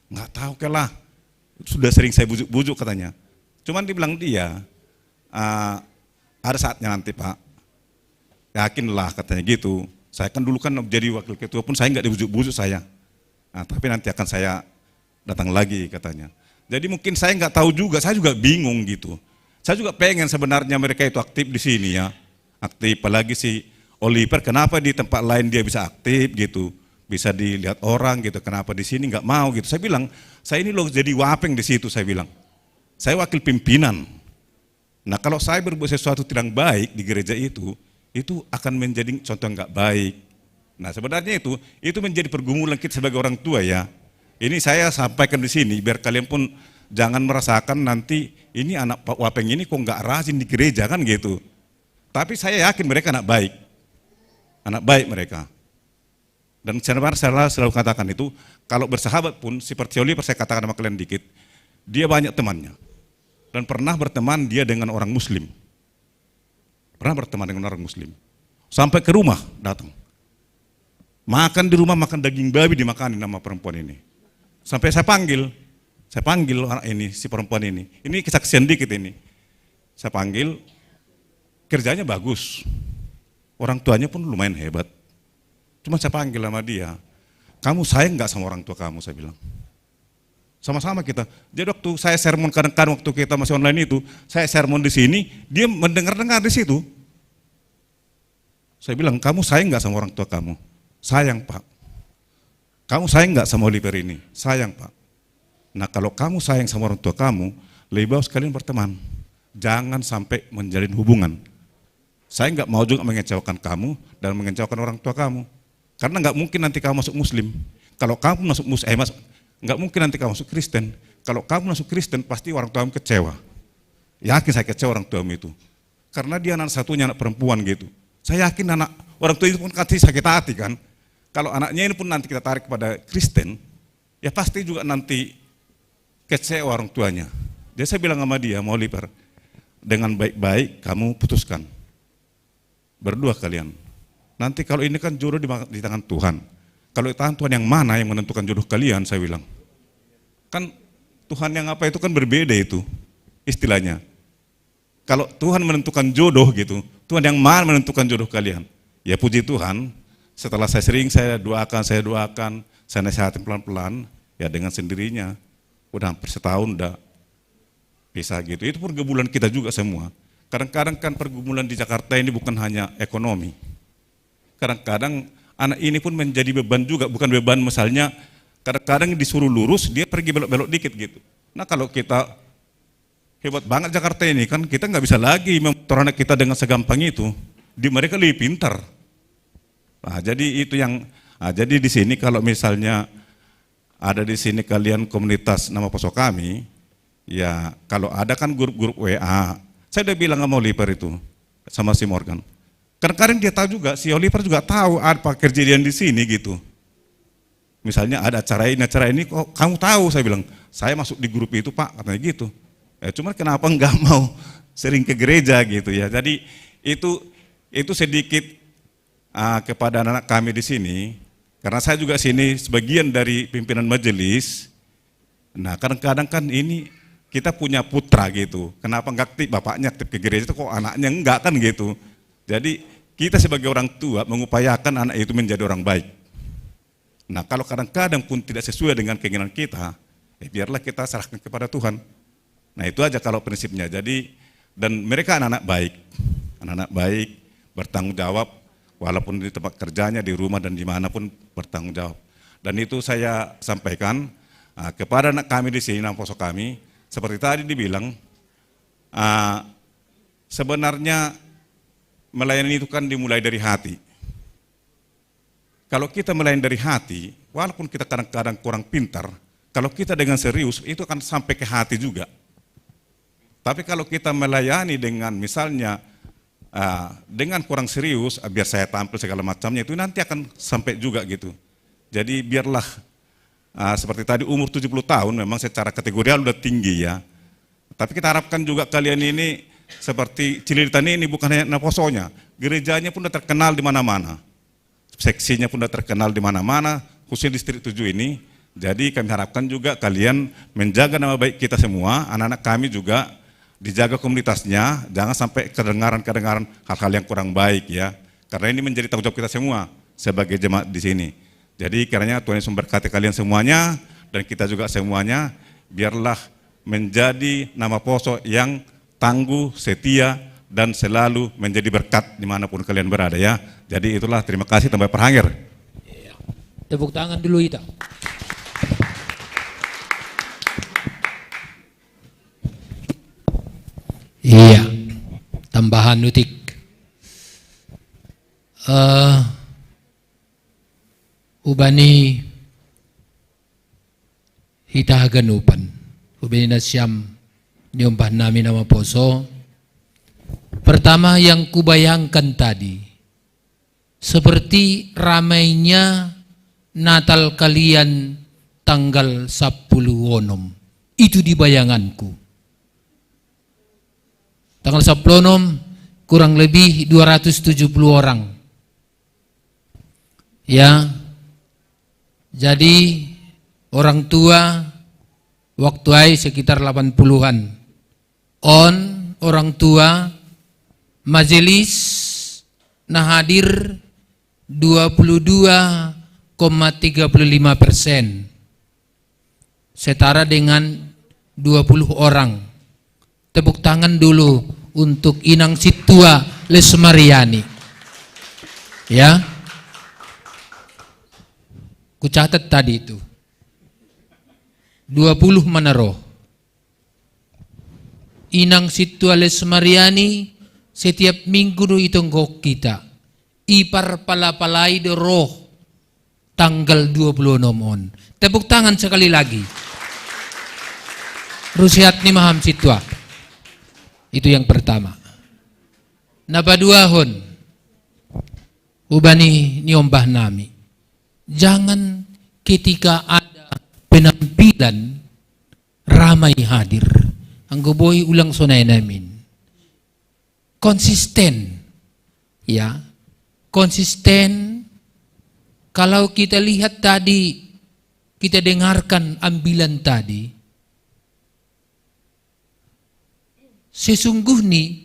nggak tahu kelah. Sudah sering saya bujuk-bujuk katanya. Cuman dibilang dia, ah, ada saatnya nanti Pak. Yakinlah katanya gitu. Saya kan dulu kan jadi wakil ketua pun saya nggak dibujuk-bujuk saya. Nah, tapi nanti akan saya datang lagi katanya. Jadi mungkin saya nggak tahu juga, saya juga bingung gitu. Saya juga pengen sebenarnya mereka itu aktif di sini ya. Aktif, apalagi si Oliver, kenapa di tempat lain dia bisa aktif gitu, bisa dilihat orang gitu, kenapa di sini nggak mau gitu. Saya bilang, saya ini loh jadi wapeng di situ, saya bilang. Saya wakil pimpinan. Nah kalau saya berbuat sesuatu tidak baik di gereja itu, itu akan menjadi contoh yang nggak baik. Nah sebenarnya itu, itu menjadi pergumulan kita sebagai orang tua ya. Ini saya sampaikan di sini biar kalian pun jangan merasakan nanti ini anak Pak Wapeng ini kok nggak rajin di gereja kan gitu. Tapi saya yakin mereka anak baik, anak baik mereka. Dan saya selalu, selalu katakan itu, kalau bersahabat pun seperti Oliver saya katakan sama kalian dikit, dia banyak temannya. Dan pernah berteman dia dengan orang Muslim. Pernah berteman dengan orang Muslim. Sampai ke rumah datang. Makan di rumah, makan daging babi dimakanin sama perempuan ini. Sampai saya panggil, Saya panggil orang ini, si perempuan ini. Ini kesaksian dikit ini. Saya panggil, kerjanya bagus. Orang tuanya pun lumayan hebat. Cuma saya panggil sama dia, "Kamu sayang nggak sama orang tua kamu?" saya bilang. Sama-sama kita. Jadi waktu saya sermon, kadang-kadang waktu kita masih online itu, saya sermon di sini, dia mendengar-dengar di situ. Saya bilang, "Kamu sayang nggak sama orang tua kamu?" "Sayang, Pak." "Kamu sayang nggak sama Oliver ini?" "Sayang, Pak." "Nah, kalau kamu sayang sama orang tua kamu, lebih bagus kalian berteman. Jangan sampai menjalin hubungan. Saya nggak mau juga mengecewakan kamu dan mengecewakan orang tua kamu. Karena nggak mungkin nanti kamu masuk Muslim. Kalau kamu masuk Mus, eh, mas, nggak mungkin nanti kamu masuk Kristen. Kalau kamu masuk Kristen, pasti orang tuamu kecewa. Yakin saya kecewa orang tuamu itu. Karena dia anak satunya, anak perempuan gitu. Saya yakin anak orang tua itu pun pasti sakit hati kan. Kalau anaknya ini pun nanti kita tarik kepada Kristen, ya pasti juga nanti kecewa orang tuanya." Jadi saya bilang sama dia, "Mau Oliver, dengan baik-baik kamu putuskan. Berdua kalian. Nanti kalau ini kan jodoh di, di tangan Tuhan. Kalau di tangan Tuhan yang mana yang menentukan jodoh kalian?" saya bilang. Kan Tuhan yang apa itu kan berbeda itu istilahnya. Kalau Tuhan menentukan jodoh gitu, Tuhan yang mana menentukan jodoh kalian? Ya puji Tuhan, setelah saya sering saya doakan, saya doakan, saya nasihatin pelan-pelan, ya dengan sendirinya udah hampir setahun udah pisah gitu. Itu pergumulan kita juga semua. Kadang-kadang kan pergumulan di Jakarta ini bukan hanya ekonomi. Kadang-kadang anak ini pun menjadi beban juga, bukan beban misalnya kadang-kadang disuruh lurus, dia pergi belok-belok dikit gitu. Nah, kalau kita hebat banget Jakarta ini kan, kita nggak bisa lagi mengatur anak kita dengan segampang itu. Di mereka lebih pintar. Nah, jadi itu yang, nah, jadi di sini kalau misalnya ada di sini kalian komunitas Nama Poso kami, ya kalau ada kan grup-grup W A. Saya udah bilang sama Oliver itu, sama si Morgan. Kadang-kadang dia tahu juga, si Oliver juga tahu apa kejadian di sini gitu. Misalnya ada acara ini, acara ini, "Kok kamu tahu?" saya bilang, "Saya masuk di grup itu, Pak," katanya gitu. Ya, cuman kenapa nggak mau sering ke gereja gitu ya. Jadi itu itu sedikit, ah, kepada anak-anak kami di sini, karena saya juga sini sebagian dari pimpinan majelis. Nah, kadang-kadang kan ini kita punya putra gitu, kenapa nggak aktif, bapaknya aktif ke gereja, kok anaknya enggak kan gitu. Jadi kita sebagai orang tua mengupayakan anak itu menjadi orang baik. Nah, kalau kadang-kadang pun tidak sesuai dengan keinginan kita, eh, biarlah kita serahkan kepada Tuhan. Nah, itu aja kalau prinsipnya. Jadi, dan mereka anak-anak baik, anak-anak baik, bertanggung jawab, walaupun di tempat kerjanya, di rumah dan dimanapun bertanggung jawab. Dan itu saya sampaikan, ah, kepada anak kami di sini, Nama Poso kami, seperti tadi dibilang, ah, sebenarnya melayani itu kan dimulai dari hati. Kalau kita melayani dari hati, walaupun kita kadang-kadang kurang pintar, kalau kita dengan serius, itu akan sampai ke hati juga. Tapi kalau kita melayani dengan misalnya, ah, dengan kurang serius, "Ah, biar saya tampil segala macamnya," itu nanti akan sampai juga gitu. Jadi biarlah, ah, seperti tadi, umur tujuh puluh tahun memang secara kategorial udah tinggi ya. Tapi kita harapkan juga kalian ini seperti Cililitan ini bukan hanya Naposonya, gerejanya pun udah terkenal di mana-mana. Seksinya pun udah terkenal di mana-mana, khususnya distrik tujuh ini. Jadi kami harapkan juga kalian menjaga nama baik kita semua, anak-anak kami juga dijaga komunitasnya, jangan sampai kedengaran-kedengaran hal-hal yang kurang baik ya. Karena ini menjadi tanggung jawab kita semua sebagai jemaat di sini. Jadi kiranya Tuhan Yesus memberkati kalian semuanya dan kita juga semuanya, biarlah menjadi Nama Poso yang tangguh, setia, dan selalu menjadi berkat dimanapun kalian berada ya. Jadi itulah, terima kasih, tambah perhangir. Tepuk tangan dulu kita. Iya, tambahan nutik. Eh, ubani hita haganupan, ubani na siyam niyumpa nami Nama Poso. Pertama, yang kubayangkan tadi, seperti ramainya Natal kalian tanggal sepuluh onom. Itu di bayanganku. Tanggal sepuluh onom, kurang lebih dua ratus tujuh puluh orang. Ya. Jadi orang tua, Waktu ai sekitar delapan puluhan. On, orang tua, majelis, na hadir dua puluh dua koma tiga puluh lima persen. Setara dengan dua puluh orang. Tepuk tangan dulu untuk Inang Situa Lesmariani. Ya. Kucatat tadi itu. Dua puluh mana roh. Inang Situa Lesmariani setiap minggu do itonggok kita. Ipar palapalai do roh tanggal dua puluh enam on. Tepuk tangan sekali lagi. Rusiat ni maham Situa. Itu yang pertama. Na paduahon, hubani niombah nami. Jangan ketika ada penampilan ramai hadir. Anggo boi ulang sonai namin. Konsisten. Ya. Konsisten. Kalau kita lihat tadi, kita dengarkan ambilan tadi, sesungguhnya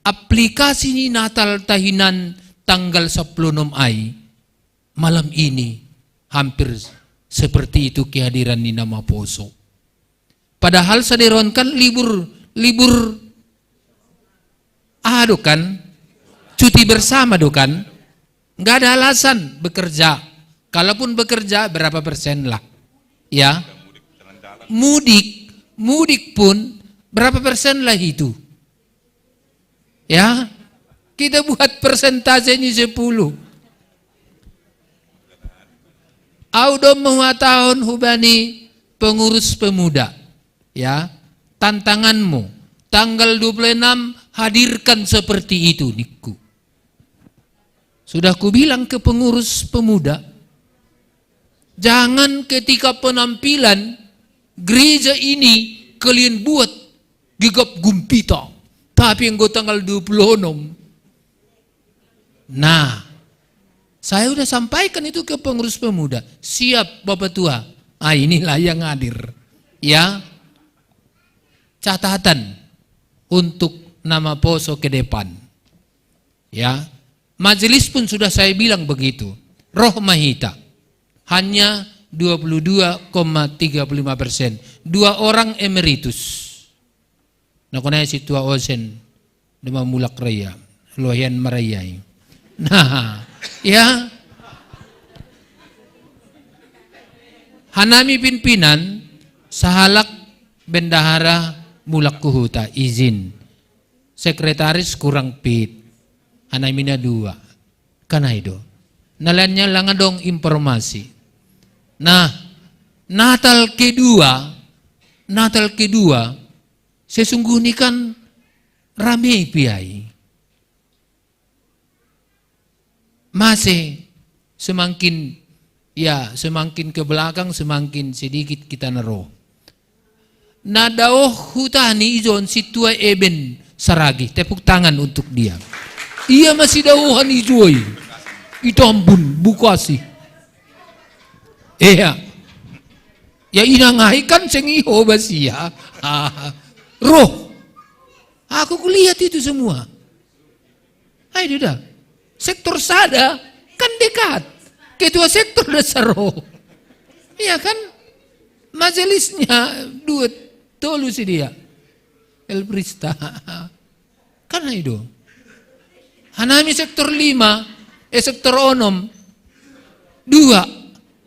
aplikasi ni Natal tahinan tanggal sepuluh enam ai, malam ini hampir seperti itu kehadiran ni na maposo. Padahal sadari on kan libur, libur, ah, do kan? Cuti bersama do kan? Nggak ada alasan bekerja. Kalaupun bekerja, berapa persen lah? Ya. Mudik, mudik pun berapa persen lah itu? Ya. Kita buat persentasenya sepuluh. Au do mengatakan hubani pengurus pemuda. Ya, tantanganmu tanggal dua puluh enam, hadirkan seperti itu, nikku. Sudah kubilang ke pengurus pemuda, jangan ketika penampilan gereja ini kalian buat gegap gumpita, tapi anggo tanggal dua puluh enam. Nah, saya udah sampaikan itu ke pengurus pemuda. Siap, Bapak Tua. Ah, inilah yang hadir. Ya. Catatan untuk na maposo ke depan. Ya. Majelis pun sudah saya bilang begitu. Roh ma hita. Hanya dua puluh dua koma tiga puluh lima persen. Dua orang emeritus. Na kona i Situa Osen, dema mulak raia, lohian ma raia i. Nah, ya. Hanami pimpinan, sahalak bendahara mulak hu huta, izin. Sekretaris kurang pit. Hanami na dua. Kan ai do. Na lainnya lang adong informasi. Nah, Natal kedua, Natal kedua, sesungguhnya kan rame pe ai. Masih semakin, ya, semakin ke belakang, semakin sedikit kita na ro. Na daoh huta ni ijon Situa Eben Saragih, tepuk tangan untuk dia. Ia ma sidaohan ijo i. I Tambun, Bukasi. Iya. Ya, inang ai kan seng iho bas ia. Roh. Aku kulihat itu semua. Ai do da. Sektor sada kan dekat. Ketua sektor da saro. Iya kan? Majelisnya dua, tolu si dia. Elbrista. Kan ai do. Hanami sektor lima, eh, sektor onom. Dua.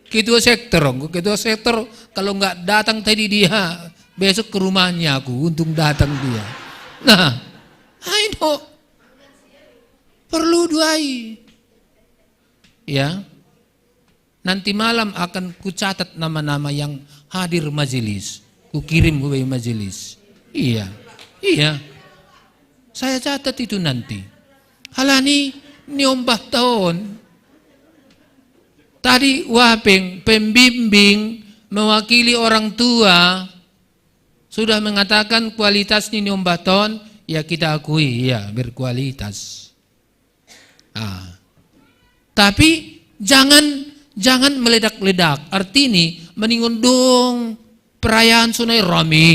Ketua sektor, ketua sektor kalau nggak datang tadi dia, besok ke rumahnya aku, untung datang dia. Nah, ai do. Perlu dua i. Ya. Nanti malam akan kucatat nama-nama yang hadir majelis. Kukirim ke majelis. Iya. Iya. Saya catat itu nanti. Alani niombah taon. Tadi Wapeng, pembimbing, mewakili orang tua, sudah mengatakan kualitas ni niombah taon, ya kita akui, ya, berkualitas. Ah. Tapi jangan, jangan meledak-ledak. Artini maningon dong perayaan sonai rame.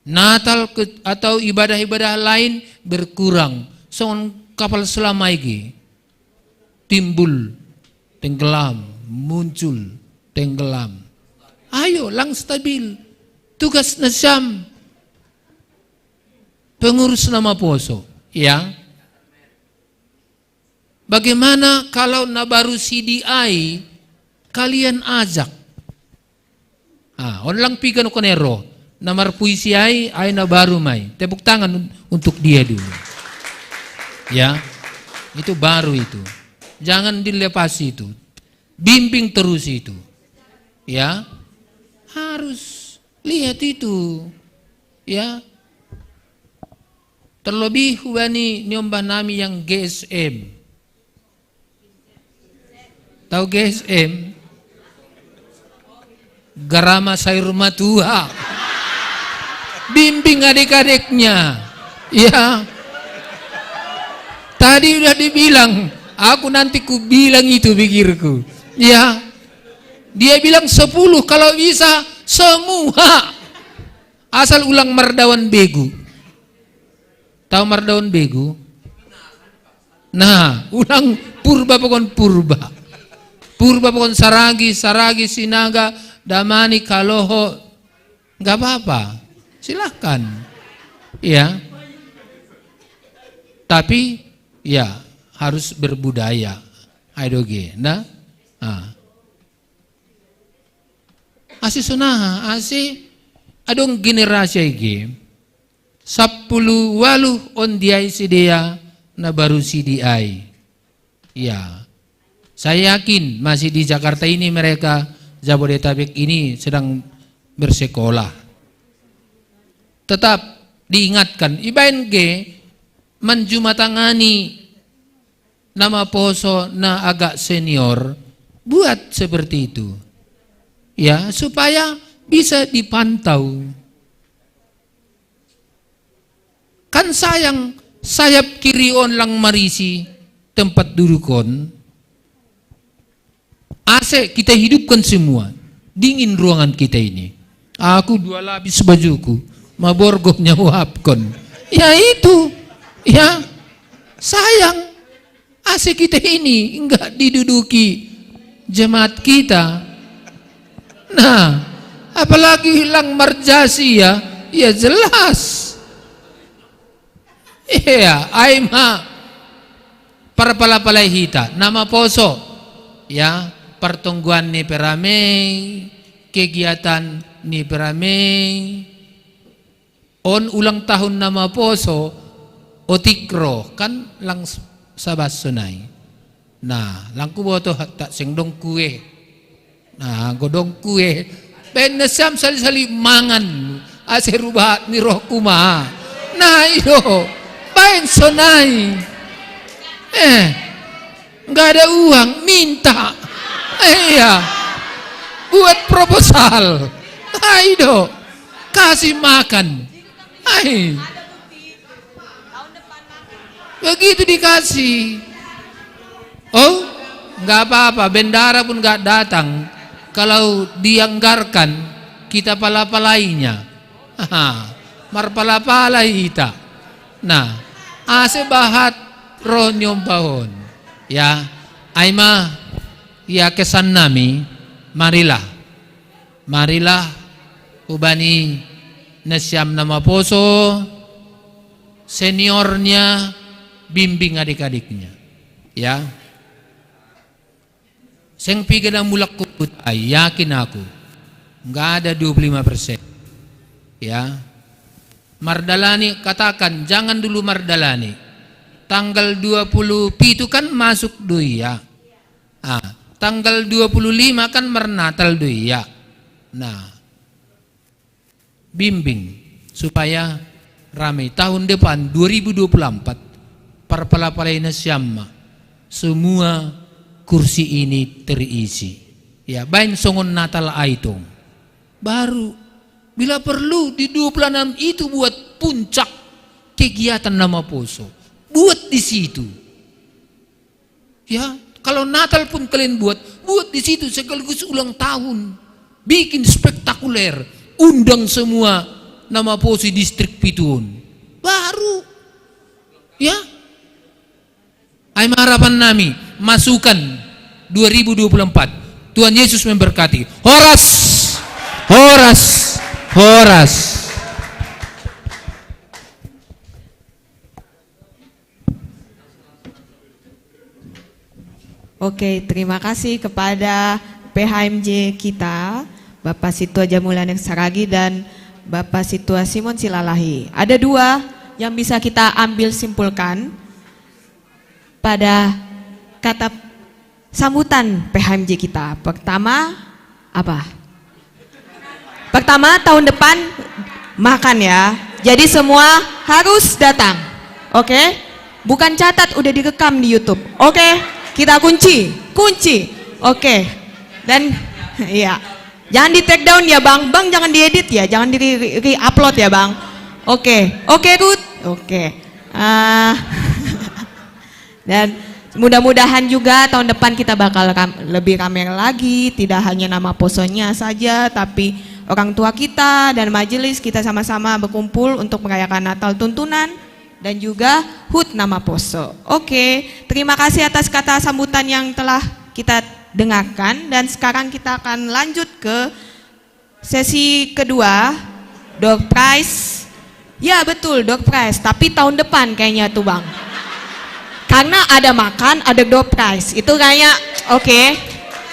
Natal ke, atau ibadah-ibadah lain berkurang. Songon kapal selam ai ge. Timbul, tenggelam, muncul, tenggelam. Ayo, lang stabil. Tugas nasiam pengurus na maposo, ya. Bagaimana kalau na baru sidi ai kalian ajak? Ah, on lang piga no konero. Na marpuisi ai, ai na baru mai. Tepuk tangan un-, untuk dia dulu. Ya, itu baru itu. Jangan dilepas itu. Bimbing terus itu. Ya, harus lihat itu. Ya, terlebih hubani nyombah nami yang G S M. Tahu G S M? Garama sayur matua. Bimbing adik-adiknya. Ya. Tadi udah dibilang, aku nanti ku bilang itu pikirku. Ya. Dia bilang sepuluh, kalau bisa semua. Asal ulang mardaon begu. Tahu mardaon begu? Nah, ulang Purba pokon Purba. Purba pokon Saragi, Saragi Sinaga, Damani, Kaloho. Nggak apa-apa. Silahkan. Ya. Tapi, ya, harus berbudaya. Ai do ge. Nah. Ah. Ase sonaha, ase adong generasi ai ge. Sappulu ualuh on di ai sidea na baru sidi ai. Ya. Saya yakin masih di Jakarta ini mereka, Jabodetabek ini sedang bersekolah. Tetap diingatkan, ibaen ge manjumatangani na maposo na agak senior, buat seperti itu. Ya, supaya bisa dipantau. Kan sayang, sayap kiri on lang marisi tempat duduk on. Ase kita hidupkan semua. Dingin ruangan kita ini. Aku dua lapis bajuku. Maborgoh nyauhapkon. Ya itu. Ya. Sayang. Ase kita ini enggak diduduki jemaat kita. Nah, apalagi lang marjasi ya. Ya jelas. Iya, ai ma parpalapalai hita na maposo, ya, partonggoan ni pe ramei, kegiatan ni pe ramei. On ulang tahun na maposo, otik ro, kan lang s-, sabas sonai. Nah, lang kuboto hatta seng dong kue. Nah, godong kue. Baen nasiam sali-sali mangan. Ase rubat ni rohku ma. Nah, i do. Baen sonai. Eh, nggak ada uang, minta. Eh, iya. Buat proposal. Nah, i do. Kasih makan. Hai. Begitu dikasih. Oh, nggak apa-apa, bendara pun nggak datang. Kalau dianggarkan, kita pala-palainya. Haha, marpala-palai hita. Nah, ase bahat ro nyombah on. Ya, ai ma, ya, kesan nami, marilah. Marilah hubani nasiam na maposo, seniornya, bimbing adik-adiknya. Ya. Seng piga na mulak huta ai, yakin aku. Nggak ada dua puluh lima persen. Ya. Mardalani, katakan, jangan dulu mardalani. Tanggal dua puluh pitu kan masuk do ia. Ah, tanggal dua puluh lima kan marnatal do ia. Nah, bimbing supaya ramai tahun depan dua ribu dua puluh empat, parpala-palai nasiam ma, semua kursi ini terisi. Ya, baen songon Natal ai tong. Baru, bila perlu di dua puluh enam itu buat puncak kegiatan na maposo. Buat di situ. Ya, kalau Natal pun kalian buat, buat di situ sekaligus ulang tahun. Bikin spektakuler, undang semua Namaposo distrik Pituun. Baru, ya. Ai harapan nami, masukan dua ribu dua puluh empat. Tuhan Yesus memberkati. Horas, horas, horas. Oke, terima kasih kepada P H M J kita, Bapak Situa Jamuliana Saragi dan Bapak Situa Simon Silalahi. Ada dua yang bisa kita ambil simpulkan pada kata sambutan P H M J kita. Pertama, apa? Pertama, tahun depan makan ya. Jadi semua harus datang. Oke? Bukan catat, udah direkam di YouTube. Oke? Kita kunci, kunci. Oke. Dan iya. Jangan di take down ya, Bang. Bang, jangan diedit ya, jangan di re-upload ya, Bang. Oke. Oke, Ruth. Oke. Ah. Dan mudah-mudahan juga tahun depan kita bakal ram-, lebih ramai lagi, tidak hanya Namaposonya saja, tapi orang tua kita dan majelis kita sama-sama berkumpul untuk merayakan Natal tuntunan dan juga HUT Namaposo. Oke, terima kasih atas kata sambutan yang telah kita dengarkan, dan sekarang kita akan lanjut ke sesi kedua, door prize. Ya, betul, door prize, tapi tahun depan kayaknya tuh, Bang. Karena ada makan, ada door prize. Itu kayaknya oke.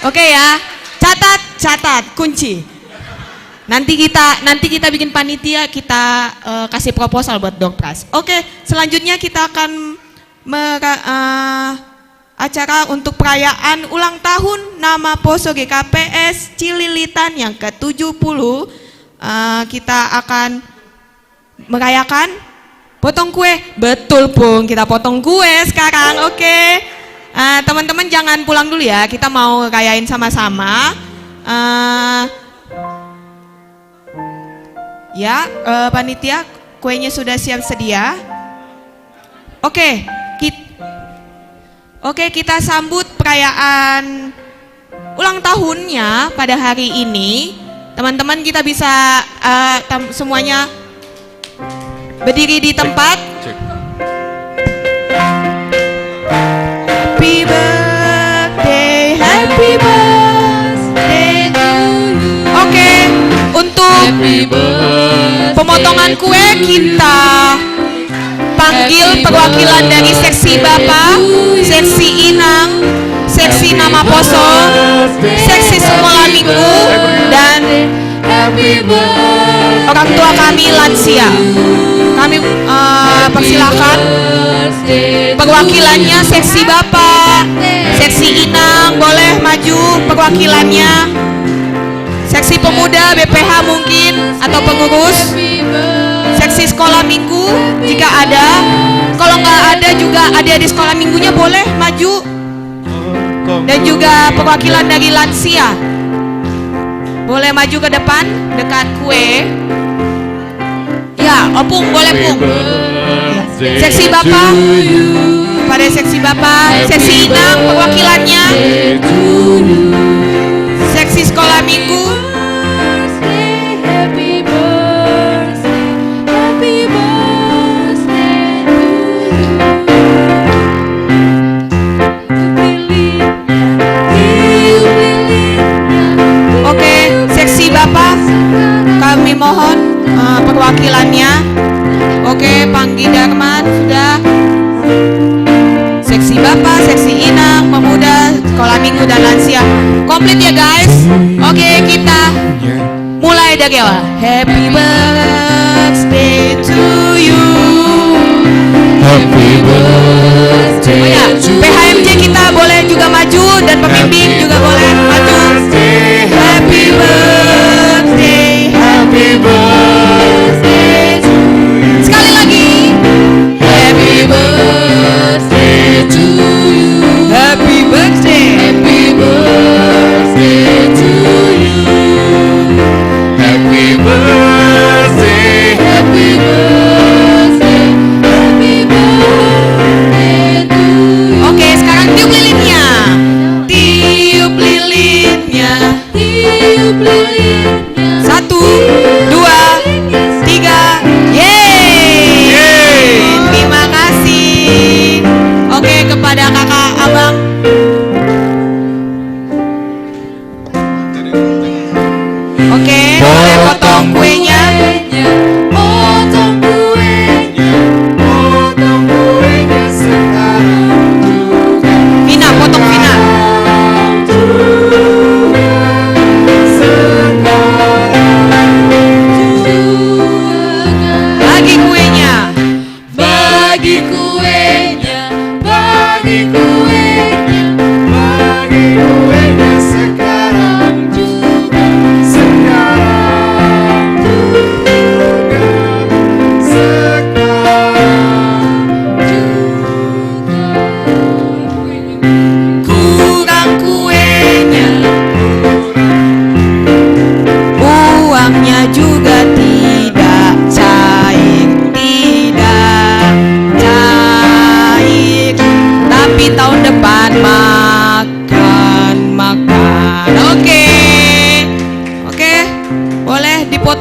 Oke ya. Catat, catat, kunci. Nanti kita nanti kita bikin panitia, kita eh, kasih proposal buat door prize. Oke, selanjutnya kita akan mera- eh, acara untuk perayaan ulang tahun Namaposo G K P S Cililitan yang ketujuh puluh. Eh, kita akan merayakan potong kue. Betul, Pung, kita potong kue sekarang. Oke. Eh, teman-teman jangan pulang dulu ya. Kita mau rayain sama-sama. Eh, ya, eh, panitia, kuenya sudah siap sedia. Oke, kit- Oke, kita sambut perayaan ulang tahunnya pada hari ini. Teman-teman, kita bisa eh, tam- semuanya berdiri di tempat. Happy birthday, happy birthday to you. Oke, untuk pemotongan kue kita panggil perwakilan dari seksi Bapak, seksi Inang, seksi Namaposo, seksi sekolah minggu, dan orang tua kami lansia. Kami eh, persilakan perwakilannya seksi Bapak, seksi Inang, boleh maju perwakilannya. Seksi pemuda B P H mungkin atau pengurus. Seksi sekolah minggu jika ada. Kalau nggak ada juga ada di sekolah minggunya boleh maju. Dan juga perwakilan dari lansia. Boleh maju ke depan dekat kue. Ya, Opung boleh, Pung. Seksi Bapak. Pada seksi Bapak, seksi Inang perwakilannya. Seksi sekolah minggu. Oke, seksi Bapak, kami mohon eh, perwakilannya. Oke, Panggi Darman sudah. Seksi Bapak, seksi Inang, pemuda, sekolah minggu dan lansia. Komplit ya guys. Oke, kita mulai dari awal. Happy birthday to you. Happy birthday. Oh ya, P H M J kita boleh juga maju dan pembimbing juga boleh maju. Happy birthday, happy birthday to you. Sekali lagi. Happy birthday to you. Happy birthday. Happy birthday to you. Happy birthday, happy birthday, happy birthday to you. Oke, sekarang tiup lilinnya. Tiup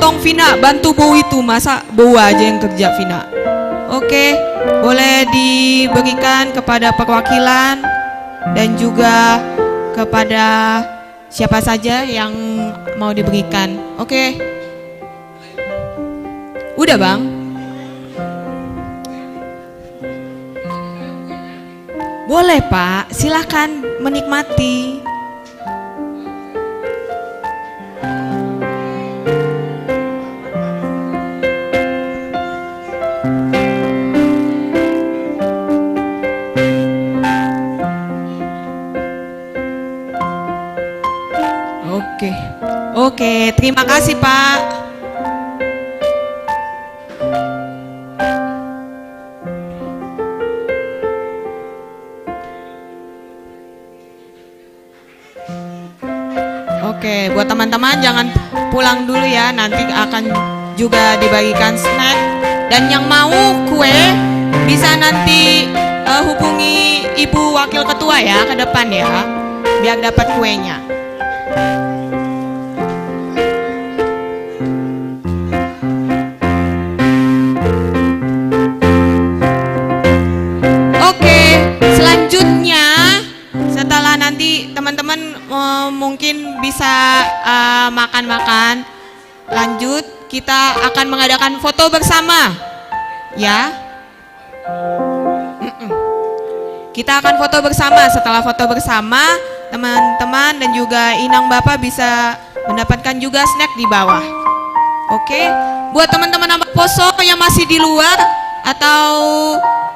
Tong Vina, bantu Bowo itu, masa Bowo aja yang kerja, Vina. Oke, boleh diberikan kepada perwakilan dan juga kepada siapa saja yang mau diberikan. Oke. Udah, Bang? Boleh, Pak. Silakan menikmati. Oke. Oke, terima kasih, Pak. Oke, buat teman-teman, jangan pulang dulu ya, nanti akan juga dibagikan snack. Dan yang mau kue bisa nanti, eh, hubungi Ibu Wakil Ketua ya, ke depan ya, biar dapat kuenya. Oke, selanjutnya, setelah nanti teman-teman, eh, mungkin bisa, eh, makan-makan, lanjut kita akan mengadakan foto bersama. Ya. Mm-mm. Kita akan foto bersama. Setelah foto bersama, teman-teman dan juga inang bapak bisa mendapatkan juga snack di bawah. Oke, buat teman-teman Namaposo yang masih di luar atau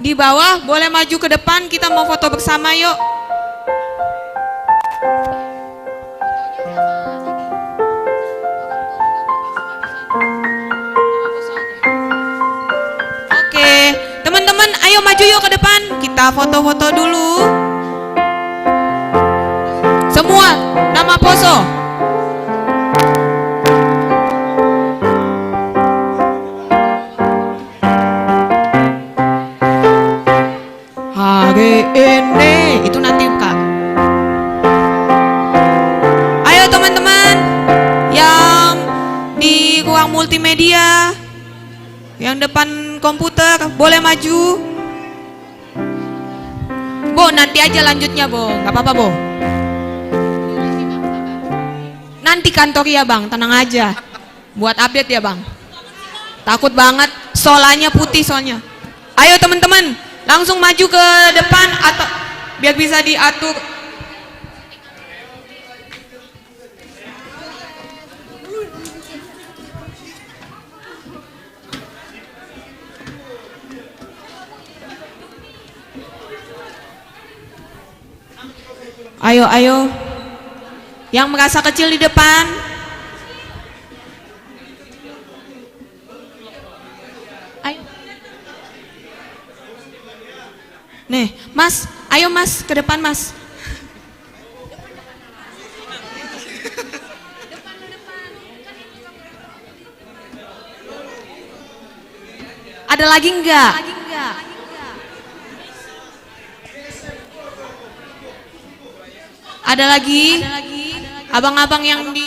di bawah, boleh maju ke depan, kita mau foto bersama, yuk. Oke, teman-teman, ayo maju yuk ke depan. Kita foto-foto dulu. Semua Namaposo. Hari ini itu nanti, Kak. Ayo, teman-teman yang di ruang multimedia, yang depan komputer, boleh maju. Bo, nanti aja lanjutnya, Bo. Nggak apa-apa, Bo. Nanti kantor ya, Bang. Tenang aja. Buat update ya, Bang. Takut banget. Solanya putih soalnya. Ayo, teman-teman, langsung maju ke depan atau biar bisa diatur. Ayo, ayo. Yang merasa kecil di depan. Ayo. Nih, Mas, ayo, Mas, ke depan, Mas. Ada lagi nggak? Ada lagi? Abang-abang yang di